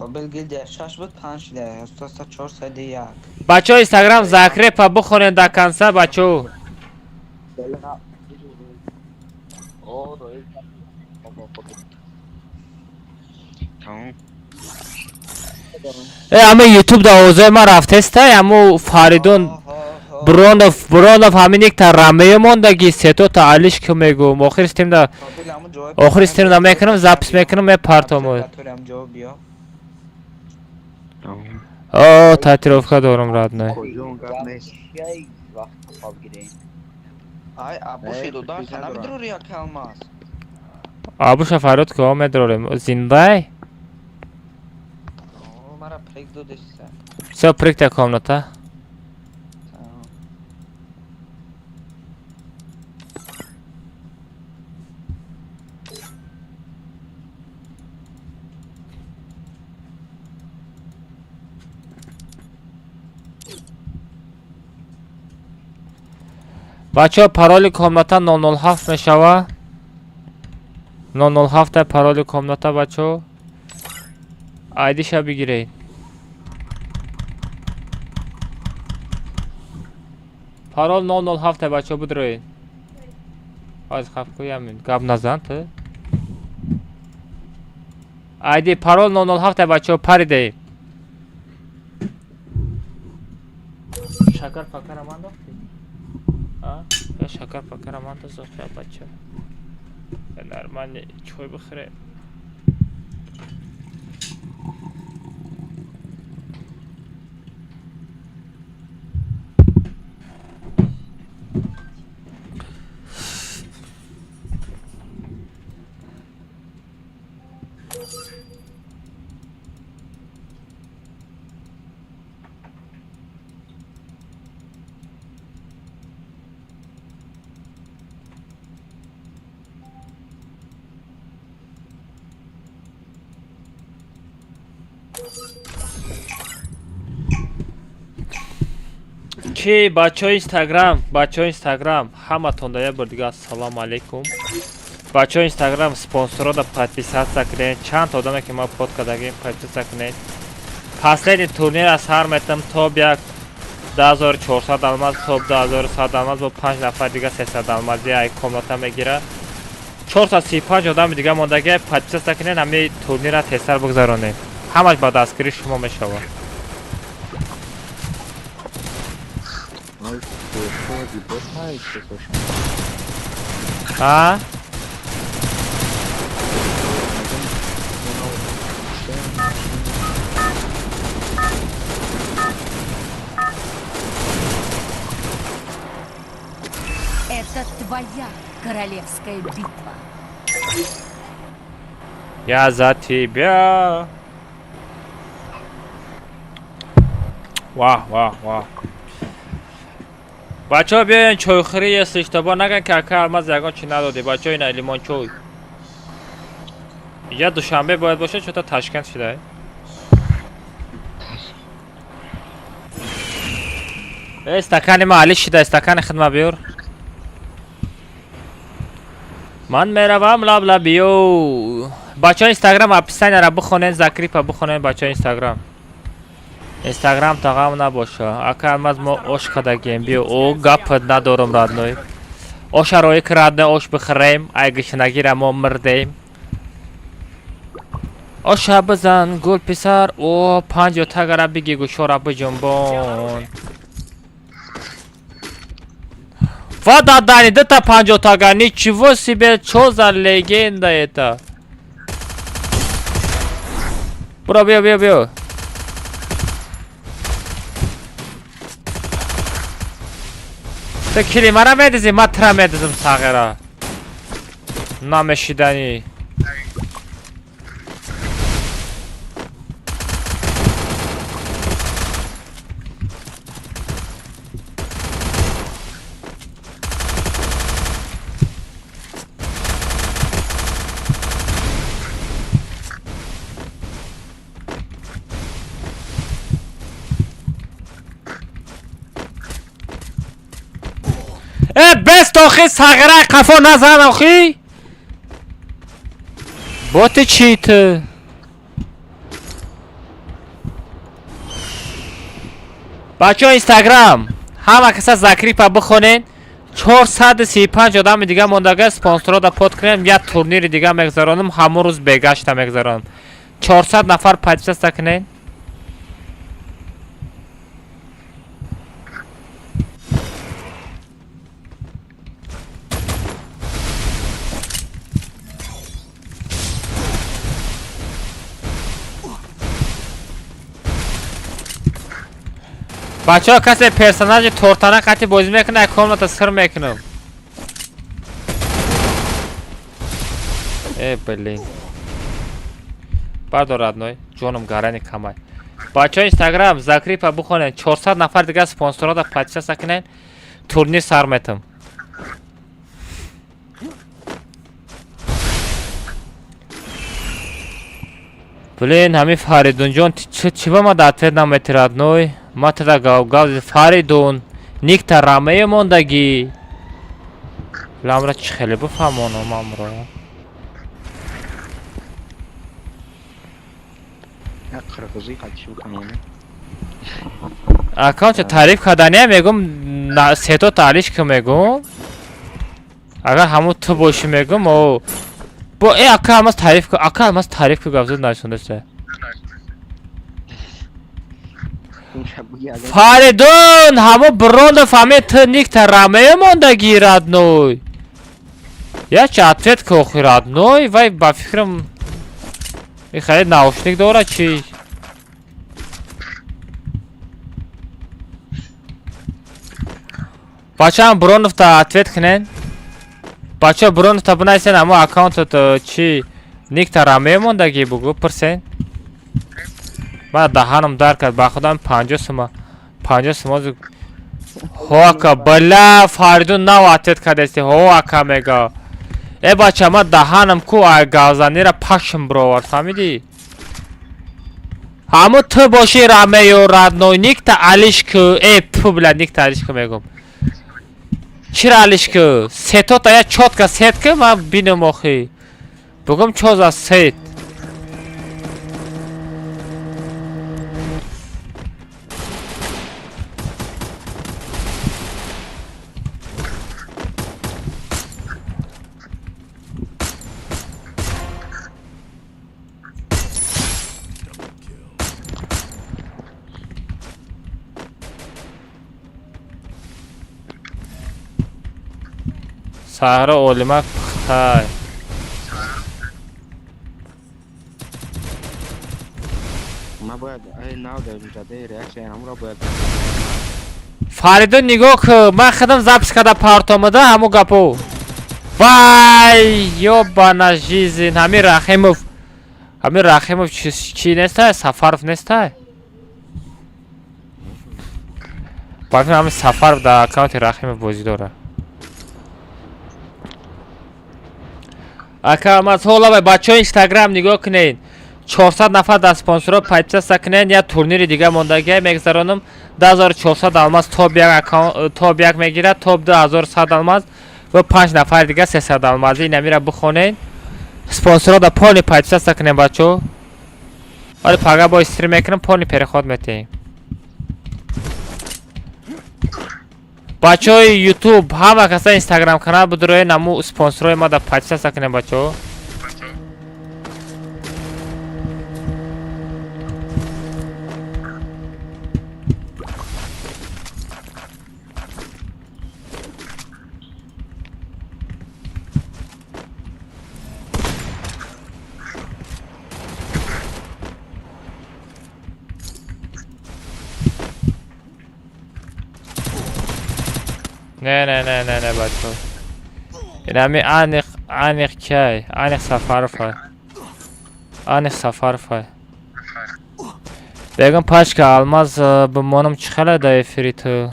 Қобил гилдия 6 буд 5 шуда, 401. Бачаҳо Инстаграм закрепа бихонед до конца, бачаҳо. Ама ютуб да овозои ман рафтестай, аммо Фаридун Бронов, Бронов ҳамин якта Ромео мондаги, сетота алиш ки мегӯм. Охир стримда, охир стримда мекунам, запис мекунам, мепартом. О, татуировка дорам, родной. Ай, абуши додан хана медрори як алмаз. Абуша фарёд ки медрорем. Зиндай? Мара прик додеса. Всё, прикта комната. Бачаҳо, пароли комната 007 мешава. 007 пароли комната, бачаҳо. Айдиша бигиред. Парол 007 бачаҳо, бидроед. Аз хафкӯям гап назан ту. Айди парол 007 бачаҳо, паридаем. Шакар пакара ман дохти? Я шакар пакара ман дохти, бача. Нормально чой бихӯрем. Чи бачаҳои Инстаграм, бачаҳои Инстаграм, ҳаматон да як бор дига ассалому алайкум. Бачаҳои Инстаграм спонсорро подписаться кунед. Чанд одаме ки ма под кардагим, подписаться кунед. Последний турнир аз ҳар метам топ 1 2400 алмаз, топ 2100 алмаз бо 5 нафар дига 300 алмаз як комната мегира. 435 одами дига мондаги, подписаться кунед, ҳамин турнирро тезтар бигзаронем. Ҳамаш ба дастгирии шумо мешавад. А? Это твоя королевская битва. Я за тебя. Вау, вау, вау. Бачаҳо биёен чойхӯрӣ, если иштибоҳ наган ки ака Алмаз ягон чи надодӣ. Бачаҳо ина лимон чой. Я Душанбе бояд бошад, чӯта Ташкент шуда. Э, стакани ма али шуда, стакани хидма биёр. Ман меравам лаб лабиё. Бачаҳо Инстаграм описанияро бихонед, закрипа бихонед бачаҳо Инстаграм. Инстаграм тағам набоша. Ака Алмаз мо ош кардагем. Биё, о гап надорам родной. Оша рои ки родной ош бихӯрем, ай гишнагира мо мирдем. Оша бизан гул писар, о панҷо тагара биги гӯшора биҷунбон. Ва дадани дута панҷо тага, ничего себе, чо за легенда это. Буро биё, биё, биё. Ту килимара медизӣ, ман тира медизм сағира. Намешиданӣ. Э, бест охи, сағира қафо назан охи. Боти чӣ ту? Бачаҳо, Инстаграм, ҳама каса закрепа бихонен. 435 одами дига мондага. Спонсорро под кунем, як турнири дига мегзаронам, ҳамон рӯз бегашта мегзаронам. 400 нафар подписаться кунен. Бачаҳо, касе персонажи тортана қати бозӣ мекунад, як комната сир мекунам. Э, блин, бардор, родной, ҷоном гарани камай. Бачаҳо, Инстаграм, закрепа бихонед. 400 нафар дига спонсорро подписаться кунед, турнир сар метам. Блин, ҳамин Фаридунҷон чӣ ба ма ответ намети, родной? Ма тада гав гав. Фаридун, никта рамее мондагӣ. Ламра чӣ хеле бифаҳмонам амро? Як қирғизӣ қатиши бикунем. Аккаунта таъриф кардания мегум, сето таълиш ки мегум. Агар ҳамун ту бошӣ, мегум, о бо э ака алмаз таъриф ку, ака алмаз таъриф ку. Гапзуд нашундаша. Фаридун, ҳамо бронда фаҳмед, ту никта рамее мондагӣ, родной. Ячи ответ ку охи, родной. Вай, ба фикрам, и хеле наушник дорад чӣ? Бачаам, Броновта ответ кунен. Бача, Броновта бинависен, ҳамо аккаунтат чӣ никта рамее мондагӣ, бугӯ, пурсен. Ман даҳанам дар кард, ба худам 50 сума, 50 сума. Ҳо, ака, бля, Фаридун нав ответ кардасти. Ҳо, ака, мега. Э, бача, ман даҳанам ку ай гавзанира пашм бировард, фаҳмидӣ? Ҳамо ту бошӣ рамею, родной, никта алиш ку. Э, пу, бля, никта алиш ку мегум. Чира алиш ку? Сетота я чётко сет ку, ман бинам охи. Бугум, чо за сет? Саҳро олимак пухтай. Ма бояд ай нав дар ҷадаи реаксия ҳамро бояд. Фаридун, нигоҳ ку, ман худам запись карда партомада ҳамо гапо. Вай, ёбана жизнь, ҳамин Рахимов, ҳамин Рахимов чӣ нестай, Сафаров нестай? Ба фикрам, ҳамин Сафаров дар аккаунти Рахимов бозӣ дорад. Ака, ман ҳола. Бачаҳои Инстаграм, нигоҳ кунед, 400 нафар дар спонсорро подписаться кунед. Як турнири дига мондагия мегзаронам. 2400 алмаз топ як топ як мегирад, топ 2100 алмаз ва панҷ нафари дига 300 алмазӣ. Инамира бихонед, спонсорро дар полный подписаться кунед, бачаҳо. Вале пага бо стрим мекунам, полный переход метиҳем. Бачаҳои Ютуб, ҳама каса Инстаграм канал будуроед, наму спонсорҳои ма дар подписаться кунед, бачаҳо. Не, не, не, не, не, бачаҳо, инами аниқ, аниқ кай, аниқ Сафаровай, аниқ Сафаровай. Бегум, пачка алмаз бимонам, чӣ хеле да эфири ту?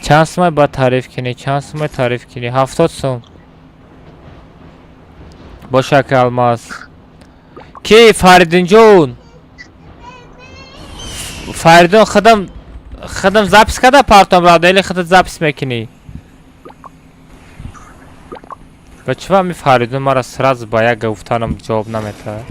Чанд сумай бояд таъриф кунӣ? Чанд сумай таъриф кунӣ? 70 сум боша, ки алмаз ки. Фаридунҷон, Фаридун, худам запись карда партом, правда, или худат запись мекунӣ? Ба чӣ ва ми Фаридун мара сразу ба як гуфтанам ҷавоб наметаҳад?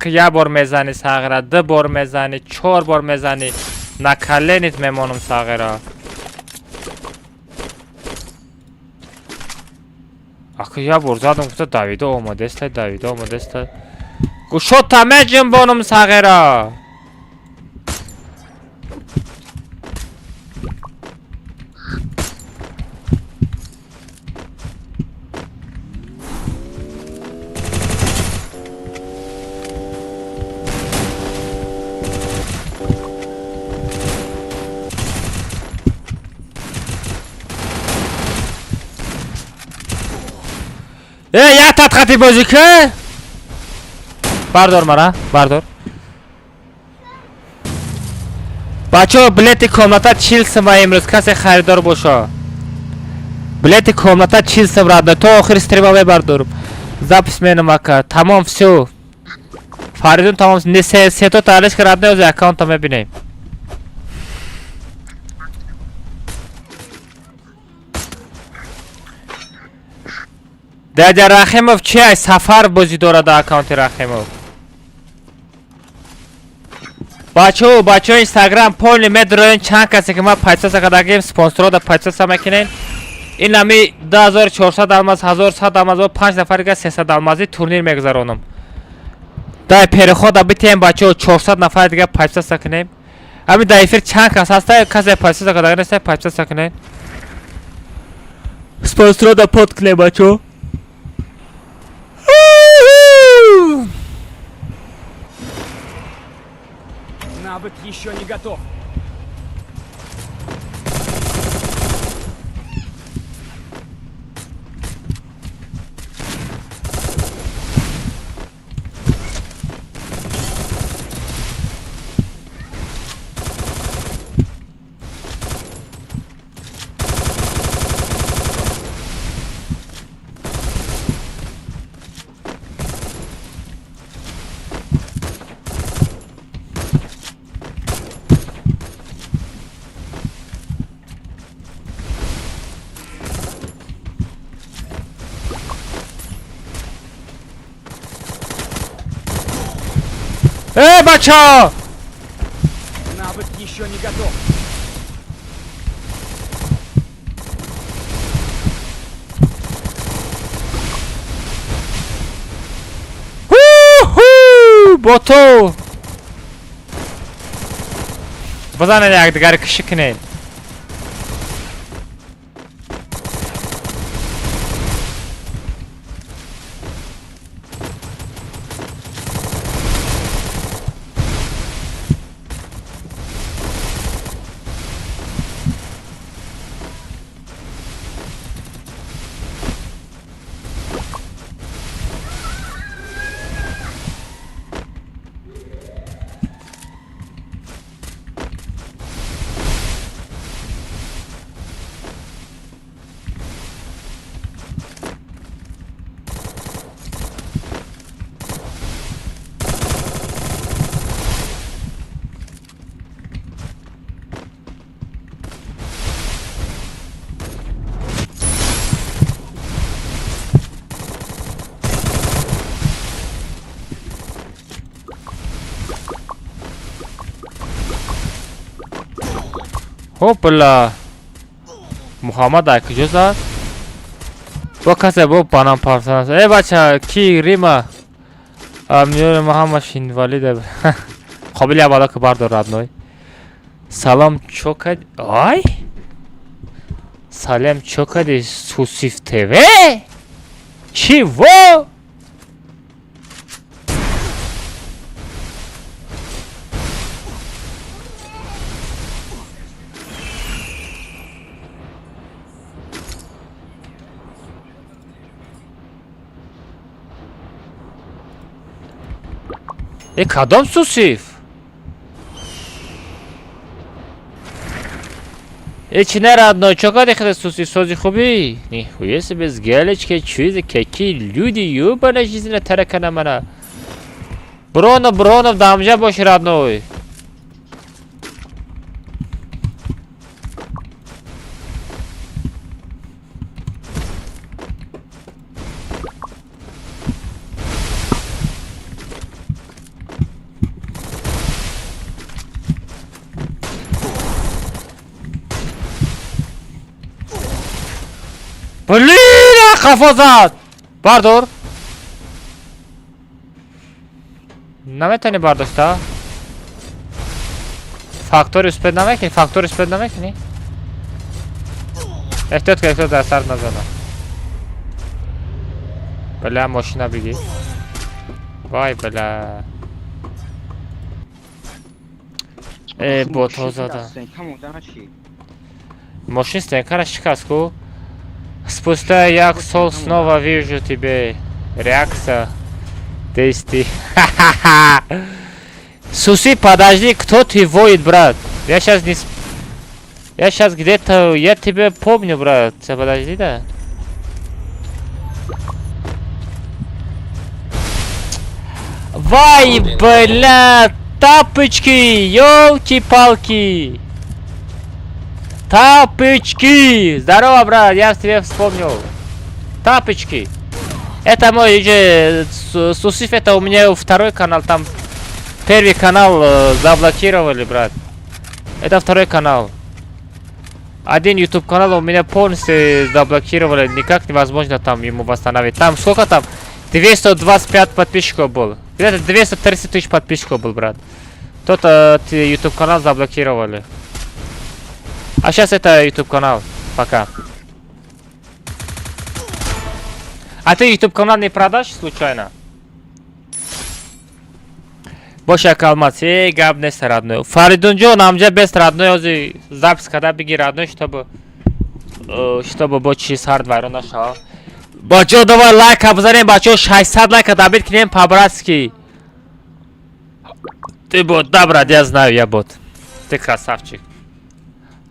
Ака, як бор мезанӣ, сағира, ду бор мезанӣ, чор бор мезанӣ, на коленит мемонам, сағира. Ака, як бор задам, гуфта давида омадестай, давида омадестай. Гӯшота меҷунбонам, сағира. Э, як татқати бозӣ ка? Бардор мара, бардор. Бачаҳо, билети комната 40 сум имрӯз, касе харидор боша. Билети комната 40 сум, родной. То охири стрима мебардорам. Запись менам, ака. Тамом, всё. Фаридун тамом, не се сето таълиш ка, родной, ози аккаунта мебинем. Дядя Рахимов чи ай сафар бозӣ дорад аккаунти Рахимов. Бачаҳо, бачаҳо, Инстаграм полный медроен, чанд касе ки ман подписаться кардагим, спонсорро да подписаться мекунен. Ин ами 2400 алмаз, 1100 алмаз, бо 5 нафар дига 300 алмазӣ турнир мегузаронам. Дай перехода битем, бачаҳо, 400 нафар дига подписаться кунем. Ами дар эфир чанд кас ҳаста, касе подписаться кардаги неста, подписаться кунен. Спонсорро да под кунем, бачаҳо. Навык еще не готов. Эй, бачо! Навык еще не готов. Ху-ху! Боту! Базанед якдигари кишӣ кунед. Хопла! Муҳаммад ай куҷо зад? Бо касе бо банан парсан. Э, бача, ки Рима? Амниёри ма ҳамаш инвалида. Қобили аввало ки бардор, родной. Салом, чо кад? Ай? Салем, чо кади? Сусиф ТВ? Чего? Э, кадом Сусиф? Эчи не, родной, чё кади хеле суси сози хуби? Нихуя себе с галечкой, чё какие люди, ёбаная жизнь таракана мана. Бронов, Бронов, дамжа боши, родной. Блин, қафо зад. Бардор. Наметавонӣ бардошта? Фактори успед намекунӣ? Фактори успед намекунӣ? Эҳтиёт кун, эҳтиёт дар сар назана. Бля, мошина бигир. Вай, бля. Э, ботҳо зада. Мошин стенкара шикаст ку? Спустя як сол снова вижу тебе. Реакция. Действий. Суси, подожди, кто ты воет, брат? Я сейчас не... Я сейчас где-то... Я тебя помню, брат. Подожди, да? Вай, бля, тапочки, елки-палки. Тапочки! Здорово, брат, я тебе вспомнил. Тапочки. Это мой уже Сусиф, это у меня второй канал, там первый канал заблокировали, брат. Это второй канал. Один YouTube канал у меня полностью заблокировали, никак невозможно там ему восстановить. Там сколько там? 225 подписчиков было. Где-то 230 тысяч подписчиков был, брат. Тот YouTube канал заблокировали. А сейчас это YouTube канал. Пока. А ты YouTube канал не продашь случайно? Боша калмат, эй, гап не родной. Фаридунҷон, амҷа бест родной, ози запись када биги родной, чтобы бо чи сард вайрон нашава. Бачо, давай лайка бизанем, бачо, 600 лайка добить кунем по-братски. Ты бот, да, брат, я знаю, я бот. Ты красавчик.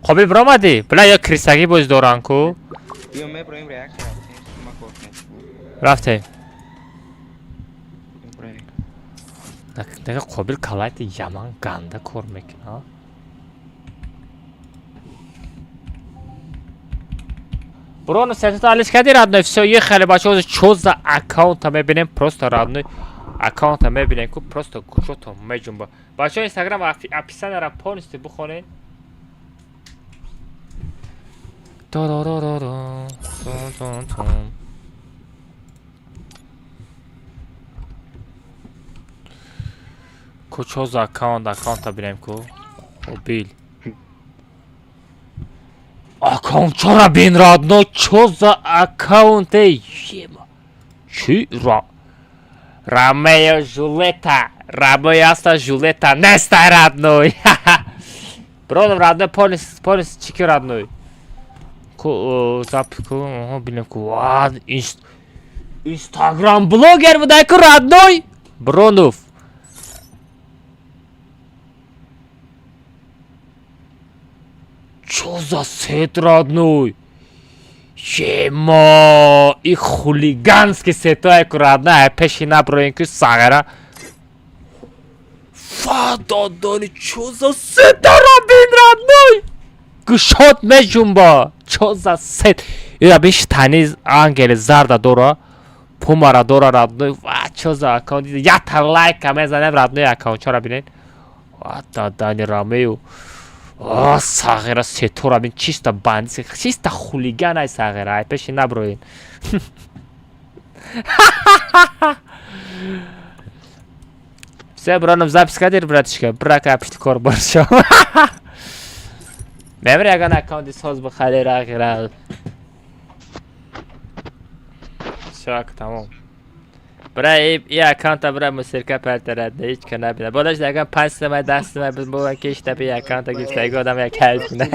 Қобил биромадӣ? Бля, я крисагӣ боз дорам ку. Рафтем. Нега Қобил калайти яман ганда кор мекуна. Броно сетата алиш кади родной, всё, ехали, бачо, чо за аккаунта мебинем, просто родной аккаунта мебинем ку, просто кучото меҷумба. Бачо, Инстаграм описаниеро полностью бихонед. Ку чо за аккаунт, аккаунта бинем ку. Қобил. Аккаунт чора бин родной, чо за аккаунт, эй, ема. Чи ра? Ромео Жулета, Ромео аста Жулета, нестай родной. Броном родной, полис чики родной. Ку запись ку, бинем ку. Ва, Инстаграм блогер будай ку родной. Бронов. Чо за сет родной? Ема, и хулиганский сетое ку родной, пеши наброен ку сагара. Фа, додони, чо за сет робин родной? Гушот меҷумба. Чо за сет? Ира биш тани ангели зарда дора. Пумара дора родной. Ва, чо за аккаунт? Ята лайка мезанем родной аккаунт. Чора бинед? Ва, дадани Ромео. О, сағира сетора бин, чисто бандит, чисто хулиган ай сағира, ай пеши наброин. Все, броном запись кадир, братишка, брака пишти кор боршо. Мемри ягон аккаунти соз бихари рағира. Всё, тамом. Бра, и аккаунта бра мусирка партарад, ҳеҷ ка набина. Бодаш ягон 5 сомай, 10 сомай бува кишта би аккаунта гирифта, яго одам як кайф куна.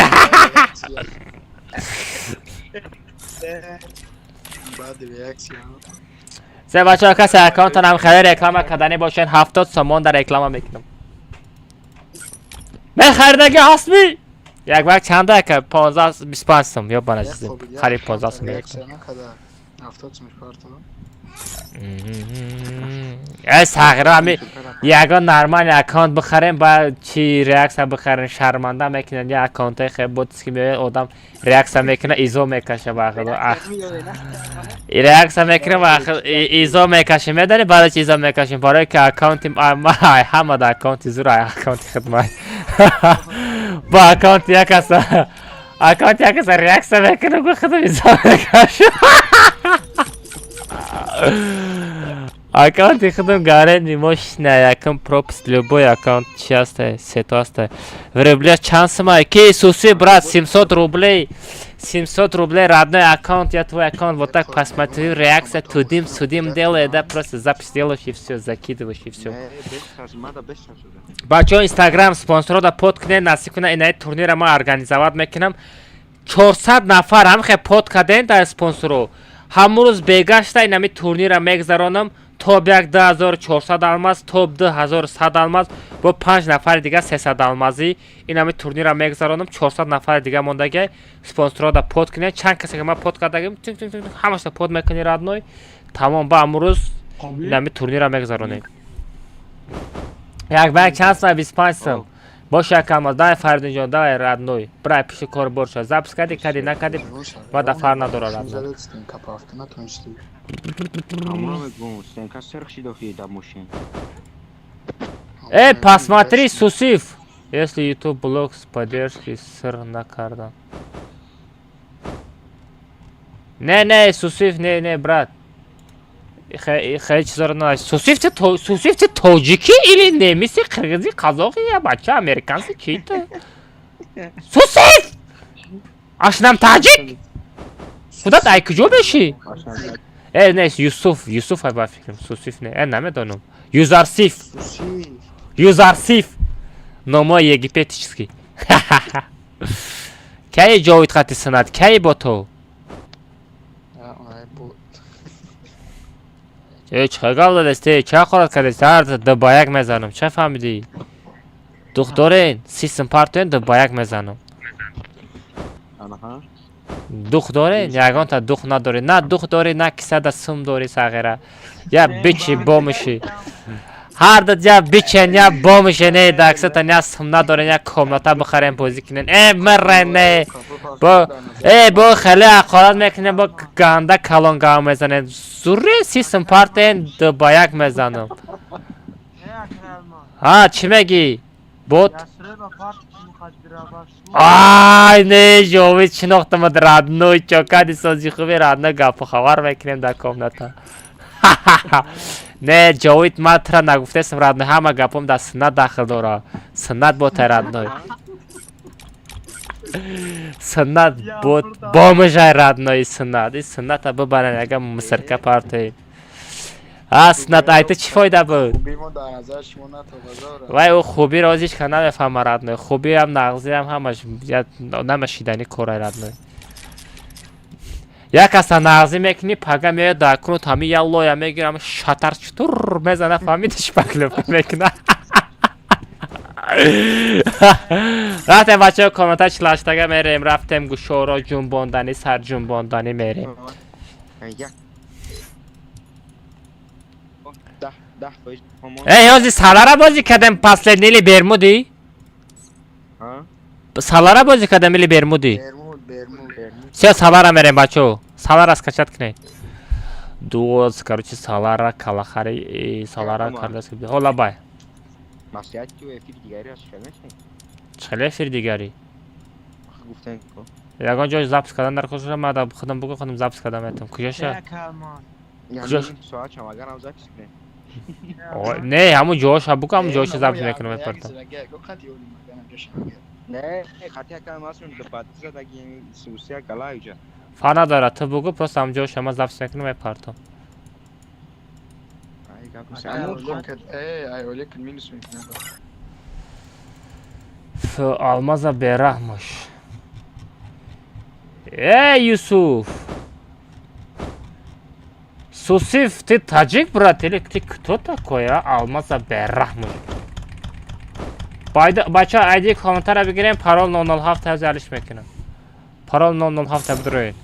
Се бачаҳо, касе аккаунтонам хеле реклама кардани бошед, 70 сомон дар реклама мекунам. Мехаридаги ҳастми? Як вақт чанда ака? 15, 25 сум ё бана чизи. Қариб 15 сум. Реаксия накарда. 70 сум парто. Э, сағира, ами ягон нормальный аккаунт бихарем, ба чи реаксия бихарем, шарманда мекунанд. Я аккаунтҳои хеле ботски меояд, одам реаксия мекуна, изо мекаша ба худо. Реаксия мекунем ва изо мекашем. Медонӣ барои чи изо мекашем? Барое ки аккаунти ҳама да аккаунти зур, аккаунти хидмат ба аккаунти як каса, аккаунти як каса реаксия мекунам, гу худам изо мекашам. Аккаунти худам гарени мощная, якм пропуск, любой аккаунт чи ҳастай, сето ҳастай. В рублях чанд сумай? Ки суси, брат, 700 рублей. 700 рублей, родной аккаунт, я твой аккаунт вот так посмотрю, реакция тудим судим делаю, да, просто запись делаешь и все, закидываешь и все. Бачаҳо, Инстаграм спонсорро под кунед, насиб кунед, инаи турнира ма организовать мекунам. 400 нафар ҳамхе под кардем дар спонсоро. Ҳамун рӯз бегашта инами турнира мегзаронам. Топ як 2400 алмаз, топ 2100 алмаз, бо панҷ нафари дига 300 алмазӣ. Инами турнира мегзаронам, 400 нафари дига мондагиай. Спонсорро под кунед, чанд касе ки ман под кардагим, ҳамаша под мекунӣ, родной. Тамом, ба ҳамун рӯз инами турнира мегзаронем. Як ба як чанд сум? 25 сум. Бош, як алмаз, давай, Фаридунҷон, давай, родной. Брай пиши кор борша. Запись кардӣ, кардӣ, накардӣ, ва да фар надора, родной. Стенка пафта натонистӣ. Амро мегӯм, стенка сирх шидофи дар мошин. Эй, посмотри, Сусиф. Если YouTube блог с поддержки сыр накардан. Не, не, Сусиф, не, не, брат. Хеле чизоро на Сусиф, ты Сусиф, ты тоҷикӣ или немиси, қирғизи, қазоқи, я бача американси, чи ты? Сусиф! Ашнам таҷик? Худат ай куҷо бешӣ? Э, не, Юсуф, Юсуф ай ба фикрам, Сусиф не, э, намедонам. Юзарсиф. Юзарсиф. Номои египетический. Кай ҷовид хати санат, кай бо ту? Э, чӣ гап дадасти? Ча хорат кардест? Ҳар ду ба як мезанам. Ча фаҳмидӣ? Дух дорен, сисм партоен, ду ба як мезанам. Дух дорен, ягонта дух надорӣ. На дух дорӣ, на кисада сум дорӣ, сағира. Я бичи бомиши. Ҳар ду я бичен, я бомише, не, даксата я сум надорен, я комната бихарем, бозӣ кунен. Э, мирене. Бо э, бо хеле ҳақорат мекунем, бо ганда калон гав мезанем. Зуре сисм партен, ду ба як мезанам. Ҳа, чӣ мегӣ? Бот? Ай, не, ҷовид шинохтамад, родной, чокади сози хуби, родной, гапу хабар мекунем дар комната. Не, ҷовид, ман тура нагуфтесам, родной, ҳама гапом дар суннат дахл дора. Суннат ботай, родной. Суннат бот бомижай, родной, суннат. И сунната бибарен, яга мусорка партоед. А, суннат, ай ту чӣ фоида буд? Вай, ӯ хубиро ҳеҷ ка намефаҳма, родной. Хубиам, нағзиам ҳамаш намашидани корай, родной. Як каса нағзӣ мекунӣ, пага меояд дар кунут ҳами я лоя мегирам, шатар чутур мезана, фаҳмиди, шпаклёвка мекуна. Рафтем, бачаҳо, комната чилаштага мерем, рафтем гӯшоро ҷунбонданӣ, сарҷунбонданӣ мерем. Эй, ҳози салара бозӣ кардем, последний или Бермуди? Салара бозӣ кардем или Бермуди? Всё, салара мерем, бачаҳо. Салара скачать кунед. Дуоз, короче, салара калахари, салара кардас. Ҳола бай. Маслиҳати ту эфири дигари аст, чӣ мешавӣ? Чӣ эфири дигари? Гуфтем ко. Ягон ҷой запись кардан дар кошаша, ман да худам бугу, худам запись кардан метавонам. Куҷоша? Куҷош? Соат чам агарам запись кунем. Не, ҳамун ҷоша бугу, ҳамун ҷоша запись мекунам, мепартам. Не, хати якам асун дбат задаги сусия гала иҷа. Фар надорад, ту бугу, просто ҳамун ҷоша ман запись мекунам, мепартам. Алмаза бераҳмош. Эй, Юсуф! Сусиф, ты таджик, брат, или ты кто такой, а? Алмаза бераҳмош. Бача айди комментара бигирем, парол 007 ҳазалиш мекунам. Парол 007 бидроед.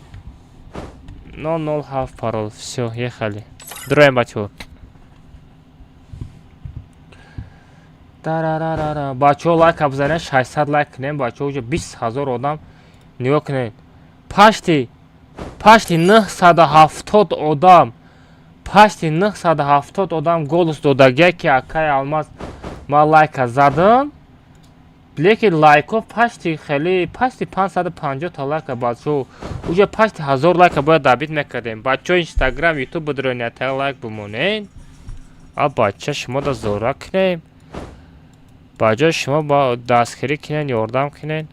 007 парол. Всё, ехали. Дроем, бачаҳо. Дарарарара. Бачаҳо лайк бизанед, 600 лайк кунем, бачаҳо уже 20 ҳазор одам нигоҳ кунед. Пашти 970 одам, пашти 970 одам голос додагия ки акай Алмаз ман лайка задам. Лекин лайко пашти хеле пашти 550 та лайка бачаҳо уже пашти 1000 лайка бояд добит мекардем. Бачаҳо Инстаграм, Ютуб бидроед, та лайк бимонед. А бача шумо да зора кунем. Ба ҷои шумо ба дастгирӣ кунед, ёрдам кунед.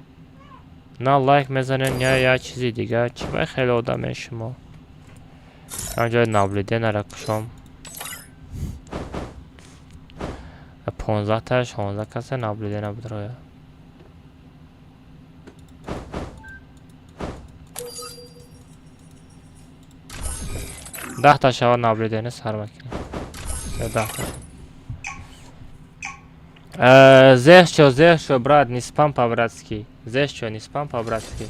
На лайк мезанед, я як чизи дигар. Чӣ бай хеле одаме шумо. Ҳамҷои наблюденара кушом. 15 та 16 каса наблюдена бидроя. Даҳта шава наблюдена сар мекунем. Даҳта. Зехчо, зехчо, брат, не спам по-братски. Зехчо, не спам по-братски.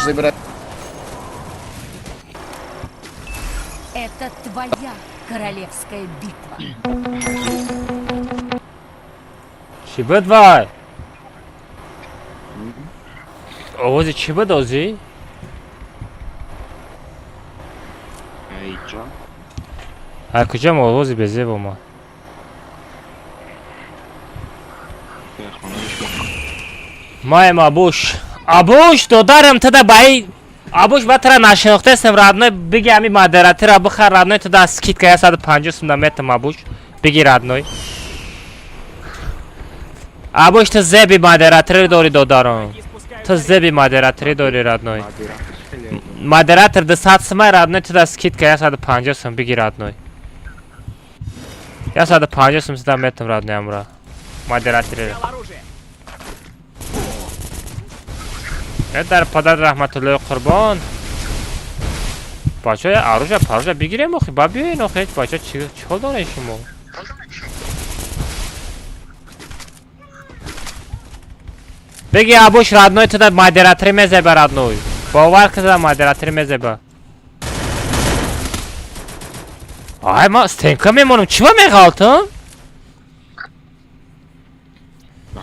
Забирай. Это твоя королевская битва. Чӣ буд вай? Овози чӣ буд озӣ? Айҷо. А куҷам овози безеб омад? Маем Абуш. Абуш, додарам тада баи Абуш ба тара нашинохтаестем родной, биги ами модератора бихар родной, тада скидка 150 сум да метам Абуш. Биги родной. Абуш ту зеби модератори дори додарам. Ту зеби модератори дори родной. Модератор 200 сумай родной, туда скидка 150 сум биги родной. 150 сум туда метам родной амра. Модератори. Дар падар раҳматуллои қурбон. Бачаҳо аружа паружа бигирем охи, ба биёен охи, бачаҳо чӣ ҳол доред шумо? Беги Абуш родной туда модератори мезеба родной. Бовар ки туда модератори мезеба. Ай ма стенка мемонам, чӣ ба меғалтам?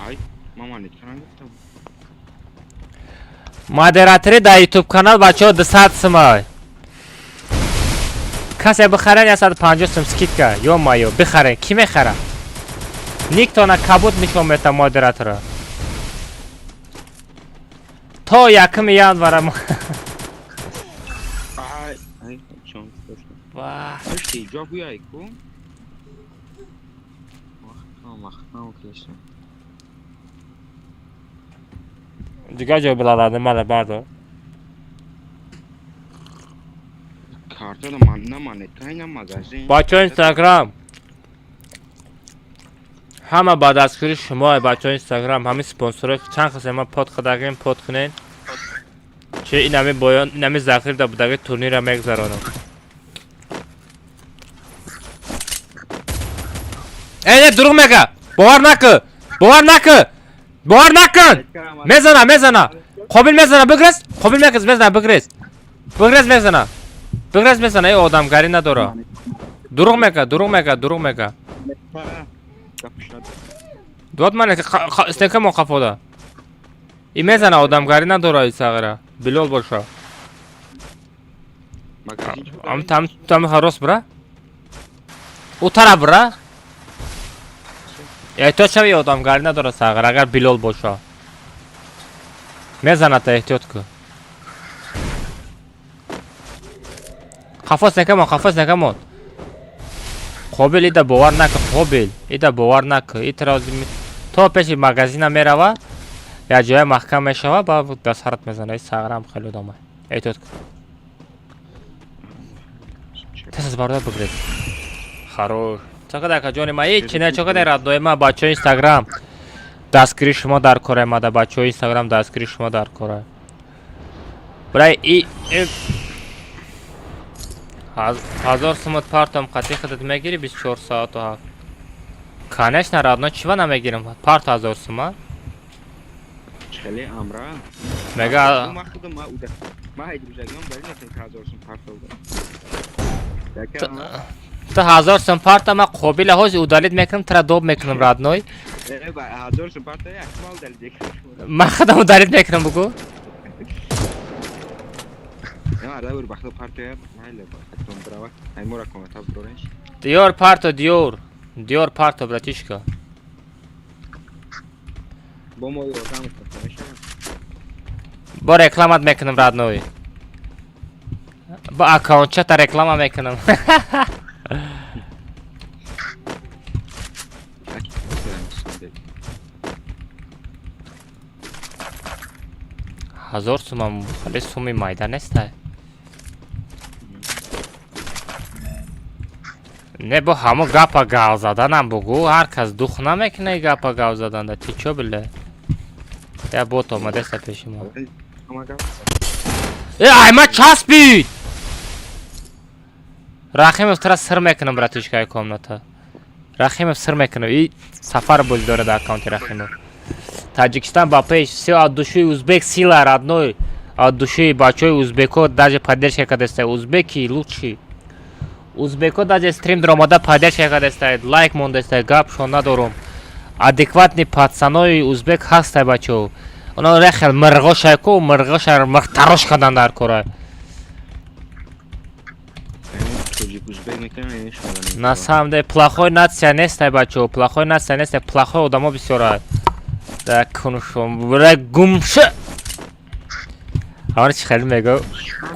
Ай, мама нетранам. Модератори дар YouTube канал бачаҳо 200 сумай. Касе бихарен 150 сум скидка. Ё-моё, бихарен. Ки мехара? Никтона кабут нишон мета модератора. То 1 январа. Ай, ай, чон, точно. Слушайте, ҷо буяй ку? Вақт, конечно. Дигар ҷой билаларди мана бардор. Картада ман на монета, на магазин. Бачаҳо Инстаграм. Ҳама ба дастгирии шумо бачаҳо Инстаграм, ҳамин спонсорҳо чанд касе ма под кардагем, под кунед. Чи инами боён, инами захир да будаги турнира мегзаронам. Э, не, дурӯғ мега. Бовар накун. Бовар накун. Бовар накун. Мезана, мезана. Қобил мезана, бигрез. Қобил мегрез, мезана, бигрез. Бигрез мезана. Бигрез мезана, эй одамгарӣ надора. Дурӯғ мега, дурӯғ мега, дурӯғ мега. Дод мане стенка мо қафода. И мезана одамгарӣ надора и сағира. Билол боша. Ам там там ҳарос бра. У тараф бра. Эҳтиёт шави, одамгарӣ надора сағир, агар Билол боша. Мезаната, эҳтиёт кун. Қафос накамон, қафос накамон. Қобил ида бовар нака, қобил. Ида бовар нака. Итра то пеши магазина мерава, я ҷоя маҳкам мешава, ба дастҳарат мезана. И сағрам хеле одама. Эҳтиёт кун. Тез аз бародар бигрез. Хорош. Чақадар ака ҷони ма, ҳеҷ не, чақадар родной ма, бачаҳои Инстаграм. Дастгири шумо дар кора мада, бачаҳои Инстаграм дастгири шумо дар кора. Брай и 1000 сумат партам қати худат мегири 24 соату 7. Конечно, родной, чива намегирам? Парт 1000 сума. Хеле амра. Мега ма ҳайдружагиам бари нетем 1000 сум парт додам. Ту 1000 сум парта ма қобила ҳози удалить мекунам, тра доб мекунам родной. Э, ба 1000 сум парта як ма удалить мекунам. Ма худам удалить мекунам бугу. Диор парто, диор. Диор парто, братишка. Бо рекламат мекунам родной. Бо аккаунтчата реклама мекунам. Ҳазор сумам хеле суми майда нестай. Не бо ҳамо гапа гав заданам бугу, ҳар кас дух намекуна гапа гав заданда. Ти чо биле? Я бот омадеста пеши мо. Э, ай ма часпид! Рахимов тра сир мекунам, братишка, комната. Рахимов сир мекунам. И сафар бози дорад аккаунти Рахимов. Таджикистан ба пеш, все от души узбек сила, родной. От души бачои узбеко даже поддержка кадестай. Узбеки лучшие. Узбеко даже стрим дромада поддержка кадестай, лайк мондестай, гап шон надорум. Адекватный пацанои узбек ҳастай бачо. Оно рехел мирғошай ку, мирғошай миртарош кадан дар кора. На самом деле плохой нация нестай бачо, плохой нация нестай, плохой одамо бисёра. Да кунушум, бра гумша. Авар чи хеле мего?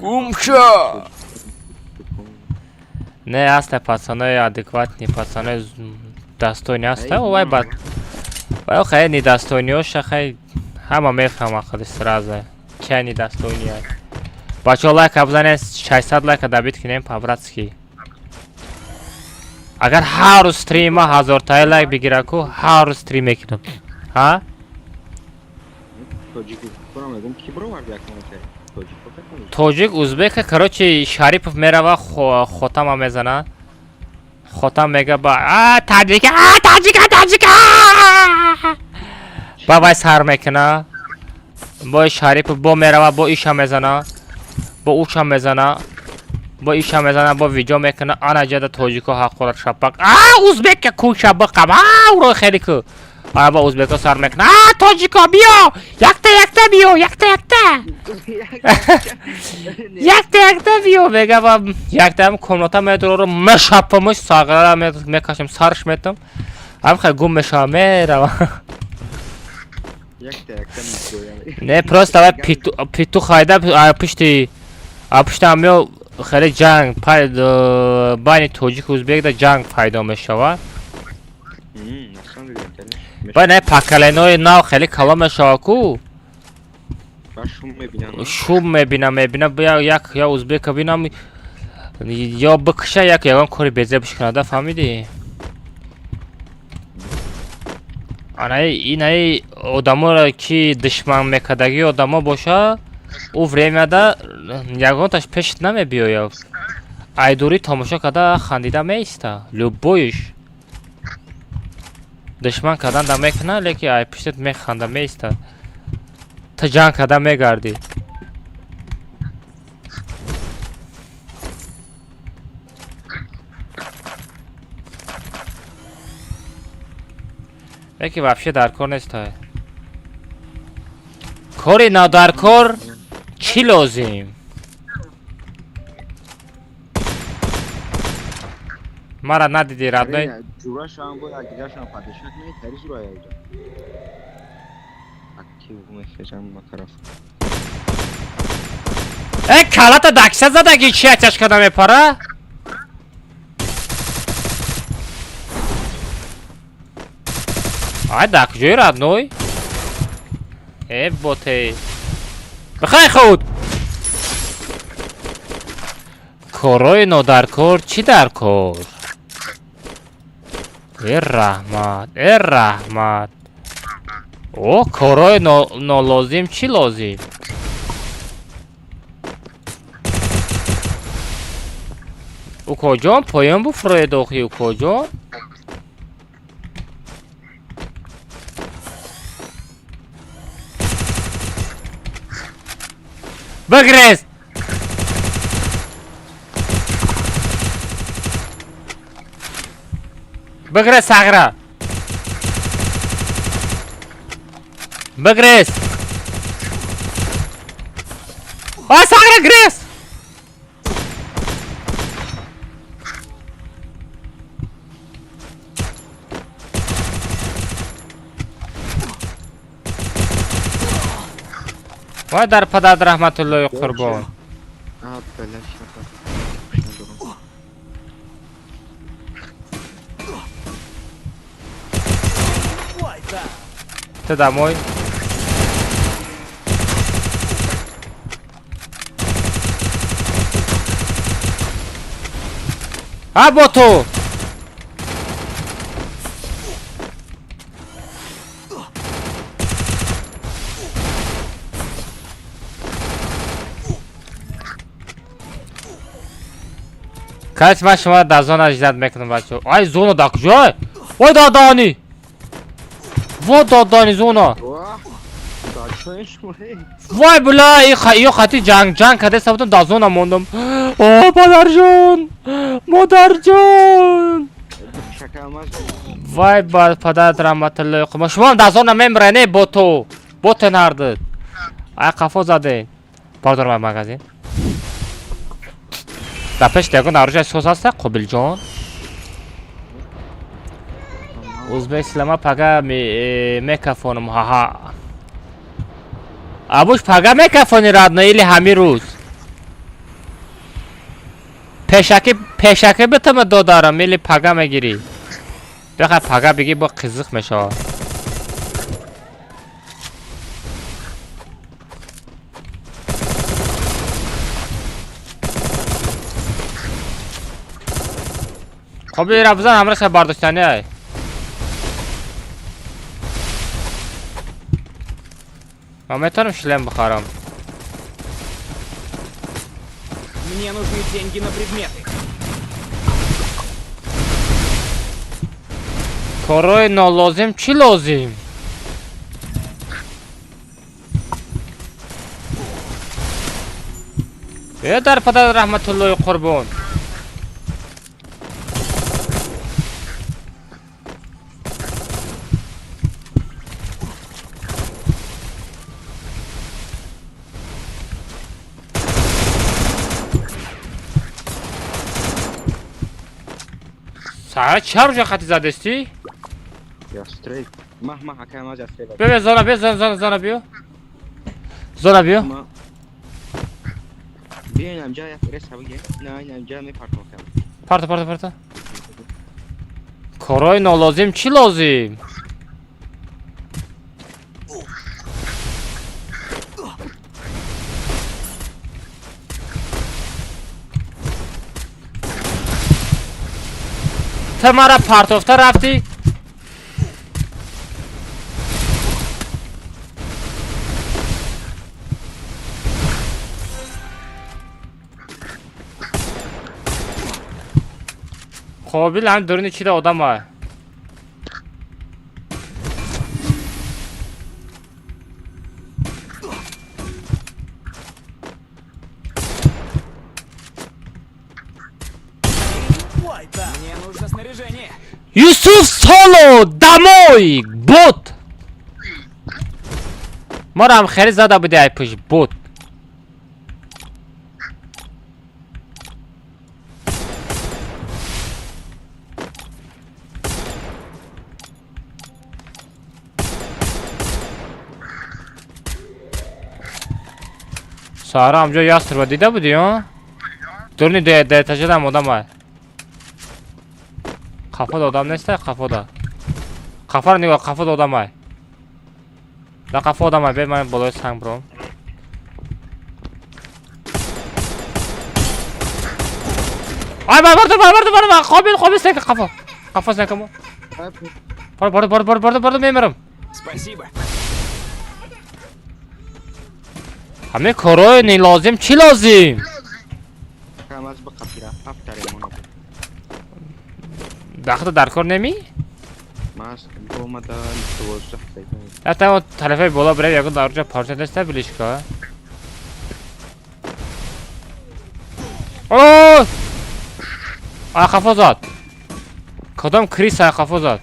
Гумша. Не ҳастай пацанои адекватный, пацанои достойный ҳастай, вай бад. Вай хеле недостойниёша хеле ҳама мефаҳма худи сразу. Ча недостойния. Бачо лайка бизанед, 600 лайка добить кунем по-братски. Агар ҳар рӯз стрима 1000 таи лайк бигира ку, ҳар рӯз стрим мекунам. Ҳа? Тоҷик узбека, короче, Шарипов мерава, Хотама мезана. Хотам мега ба а таҷика, а таҷика, таҷика. Ба вай сар мекуна. Бо Шарипов бо мерава, бо иша мезана. Бо уша мезана. Бо иша мезана, бо видео мекуна. Ана ҷада тоҷико ҳақорат шапак. А узбека куша бақам. А уро хеле ку. А ба узбеко сар мекуна. А тоҷико биё! Якта якта биё, якта якта. Якта якта биё мега ба якта комната медорам, мешапамш, сағара мекашам, сарш метам. Ам хай гум мешавам, меравам. Не просто давай питу хайда пишти пишти амё хеле ҷанг байни тоҷик узбек да ҷанг пайдо мешавад. Бай не поколенои нав хеле калон мешавад ку. Шум мебинам, мебинам як я узбека бинам ё бикша як ягон кори безеб шиканада, фаҳмидӣ? Анаи инаи одаморо ки душман мекардагӣ одамо боша, ӯ времяда ягонташ пешит намебиёяд. Айдурӣ тамошо карда хандида меиста. Любоиш. Душман кардан да мекуна, леки ай пиштат механда меиста. Та ҷанг карда мегардӣ. Леки вообще даркор нестай. Кори надаркор чӣ лозим? Мара надидӣ родной? Э, калата дакса задаги чи оттяжка намепара? Ай, да куҷои родной? Э, ботей. Бихай худ! Корои нодаркор чӣ дар кор? Э, раҳмат, э, раҳмат. О, корои нолозим чӣ лозим? Укоҷон, поён буфуроед охи, укоҷон. Бигрез! Бигрез, сағра! Бигрез! Ай, сағра, грез! Вай дар падарат раҳматуллои қурбон. Ты домой? А боту! Кайс ман шуморо дар зона ждать мекунам, бачаҳо. Ай, зона дар куҷой? Ой, додани! Во додани зона! Вай, бля, ё хати ҷанг ҷанг карда будам, дар зона мондам. О, падарҷон! Модарҷон! Вай, ба падарат раҳматуллои қурбон. Шумоам дар зона мемиред, не боту. Ботен ҳардуд. Ай қафо задем. Бардор ман магазин. Дар пеши ягон оружие соз ҳаста, Қобилҷон? Узбек силама пага мекафонам, ҳаҳа. Абуш пага мекафони радно или ҳамин рӯз? Пешакӣ пешакӣ битама додарам или пага мегирӣ? Бихай пага бигӣ бо қизиқ мешавад. Хоб ира бизан ҳамраша бардоштани ай. Ман метавонам шлем бихарам. Мне нужны деньги на предметы. Корои нолозим чӣ лозим? Э, дар падар раҳматуллои қурбон. Сара чар ҷо хати задестӣ? Ястрей. Мах мах акай маз ястрей. Биё биё зона биё зона зона зона биё. Зона биё. Биё инам ҷа як реса бигир. На инам ҷа мепартам акай. Парта парта парта. Корои нолозим чӣ лозим? Ту мара партофта рафтӣ? Қобил ҳам дуруни чида одам ай. Мне нужно снаряжение. Юсуф Соло домой бот. Марам хеле зада буди ай пуш бот. Сара амҷо ястрба дида будӣ, а? Дурни дуэтажадам одам ай. Қафода одам нестай, қафода. Қафаро нигоҳ, қафода одам ай. Да қафо одам ай, бе ман болои санг биром. Ай, бар, бар, бар, бар, бар, бар, қобил, қобил, стенка, қафо. Қафо стенка мо. Бар, бар, бар, бар, бар, бар, мемирам. Спасибо. Ҳаме корҳои нелозим чӣ лозим? Дахта дар кор немӣ? Ята тарафаи боло бирав, ягон дар ҷо парча неста билишка. О! Ай қафо зад. Кадом крис ай қафо зад?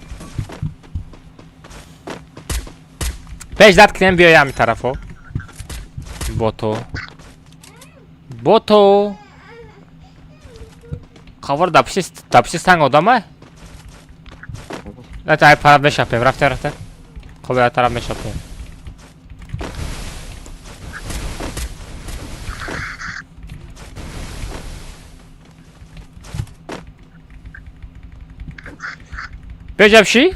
Пеш зад кунем биёй ҳамин тарафо. Бото. Бото. Қавор да пишти санг одама? На тай пара мешапем, рафта рафта. Хоб я тараф мешапем. Беҷабши?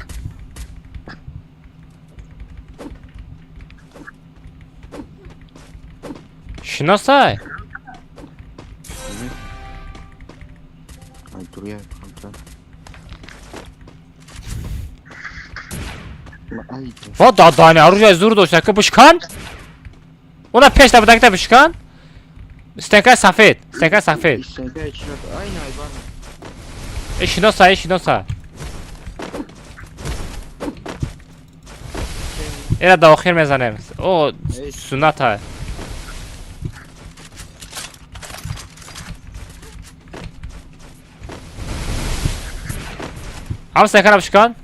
Шиносай? Ва дадани оружие зур дошта ки бишкан? Уна пеш да будакта бишкан? Стенка сафед, стенка сафед. Шиносай, шиносай. Эра да охир мезанем. О, сунната. Ҳам стенкара бишкан?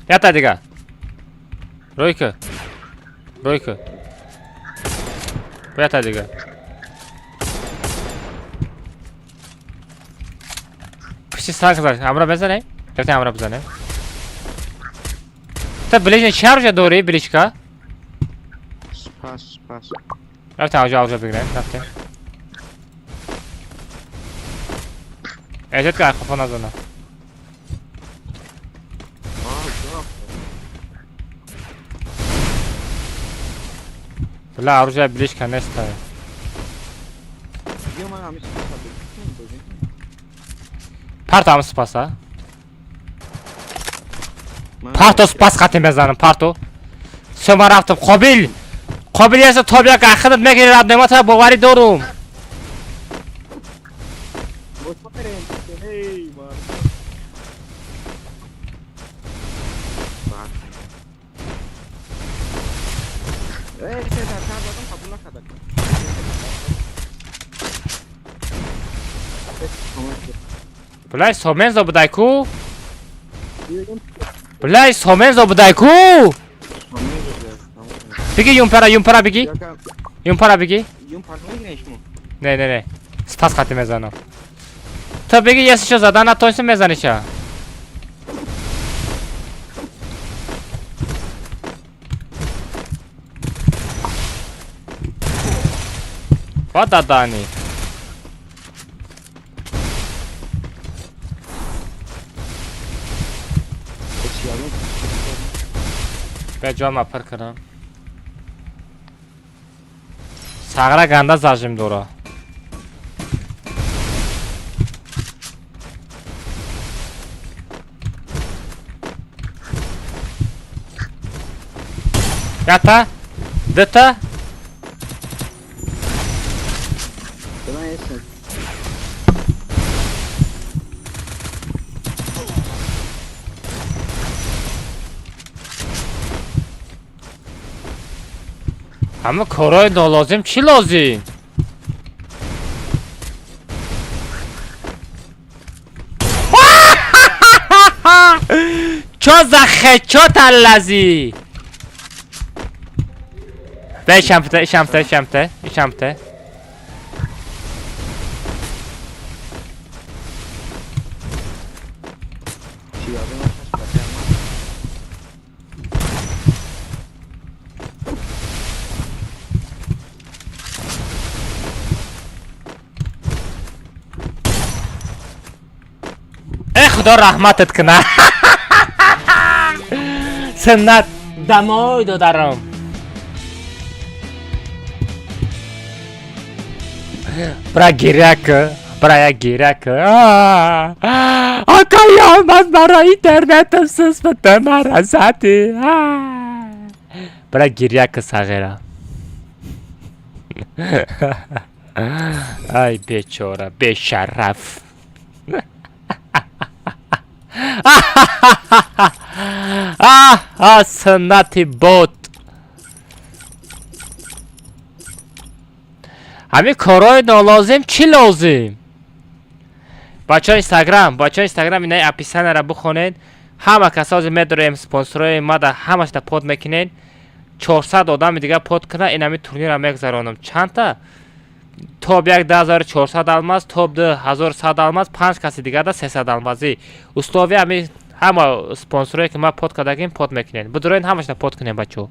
Ята дига. Ройка. Ройка. Ята дига. Пиши санг зад. Амра бизанем? Рафтем амра бизанем. Та ближний чӣ оружие дорӣ, ближка? Спас, спас. Рафтем авҷо авҷо бигирем, рафтем. Эҷод ка қафо назана. Бля, оружие ближка неста. Парто ҳам спаса. Парто спас хати мезанам, парто. Всё, ман рафтам. Қобил. Қобил яса то бия ахидат мегири рад немата боварӣ дорум. Блай сомензо будай ку? Блай сомензо будай ку? Биги юмпара, юмпара биги. Юмпара биги. Не, не, не. Спас хати мезанам. То биги ясишо задан натонисти мезаниша. Ва дадани. Бе ҷома пир кунам. Сағра ганда зажим дора. Ята, дта. Ҳама корҳои нолозим чӣ лозим? Чо за хечот аллази? Бе ишампте, ишампте, ишампте, ишампте. Худо раҳматат куна. Суннат дамой додарам. Бра гиря ку, бра як гиря ку. Акай Алмаз бара интернетам сус бата мара зати. Бра гиря ку сағира. Ай бечора, бешараф. А суннати бот. Ҳамин корҳои нолозим чӣ лозим? Бачаҳои Инстаграм, бачаҳои Инстаграм инаи описанияро бихонед. Ҳама касозе медорем спонсорҳои мада ҳамашда под мекунед. 400 одами дига под кунад, ин ҳамин турнирро мегузаронам. Чандта? Топ 1 2400 алмаз, топ 2 1100 алмаз, 5 каси дигар 300 алмазӣ. Условия ҳамин ҳама спонсорое ки ман под кардагим под мекунед. Бидуроед ҳамашда под кунем бачаҳо.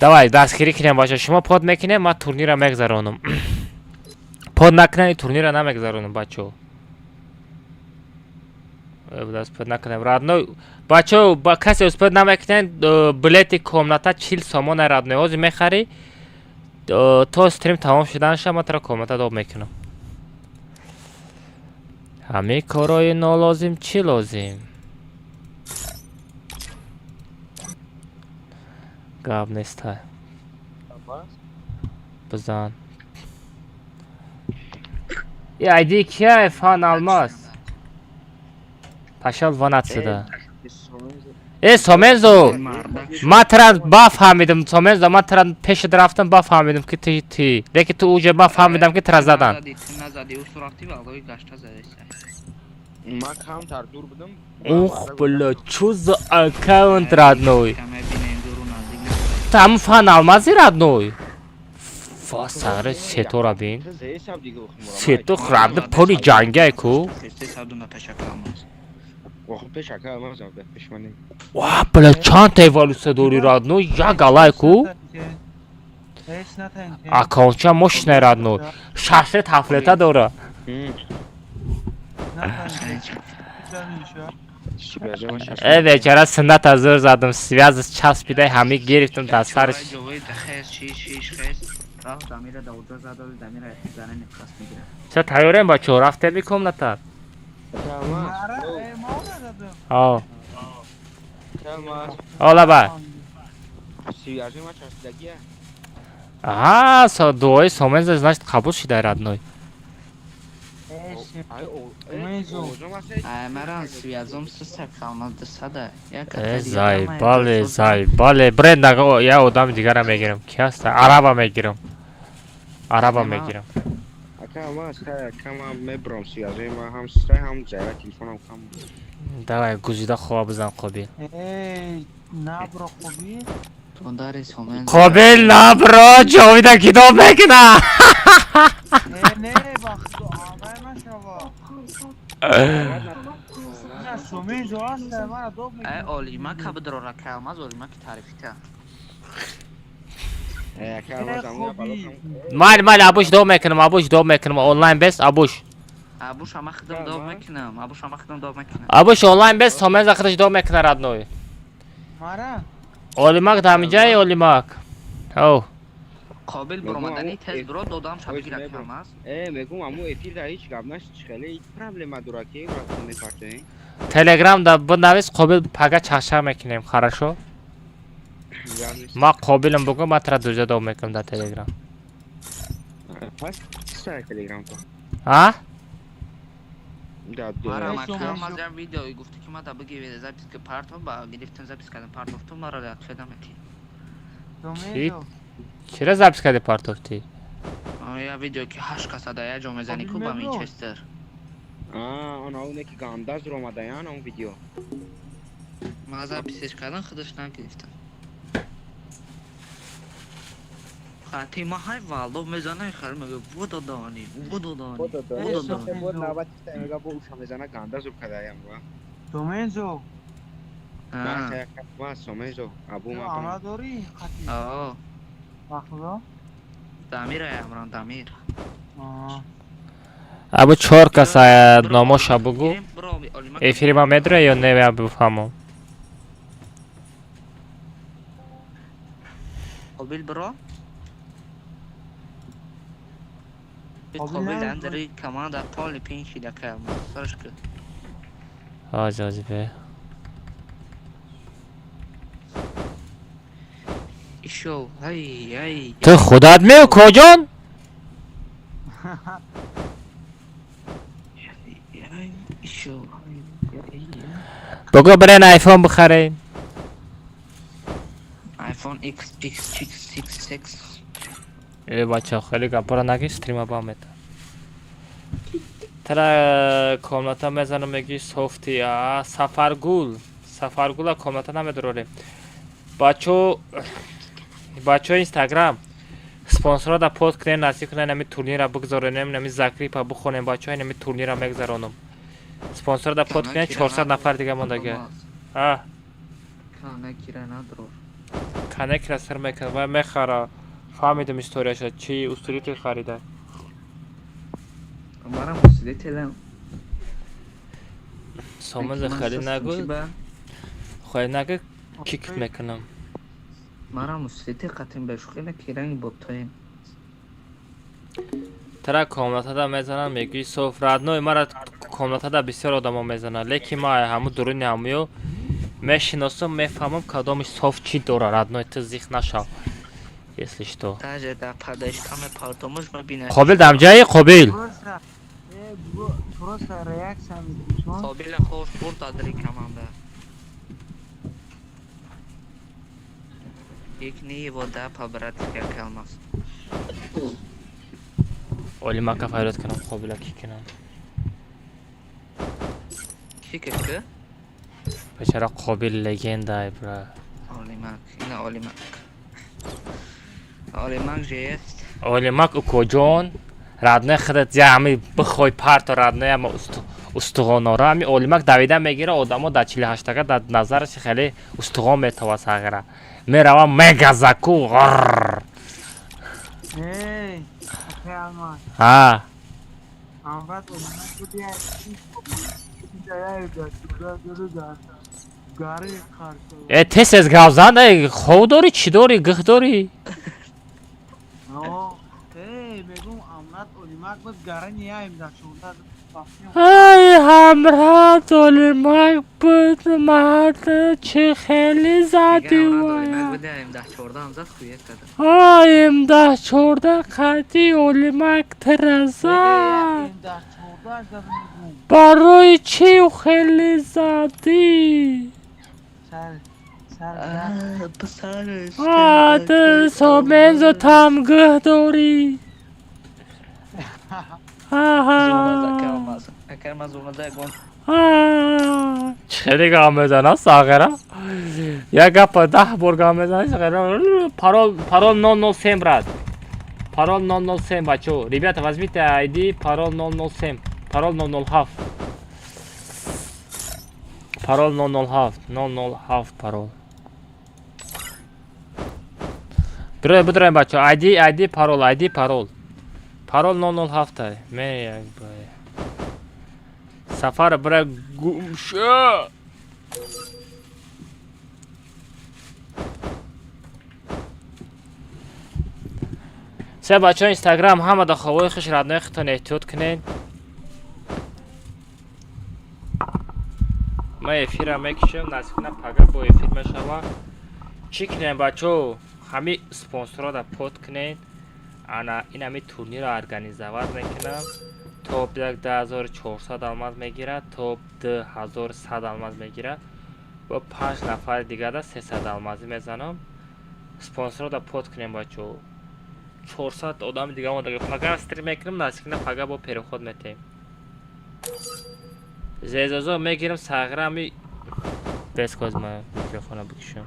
Давай, дастгирӣ кунем бачаҳо. Шумо под мекунед, ман турнирро мегузаронам. Под накунед, турнирро намегузаронам бачаҳо. Успед накунем. Родной, бачаҳо, ба касе успед намекунед, билети комната 40 сомона родной. Ҳозир мехарӣ, то стрим тамом шуданша ман туро комната доб мекунам. Ҳамин корҳои нолозим чӣ лозим? Гап нестай. Бизан. И айди кия фан алмаз? Пошел вон отсюда. Э, Сомензо! Ман тра бафаҳмидам, Сомензо, ман тра пешат рафтам, бафаҳмидам ки ти ти. Лекин ту уже бафаҳмидам ки тра задан. Ман камтар дур будам. Ух, бля, чё за аккаунт родной? Там фан алмази родной? Фа, саре сетора бин. Сето храбда поли ҷангай ку. Ва, бля, чанд эволюсия дори родной? Як галай ку. Аккаунтча мощный родной. Шашлет ҳафлета дора. Э, бечара сунната зӯр задам, связь часпидай ҳамӣ гирифтам дар сарш. Ча тайёрем бачаҳо, рафтем и комната? О. Ола Аҳа, дуои Сомензо значит қабул шидай родной. Э, заебали, заебали. Бренд наго, я одами дигара мегирам. Ки ҳаста? Араба мегирам. Араба мегирам. Ака, ман сая кама мебрам связои ман ҳам сай ҳам зайра телефонам кам. Давай, гузида хова бизан Қобил. Эй, набро Қобил. Қобил набро, ҷовида китоб мекуна. Не, вақто амай машава. На Сомензо аста, мара доб мекуна. Э, олима ка бидрора калмаз, олима ки тарифита. Майли, майли, абуш доб мекунам, абуш доб мекунам, онлайн бес, абуш. Абуш ама хидам доб мекунам, абуш ама хидам доб мекунам. Абуш онлайн бес, Сомензо хидаш доб мекуна родной. Мара? Олимак дамиҷаи Олимак. Оу. Қобил буромадани тез буро додам шабгира калмаз. Э, мегум аму эфир да ҳеч гап нашд, хеле проблема дора ки мепартоем. Телеграм да бинавис Қобил пага чақчақ мекунем, хорошо? Ман Қобилам бугум, ман тра дуза доб мекунам дар Телеграм. Пас сай Телеграм то. А? Мара макалмаз я видео гуфти ки мада бигири записка партов ба гирифтам запис кардам партов ту мара ответ мети. Чи? Чира запис карди партов ти? Я видео ки 8 каса да я ҷо мезани ку ба Манчестер. А, он оне ки гандаз ромадаян он видео. Ма записеш кардам худаш нагирифтам. Хати ма ҳай валдов мезанай хар мега вододани, вододани, вододани. Бод навбати мега бо уша мезана ганда зур кадаям ва. Сомензо. Ма Сомензо, абу ма. Ама дори хати. Аа. Вақто? Дамир амран Дамир. Абу чор каса номоша бугу. Эфири ма медура ё не, я бифаҳмам. Қобил бро. Қобил андари команда поли пин шида калма. Сарш ки. Ҳози ҳози бе. Ишо, ҳай ҳай. Ту худат мею коҷон? Ишо. Бугу бирен айфон бихарен. iPhone X X X X X. Э бача, хеле гапора наги, стрима ба мета. Тара комната мезанам, меги софти, а Сафаргул. Сафаргула комната намедурорем. Бачо, бачо Инстаграм спонсора да под кунен, насиб кунен, ами турнира бигзаронем, нами закрипа бихонем, бачо, нами турнира мегзаронам. Спонсора да под кунен, 400 нафар дига мондага. А Кана кира надрор. Канекира сир мекунад ва мехара. Фаҳмидам историяша, чи усулити харида. Марам усилителем. Сомаза хеле нагу. Хеле нагу, кик мекунам. Марам усилите қатим бешухи накиранги ботоем. Тара комнатада мезанам, мегӯи соф родной, мара комнатада бисёр одамо мезанад, лекин ма ҳаму дуруни ҳамуё мешиносам, мефаҳмам кадомиш соф чӣ дора, родной, ту зих нашав. Если что. Даже да падашка мепартомуш мебинаш. Қобил дамҷаи Қобил. Просто реакция. Қобил хош бурд адри команда. Як не его да по-братски калмас. Олимака файрод кунам, Қобила ки кунам. Ки ки? Бечара Қобил легенда, бра. Олимак, ина Олимак. Олимак же есть. Олимак укоҷон, родной, худат я ҳами бихой парто, родной, ама устуғонора ҳами Олимак давида мегира, одамо дар 48-ага дар назараш хеле устуғон метова, сағира. Мерава мегазаку ғррр. Эй, акай Алмаз. А. Амрат Олимак буди Э, тез тез гавзан, э, хов дорӣ, чӣ дорӣ, гих дорӣ? Мегум Амрат Олимак буд гарани яем дар 14. Ай, ҳамрат Олимак буд, мард чӣ хеле зади. Олимак будаем даҳ чордаҳам зад хуят кардам. Ай, М10 14 қади Олимак тираза. Барои чӣ хеле задӣ? А, ту сомензо тамгӯҳ дорӣ. Аҳа. Акар ман зурмаза ягон Чӣ хеле гап мезана сағира, як гапа 10 бор гап мезана. Парол, парол 007, брат, парол 007. Бачо, ребята, возьмите ID, парол 007, парол 007, парол 007, 007 парол. Бирои, бидроем, бачо, ID, ID, парол, ID, парол, парол 007. Ме як бай сафар бира гумша. Се бачаҳо Инстаграм, ҳама да ховои хуш, родной худтон эҳтиёт кунед. Ман эфира мекушам, насиб кунам, пага бо эфир мешава. Чӣ кунем, бачаҳо? Ҳами спонсорро да под кунед. Ана ин ҳами турнирро организовать мекунам. Топ як 2400 алмаз мегирад, топ 2100 алмаз мегирад ва панҷ нафари дигар 300 алмазӣ мезанам. Спонсорро да под кунем, бачаҳо. 400 одами дига омада. Пага стрим мекунам, насиб кунам, пага бо переход метем. Зезозо мегирам сағирами бескоз. Ма микрофона бикушам.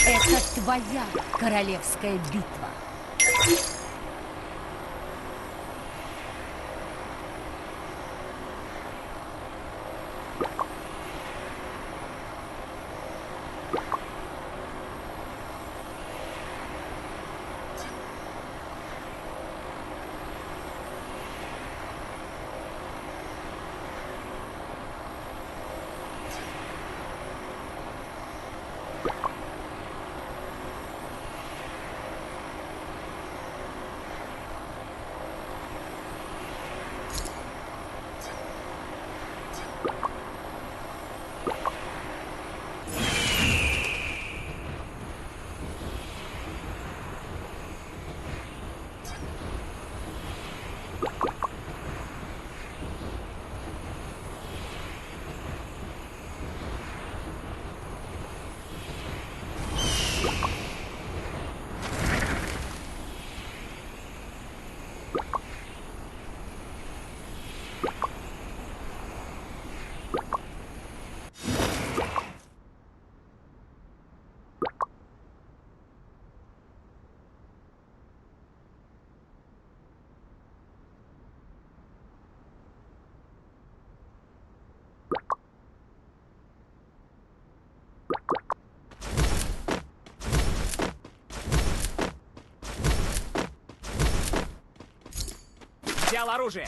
Это твоя королевская битва. Взял оружие.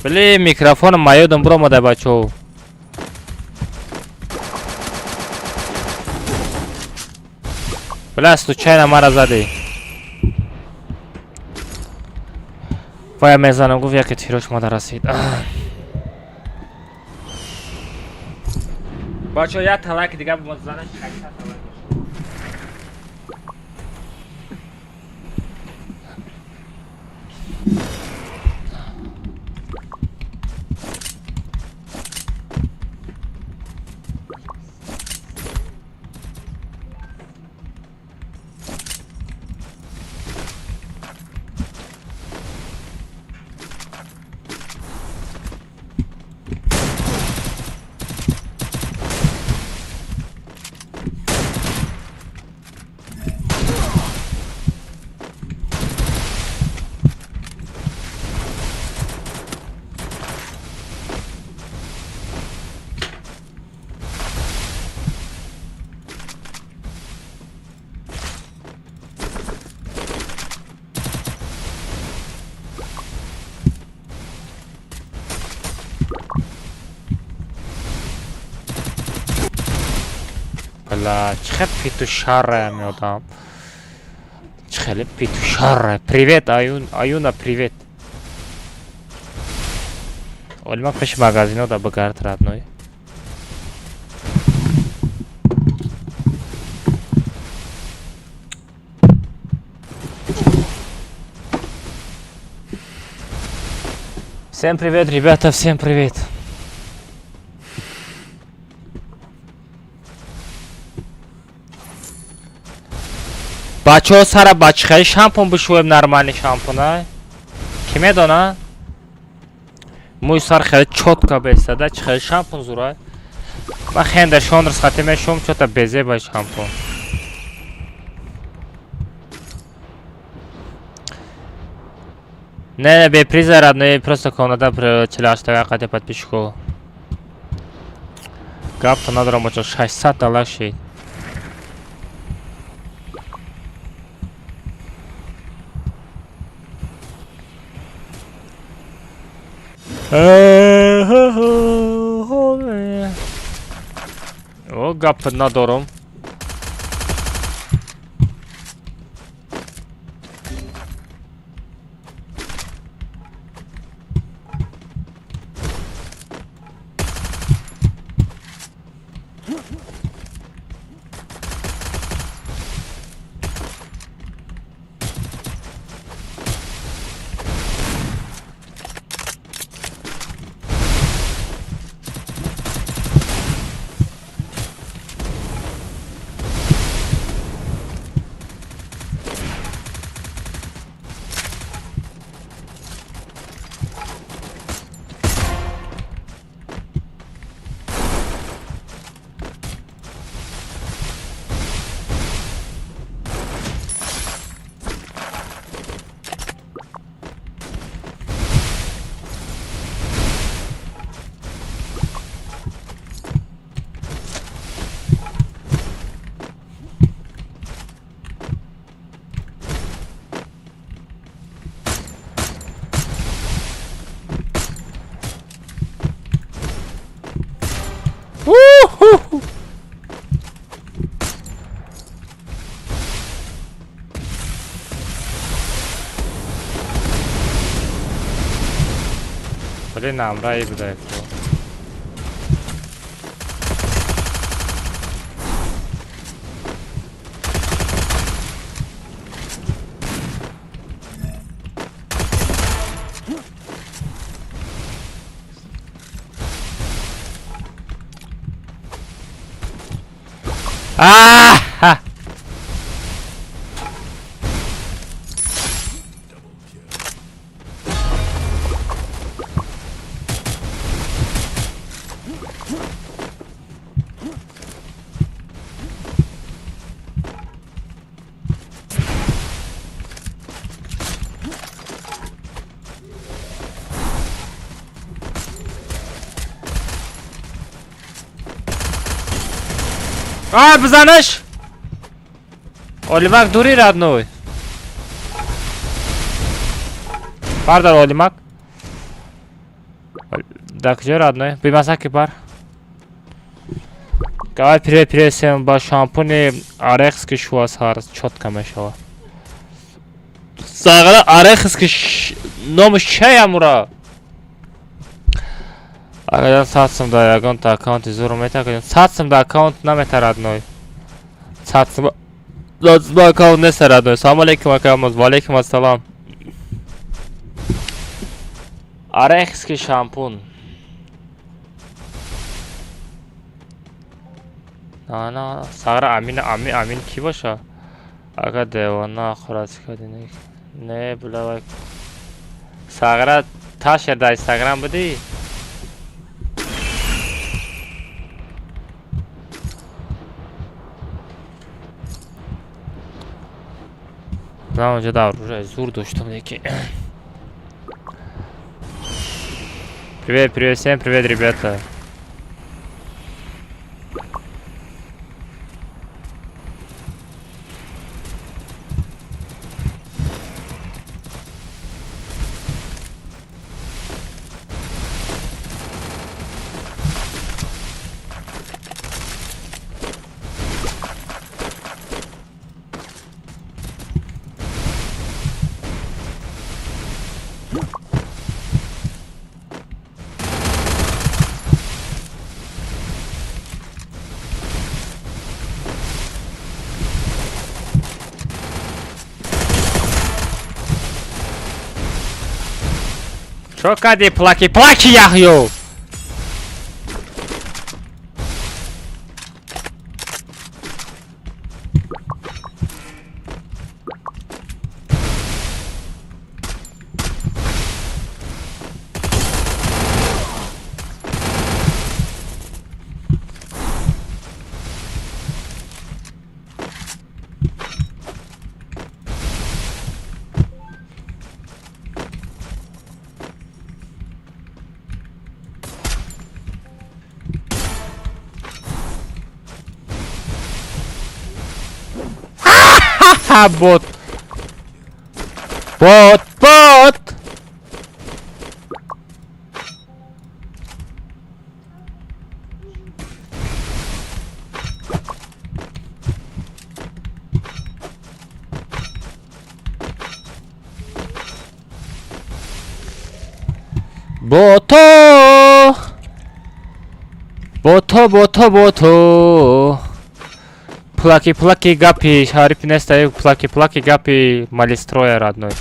Блин, микрофоном маёдам буромада, бачаҳо. Бля, случайно мара задӣ. Вая мезанам, гуфт яке тирош мада расид. Бачо, як талаки дига бизанаш, 600 талак. Бля, чӣ петушара меодам. Чӣ хеле петушара. Привет, Аюн, Аюна, привет. Олима пеши магазино да бигард, родной. Всем привет, ребята, всем привет. Бачаҳо, сара ба чӣ хели шампун бишӯем, нормальный шампун, а? Ки медона? Мӯи сар хеле чётко бестада, чӣ хели шампун зура? Ман хенда шонрс хати мешум, чё-то безеба шампун. Не, не, бе приза, родной, просто комната 48 қати подписчиков. Гапта надорам, бачо, 600 доллар шид. О, гап надорам. Блин, амра и буда. А! А, бизанаш! Олимак дури, родной. Бардар, Олимак. Да куҷо, родной? Бимаса ки бар. Гавай, привет, привет всем. Ба шампуни орехский шуа сар чётко мешава. Сағра орехский номи чая мура. Акаҷон, 100 сум да ягонта аккаунти зур мета, акаҷон? 100 сум да аккаунт намета, родной. 100 сум аккаунт неста, родной. Салому алейкум, акамоз. Ва алейкум ассалом. Орехский шампун. На, на, сағра Амин, Амин, Амин кӣ боша? Ака, девона хӯраци кардӣ? Не, била. Сағра ташер дар Инстаграм будӣ? Ман онҷо дар оружие зур доштам, лекин. Привет, привет всем, привет, ребята. Чо кардӣ, плаки, плаки, Яҳё? Бот, бот, бот. Бото, бото, бото, бото. Плаки, плаки, гапи, ҳариф нестай, плаки, плаки, гапи, малистроя, родной.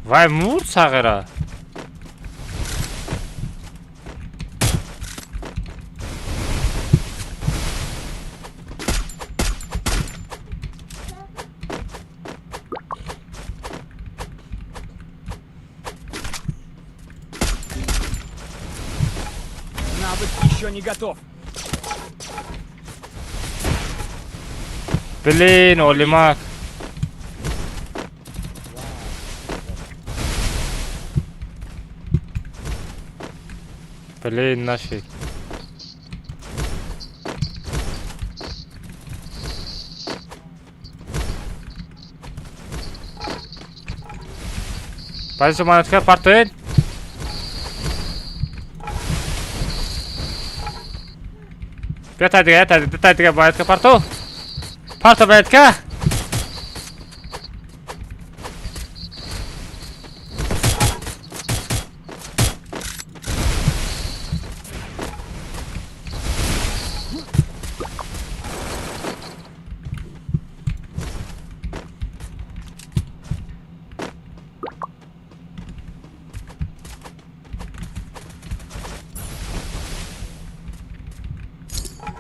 Вай мурд, сағира. Навык еще не готов. Блин, Олимак. Блин, нафиг. Позицию монетка, партуин. Пятая, монетка, парту. Парту, монетка.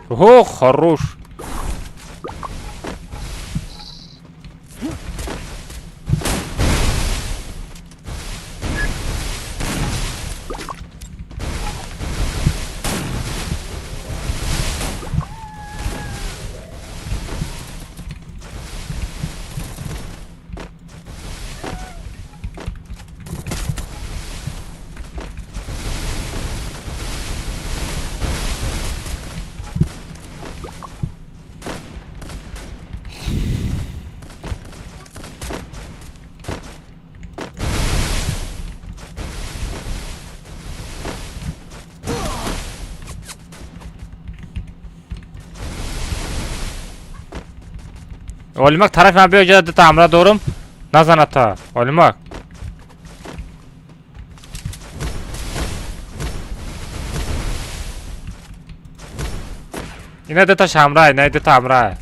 О, хорош. Олимак тараф ман биё ҷа дута ҳамра дорум. Назан та. Олимак. Ина дута ҳамра, ина дута ҳамра.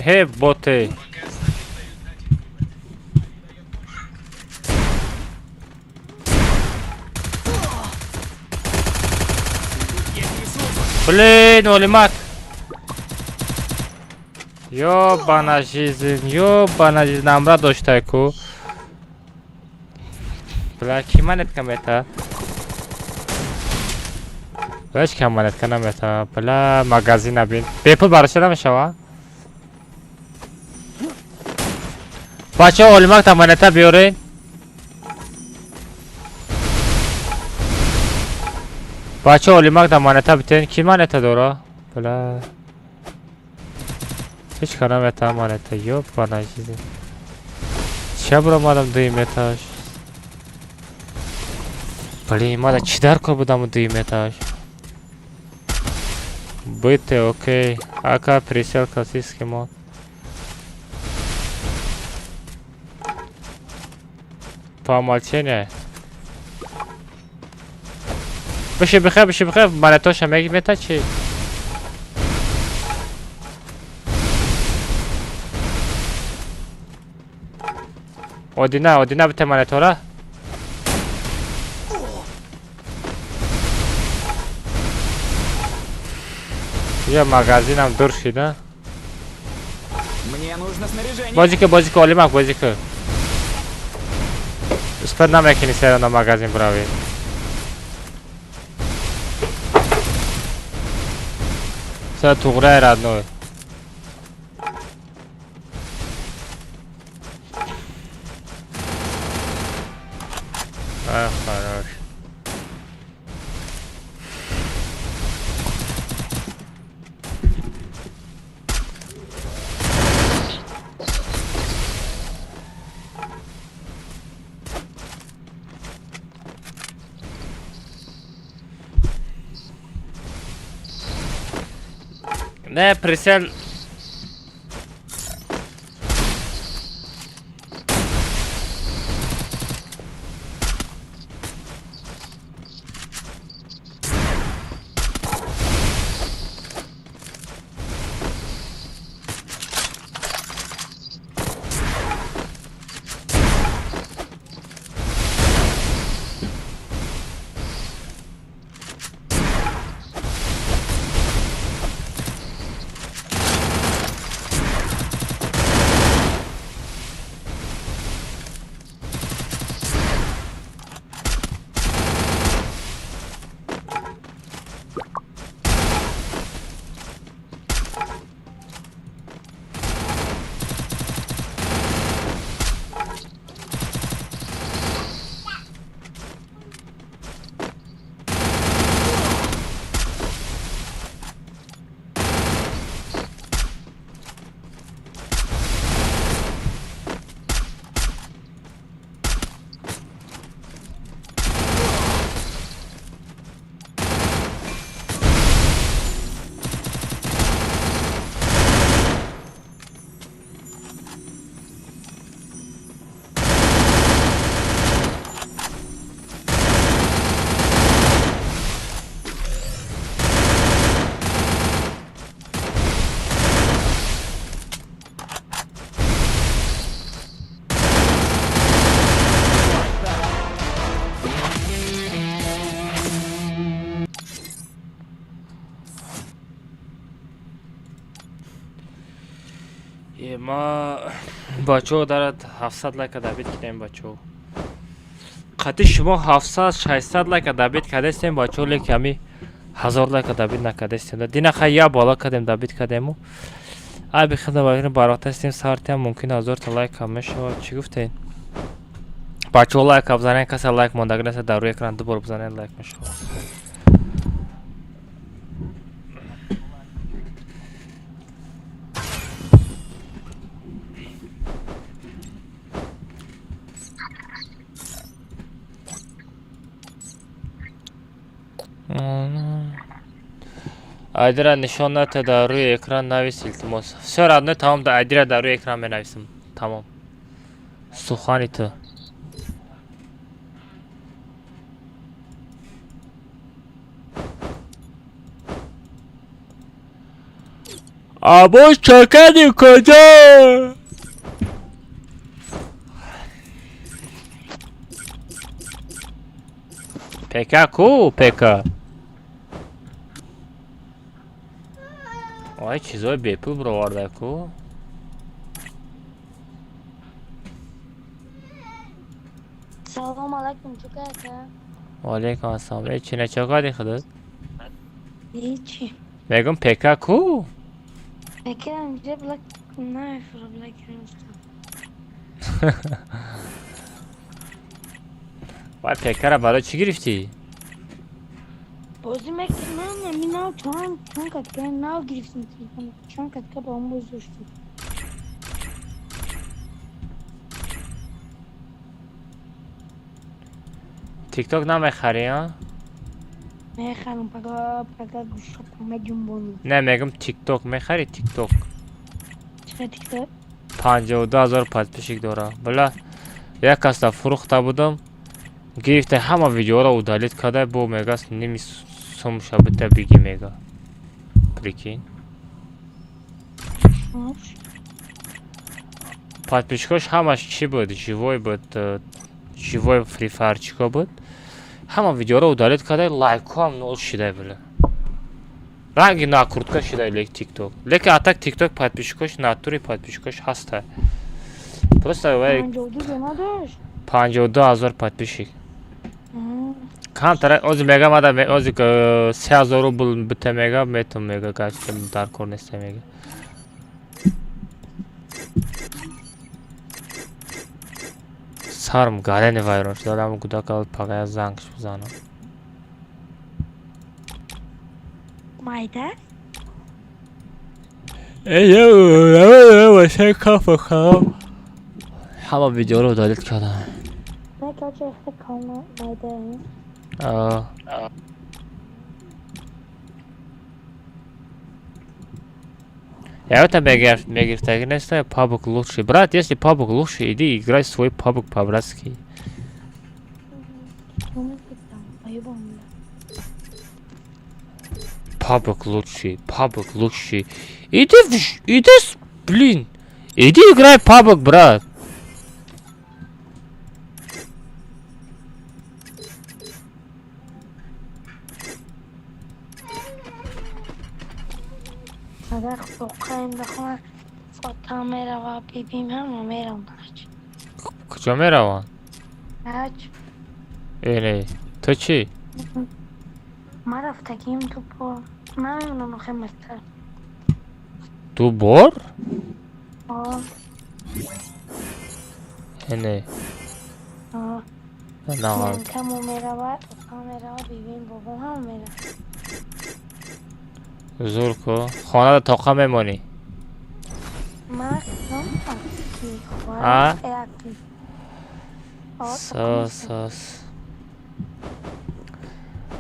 Хе, боты. Блин, Олимак. Ёбана жизнь, ёбана жизнь. Намра доштайку. Бля, ки монетка мета? Бля, ки монетка намета? Бля, магазин абин. Бепул бароша намешава? Бача Олимак та монета биёрен. Бача Олимак та монета битен. Ки монета дора? Бля. Ҳеч кара мета монета. Ёбана жизнь. Ча буромадам дуюм этаж? Блин, мада чӣ дар кор будам дуюм этаж? Бите, окей. Ака, присел классический мод. По умолчанию. Биши бихе, биши бихе, монетоша меги мета чи? Одина, одина бите монетора. Я магазинам дур шида. Мне нужно снаряжение. Бозика, бозика, Олимак, бозика. Успел намекини сера на магазин брави. Все туграй родной. Ах, хорош. Не, присел. Е, ма бачаҳо дарад 700 лайка добить кунем, бачаҳо. Қати шумо 700, 600 лайка добить кардестем, бачаҳо, леки ҳами 1000 лайка добить накардестем. Дина хай я боло кардем, добить кардему. Ай бихидна вагина барвақтастем, сартиам мумкин 1000 та лайка мешавад. Чӣ гуфтед? Бачаҳо, лайка бизанед, касе лайк мондаги нест, дар рӯи экран ду бор бизанед, лайк мешавад. Айдира нишон нате, дар рӯи экран навис, илтимос. Всё, родной, тамом, айдира дар рӯи экран менависам. Тамом. Сухани ту. Абош чакади куҷо? Пека ку, пека. Ой, чизои бепул бироварда ку. Салом алайкум, чӯка ака. Ва алайкум ассалом. Э, чи начо кардӣ худат? Ҳечи. Мегум пека ку? Пека инҷа блак намефура, блак гирифтам. Вай, пекара барои чӣ гирифтӣ? Бозӣ мекунам, ами нав чанд катка нав гирифтам телефон. Чанд катка ба он боз доштам. Тикток намехарӣ, а? Мехарам, пага пага гӯшакам меҷунбонам. Не, мегум тикток мехарӣ, тикток. Чӣ тикток? 52 000 подписчик дора. Била, як касда фурӯхта будам. Гирифта ҳама видеоро удалить карда, бо мегаст ними сумша бита биги мега. Прикинь. Подписчикош ҳамаш чӣ буд? Живой буд, живой фрифайрчико буд. Ҳама видеоро удалить карда, лайкҳоам нол шида, била. Ранги накрутка шида лек тикток. Лекин атак тикток подписчикош натури подписчикош ҳаста. Просто вай 52 надошт? 52 000 подписчик. Камтара ози мега мада ози 3000 рубл бита мега метум мега гашт дар кор неста мега. Сарм гарени вайрон шуд. Ам гудака пагая зангш бизанам. Майда? Эй, васе кафа хав. Ҳама видеоро удалить кардам. Не, короче, ихта кална майда. А. Я это мегирифтаги неста, пабг лучший. Брат, если пабг лучший, иди играй свой пабг по-братски. Пабг лучший, пабг лучший. Иди в иди, блин. Иди играй пабг, брат. Агар боқаем дахона фота мерава, бибим ҳама мерам ҳаҷ. Куҷо мераванд? Ҳаҷ. Э, не, ту чӣ? Ман рафтагим ду бор. Намедонам охир мастар. Ду бор? О. Э, не. О. На. Камо мерава, ока мерава, бибим, бобом ҳама мерава. Зур ку. Хонада тоқа мемонӣ. Ман ки А? хоҳарам. Сос, сос.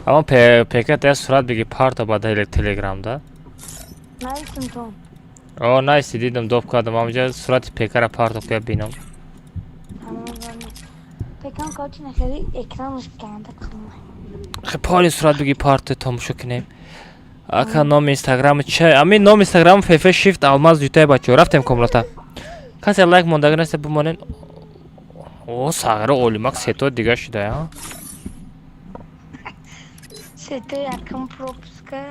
Аммо пека я сурат биги парта ба телеграм да? Нависим то. О, найси, дидам, доп кардам. Амҷа сурати пекара парто ку я бинам. Тамом, пекам короче нахели экранаш ганда калмай. Хе поли сурат биги парто тамошо кунем. Ака, номи инстаграм че? Ами номи инстаграм фф shift алмаз ютай, бачо. Рафтем комната. Касе лайк мондаги неста бимонен. О, сағира олимак сето дига шуда, а? Сето якам пропуска.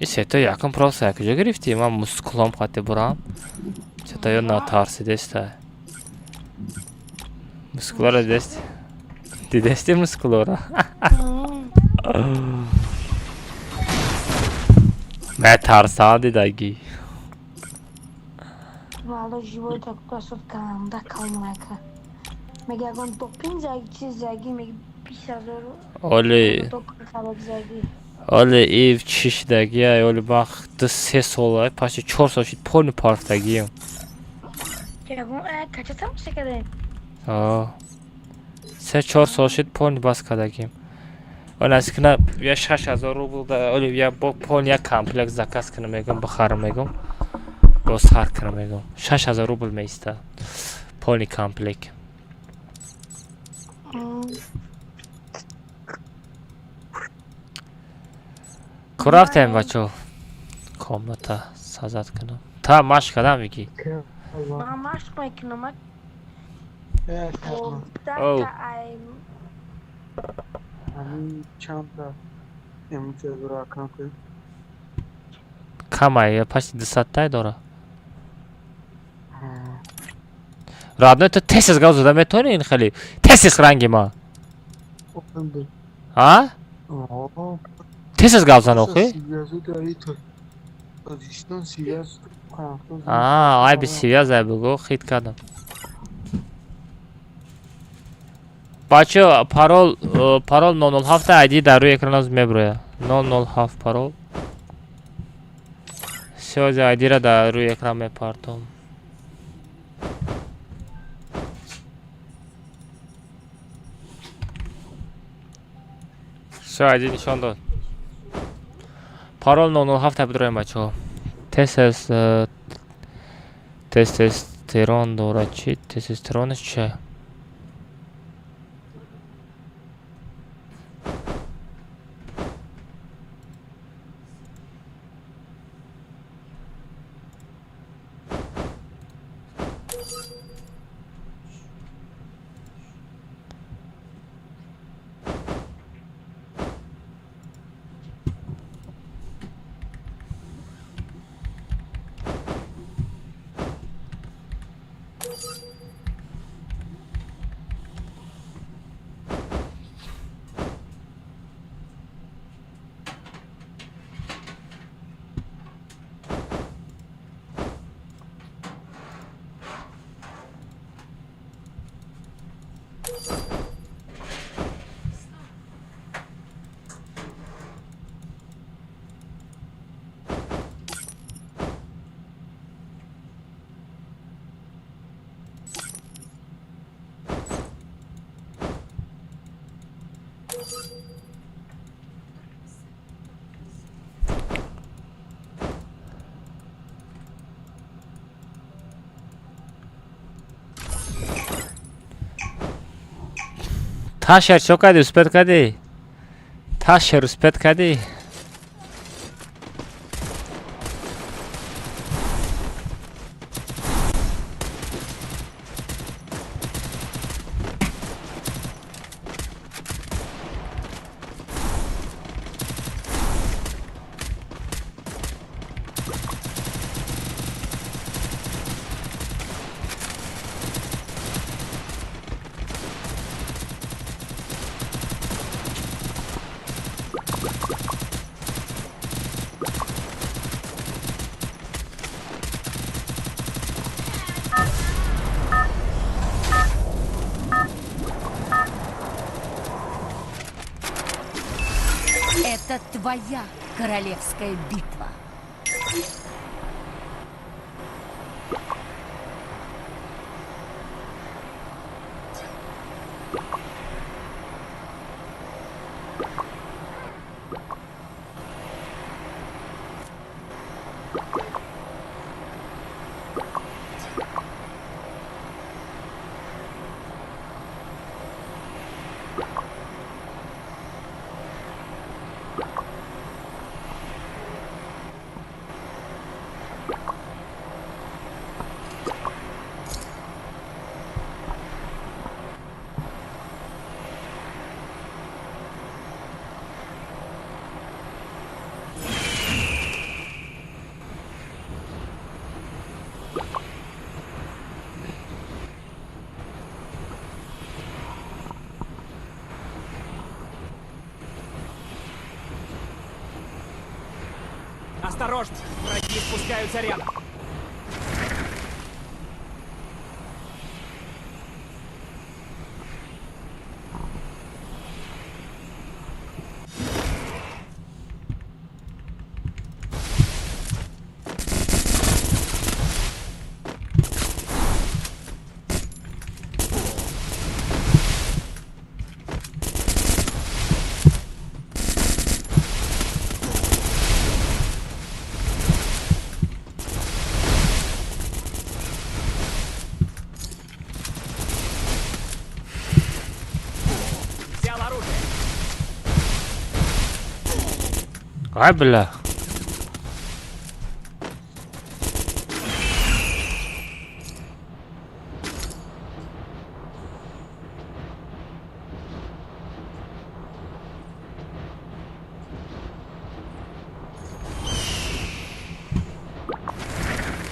И сето якум просто якҷо гирифтӣ? Ман мускулам қати бурам. Чето ё натарсидеста. Мускулара дидести? Дидести мускулора? Метарсам дидагӣ. Валло живой так касот канда калмака. Меги ягон допинг заги чиз заги меги 20 000. Оли Допинг халак заги. Оли и чӣ шидагия, оли ман 2-3 сола, паши 4 сол шид полни парфтагием. Ягон кача тамоша кардем? 3-4 сол шид полни бас кардагим. Оли наздикна я 6000 рубл да оли я бо полни як комплект заказ кунам мегум, бихарам мегум. Бо сар кунам мегум. 6000 рубл меиста. Полни комплект. Ку рафтем, бачо? Комната сазад кунам. Та машқ кардам мегӣ? Ман машқ мекунам. Оу. Чанда эмтиёзро кам кунем? Камай, пашти дусадтай дора. Родной, ту тез гав зада метавонӣ ин хеле? Тез ранги ма. А? Тез гав зан охи? А, ай би связь бугу, хит кардам. Бачо, парол 007, ID дар рӯи экран меброя. 007 парол. Сёзи ID-ра дар рӯи экран мепартом. Всё, ID нишон дод. Парол 007 бидроем, бачаҳо. Тез тестостерон дорад чи? Тестостеронаш чи? Ташер чо кардӣ? Успеть кардӣ? Ташер успеть кардӣ? Это твоя королевская битва. Осторожно! Враги спускаются рядом. Взял оружие. Ай, бля.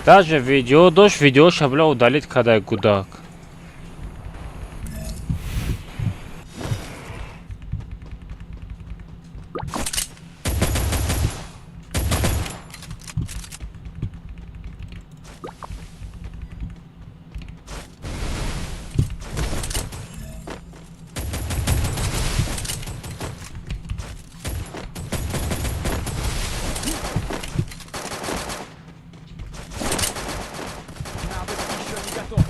Даже видео дошт, видеоша, бля, удалить кадай гудак. Навык еще не готов.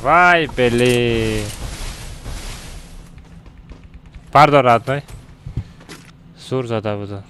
Вай, блин. Пардон, родной. Сур зада буда.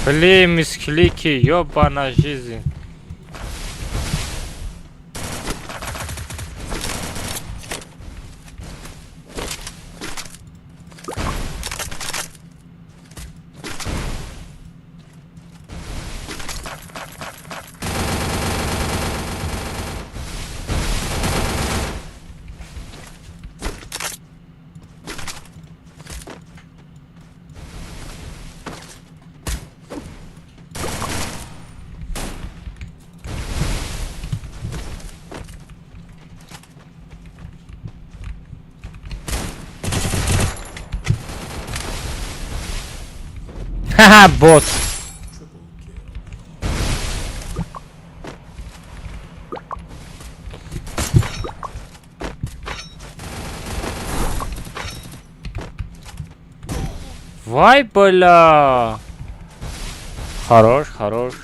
Блин, мисклики, ёбана жизнь. Ха-ха, бот. Вай, бля. Хорош, хорош.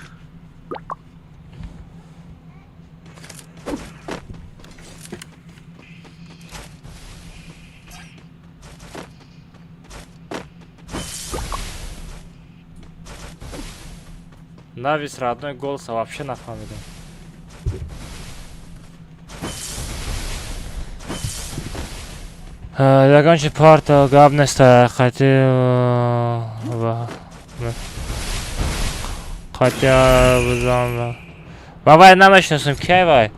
Навис родной голоса вообще нафаҳмидам. Ягон чи парта гап неста, қати қатя бизам. Ва вай намешиносам, кай вай?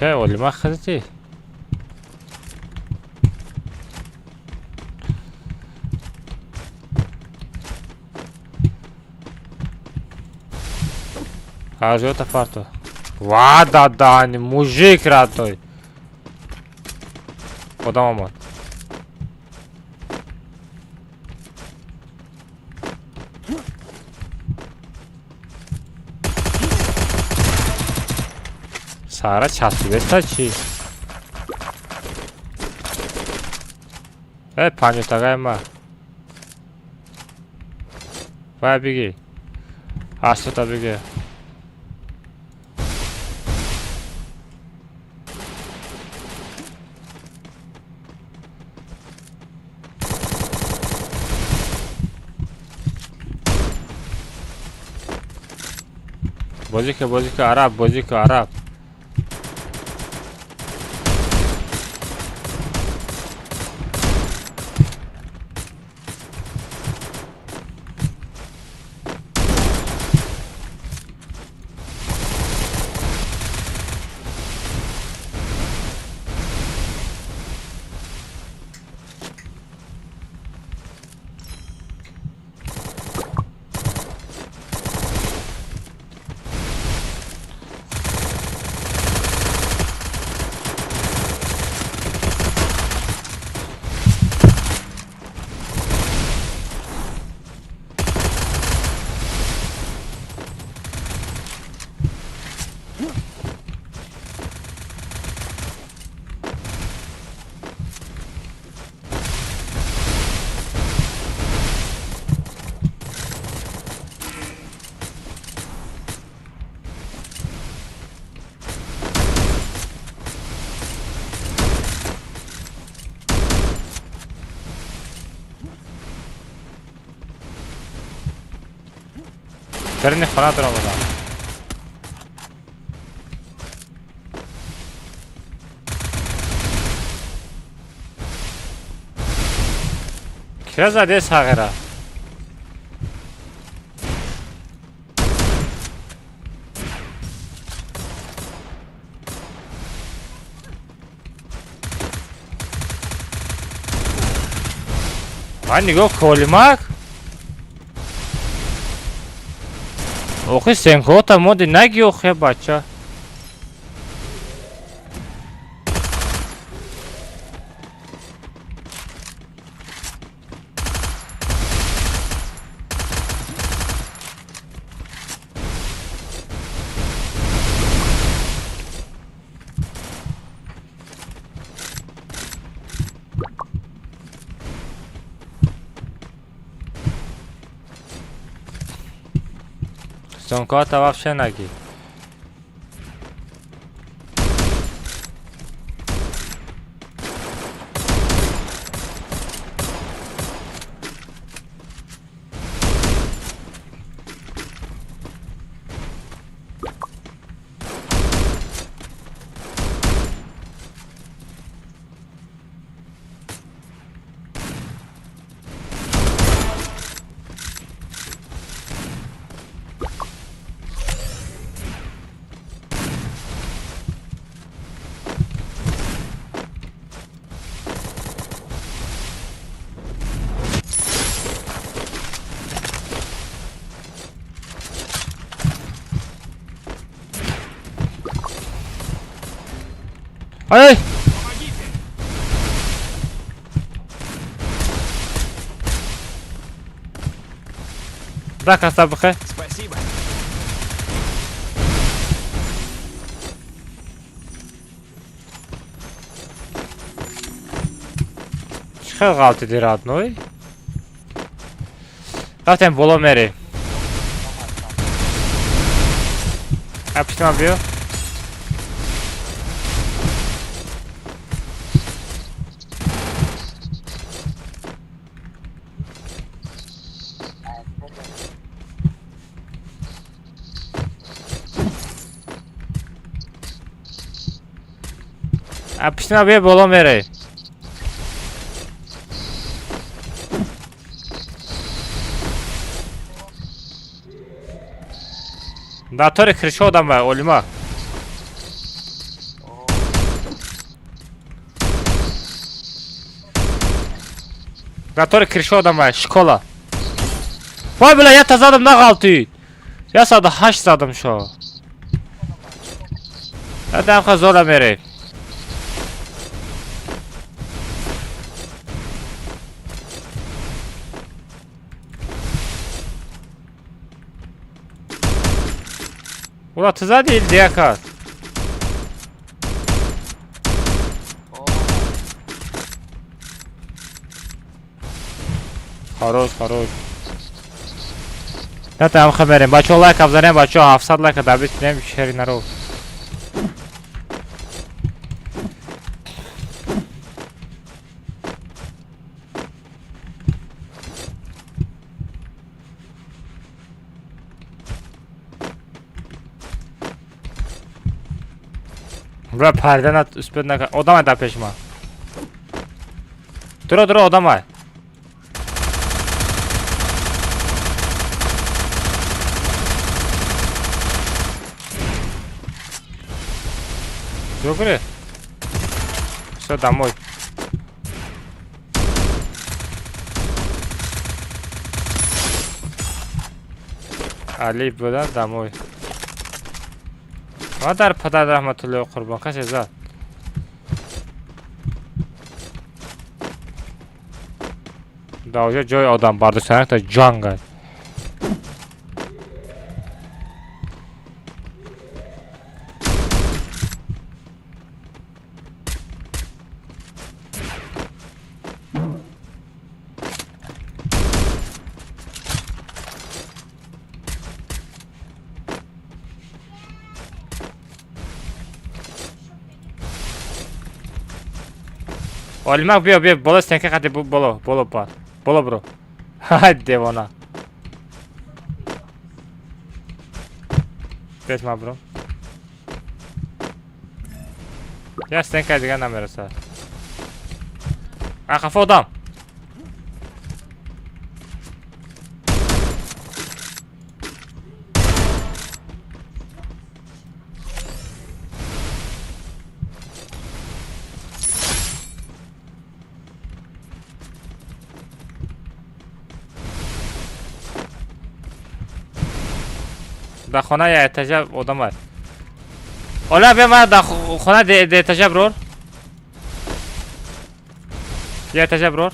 Кай олима хадити? Азиота фарто. Ва да да, не мужик родной. Одам омад. Сара часпидеста чӣ? Э, панҷотагай ма. Вай бигӣ. Ҳаштота бигӣ. Бозӣ ка, бозӣ ка, араб, бозӣ ка, араб. Дарини хона даромадам. Кира заде сағира? Ман нигоҳ колимак. Охи сенкота моди наги охи бача. Сонкота вообще наги. Ай! Да, каста бихе. Спасибо. Чӣ хел ғалтиди, родной? Рафтем боло мерем. А пишти ман биё. А пишти ман биё, боло мерем. Дар тори крышо одам ба олима. Дар тори крышо одам ба школа. Вой била, я задам, нағалтид. 108 задам шо. Дамха зора мерем. Ура, ту зади или дигар кас? Хорош, хорош. Натамха мерем. Бачаҳо, лайк абзанем, бачаҳо, 700 лайка добить кунем, шери наро. Бра, парда на успед нака. Одамай дар пеши ман. Дуро, дуро, одамай. Чё кунӣ? Всё, домой. Али будан домой. Ва дар падар раҳматуллоҳи қурбон касе зад. Дар оҷо ҷои одам бардоштанакта ҷанг аст. Олимак, биё, биё, боло стенка қати, боло, боло пар. Боло бро. Ҳай девона. Пеш ма бро. Я стенка дигар намерасад. А хафа одам. Дар хона я этажа одам аст. Ола, биё, ман дар хона этажа брор. Я этажа брор.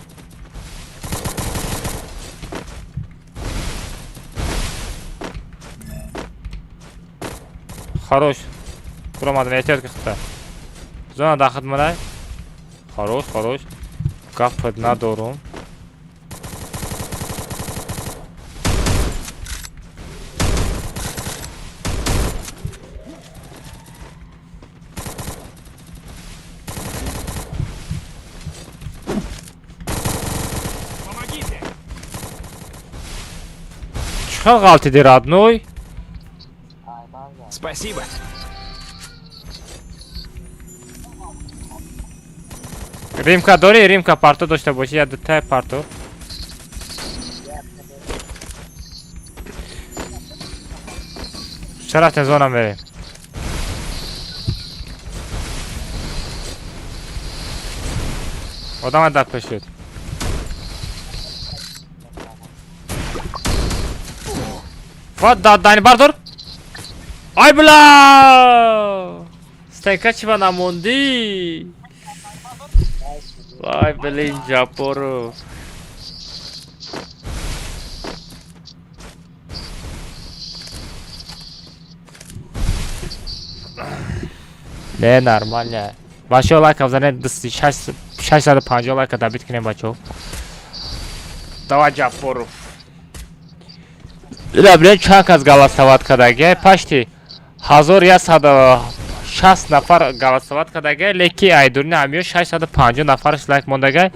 Хорош. Буромадам, эҳтиёт ки хита. Зона дар хидматай. Хорош, хорош. Гапат надорум. Помогите! Чӣ хел ғалтиди, родной? Спасибо. Римка дорӣ? Римка парто дошта бошӣ, я дутаи парто. Ча рафтем, зона мерем. Одама дар пешид. Ва да дани бардор. Ай била! СТНК чӣ ба намондӣ? Вай, блин, Ҷабборов. Не, нормально. Бачаҳо, лайка бизанед, 650 лайка добить кунем, бачаҳо. Давай, Ҷабборов. Ила, блин, чанд кас голосовать кардаги? Почти 1160 нафар голосовать кардаги, леки айдурни ҳамиё 650 нафараш лайк мондаги,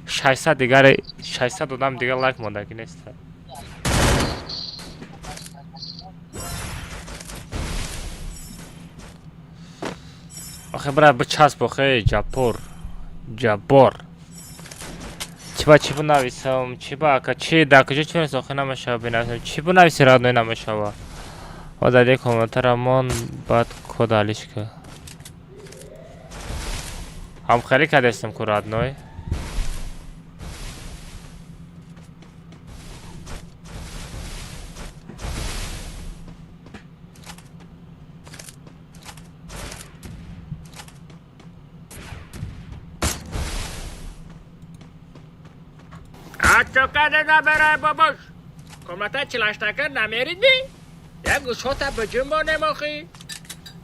600 дигаре, 600 одам дигар лайк мондаги нест. Охе, брат, бичасп, охе, Ҷаббор. Ҷаббор. Чӣ ба чӣ бинависам? Чӣ ба ака чӣ дар куҷо чӣ бинависам? Охе, намешава бинависам. Чӣ бинависи, родной, намешава. Ва дар як комментара мон, баъд код алиш ка. Ҳамхелӣ кардестам ку, родной. Ачокаде набирай, бабош. Комната чилаштака намеридми? Як гӯшота биҷунбонем охи.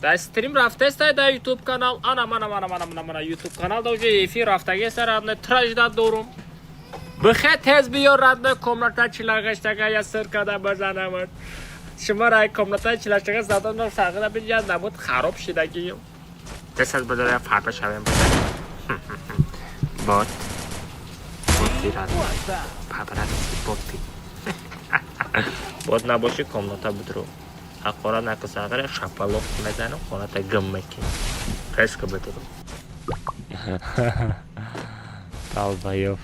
Дар стрим рафтестай дар ютуб канал. Ана, мана, мана, мана, мана, мана, ютуб канал да уже эфир рафтагеста, родной, тражда дорум. Бихе, тез биё, родной, комната чилагаштага я сир када бизанамат. Шумо рай комната чилаштага задан сағира бинҷа набуд хароб шидагиё. Тез аз базара фарба шавем. Бот. Боти, родной. По-братски, боти. Бот набоши, комната будро. Ҳақорат наку, сағира шапалоқ мезанам, хоната гим мекунӣ. Резко бидро. Долбоёб.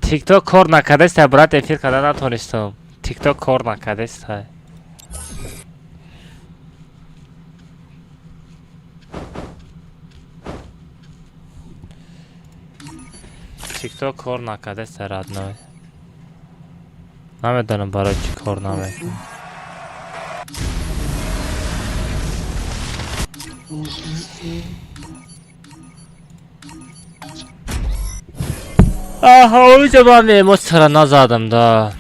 Тикток кор накардеста, брат, эфир карда натонистам. Тикток кор накардеста. Тикток кор накардеста, родной. Намедонам, барои чӣ кор намекунад. Аҳа, оҷа ман эмоцияра назадам да.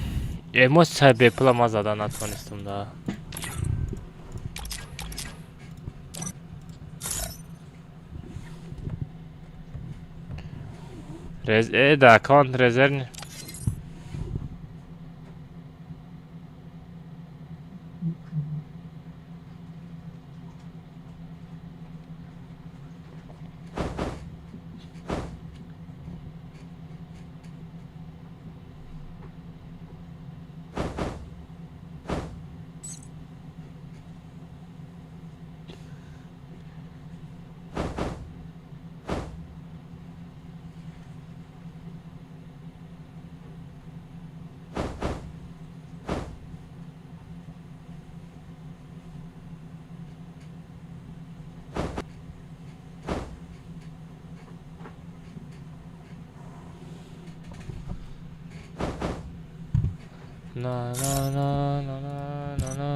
Эмоция бепула ман зада натонистам да. Рез да, аккаунт резерв. На на на на на на на.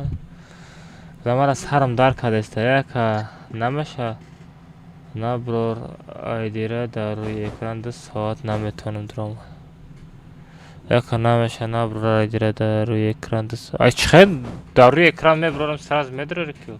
Замара сарам дар кардеста, яка намеша. Наброр айдира дар рӯи экран 2 соат наметавонам дуромад. Яка намеша наброр айдира дар рӯи экран 2 соат. Ай чӣ хел дар рӯи экран меброрам, сразу медрори ки.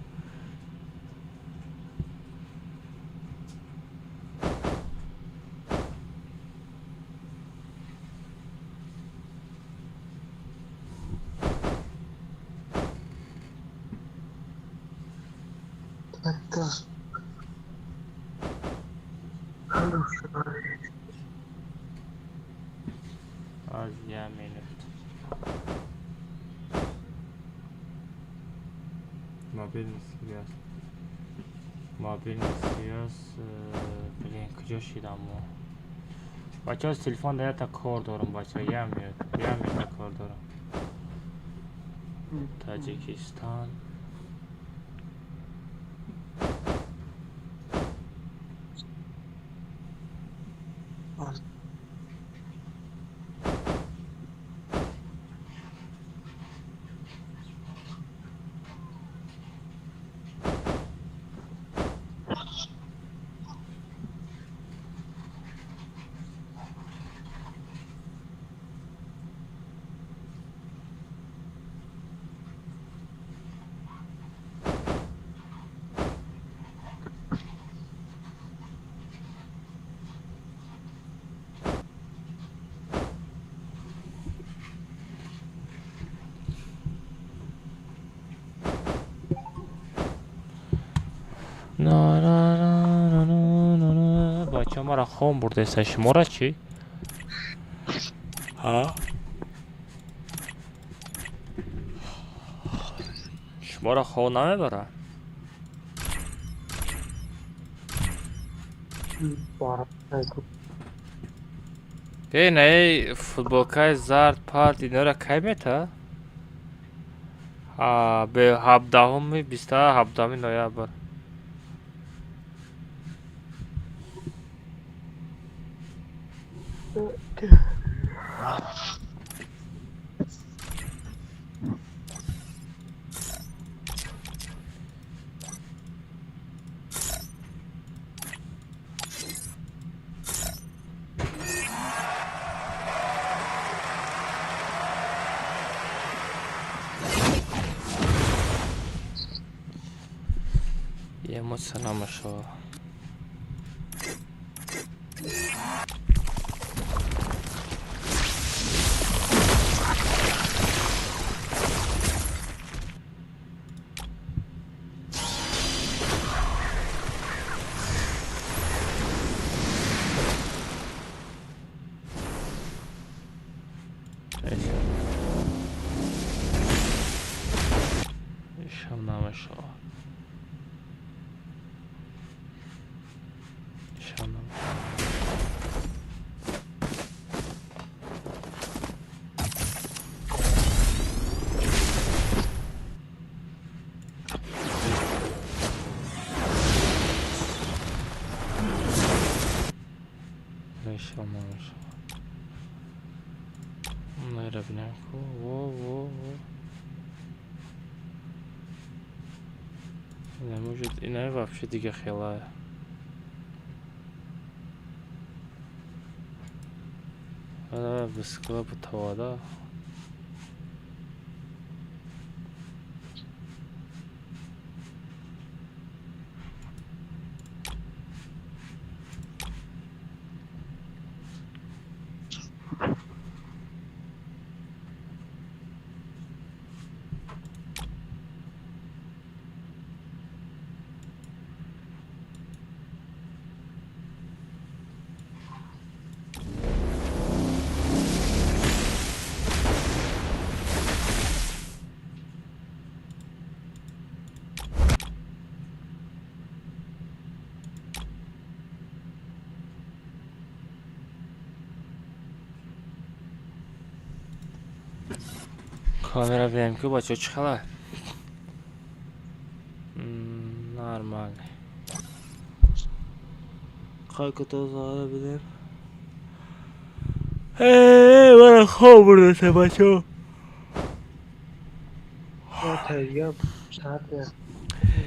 Аз я минут. Мобильный связь. Мобильный связь. Блин, куҷо шидам мо? Бачаҳо, телефон да ята кор дорам, бачаҳо, я минут, я минута кор дорам. Таҷикистон. На на на на на на. Бачаҳо, мара хом бурдеста, шумора чӣ? Ҳа? Шуморо хоб намебара? Э, на эй футболкаи зард пард инора кай мета? Ҳа, бе 17-уми 27-уми ноябр. Эмоция намешава. Ишам намешава. Ишам намешава. Ишам намешава. Найра бинам ку. Во во во. Не может, инаи вообще дига хелая. Ана бискла бутавада. Камера бинем ку, бачаҳо, чӣ хела? Нормально. Қай кото зада бидем? Э, мара хоб бурдаса, бачаҳо.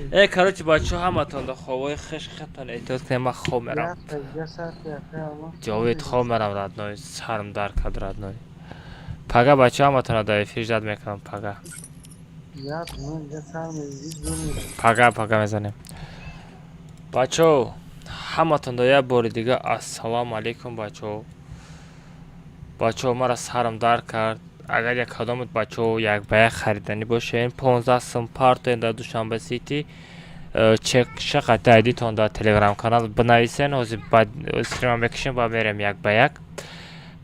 Короче, бачаҳо, ҳаматон да хобои хеш хетон эҳтиёт кунед, ман хоб мерам. Ҷовид, хоб мерам, родной, сарм дард кард, родной. Пага, бачаҳо, ҳаматонро дар эфир ждать мекунам, пага. Пага, пага мезанем. Бачаҳо, ҳаматон да як бори дига ассалому алайкум, бачаҳо. Бачаҳо, мара сарам дард кард. Агар як кадомат, бачаҳо, як ба як хариданӣ бошен, 15 сум партоен дар Душанбе Сити. Чек шақати айдитон дар телеграм канал бинависен. Ҳозир стрима мекушем ба мерем як ба як.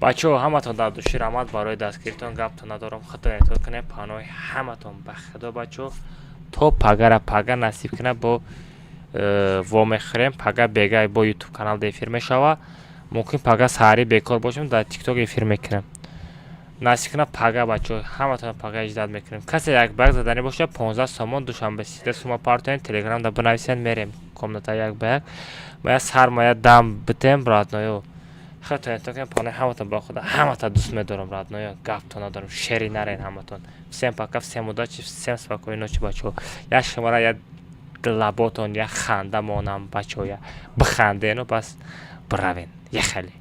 Бачаҳо, ҳаматон дар души раҳмат барои дастгиритон, гаптон надорам. Худтон эҳтиёт кунед, паноҳи ҳаматон ба худо, бачаҳо. То пагара, пага насиб кунад, бо вомехӯрем. Пага бега бо ютуб канал эфир мешава. Мумкин пага саҳарӣ бекор бошем, дар тикток эфир мекунем. Насиб кунад пага, бачаҳо, ҳаматон пага ждать мекунем. Касе як ба як заданӣ бошад, 15 сомон, Душанбе Сита сума партоен, телеграмда бинависен, мерем комната як ба як. Ма я сар ма я дам битем, родной ё. Хелтон эҳтиёт кунед, паноҳи ҳаматон ба худо. Ҳамата дӯст медорам, родной ё, гаптон надорам, шери нарен ҳаматон. Всем пока, всем удачи, всем спокойной ночи, бачаҳо. Як шумора, як лаботон як ханда монам, бачаҳо, я бихандену бас биравен яхеле.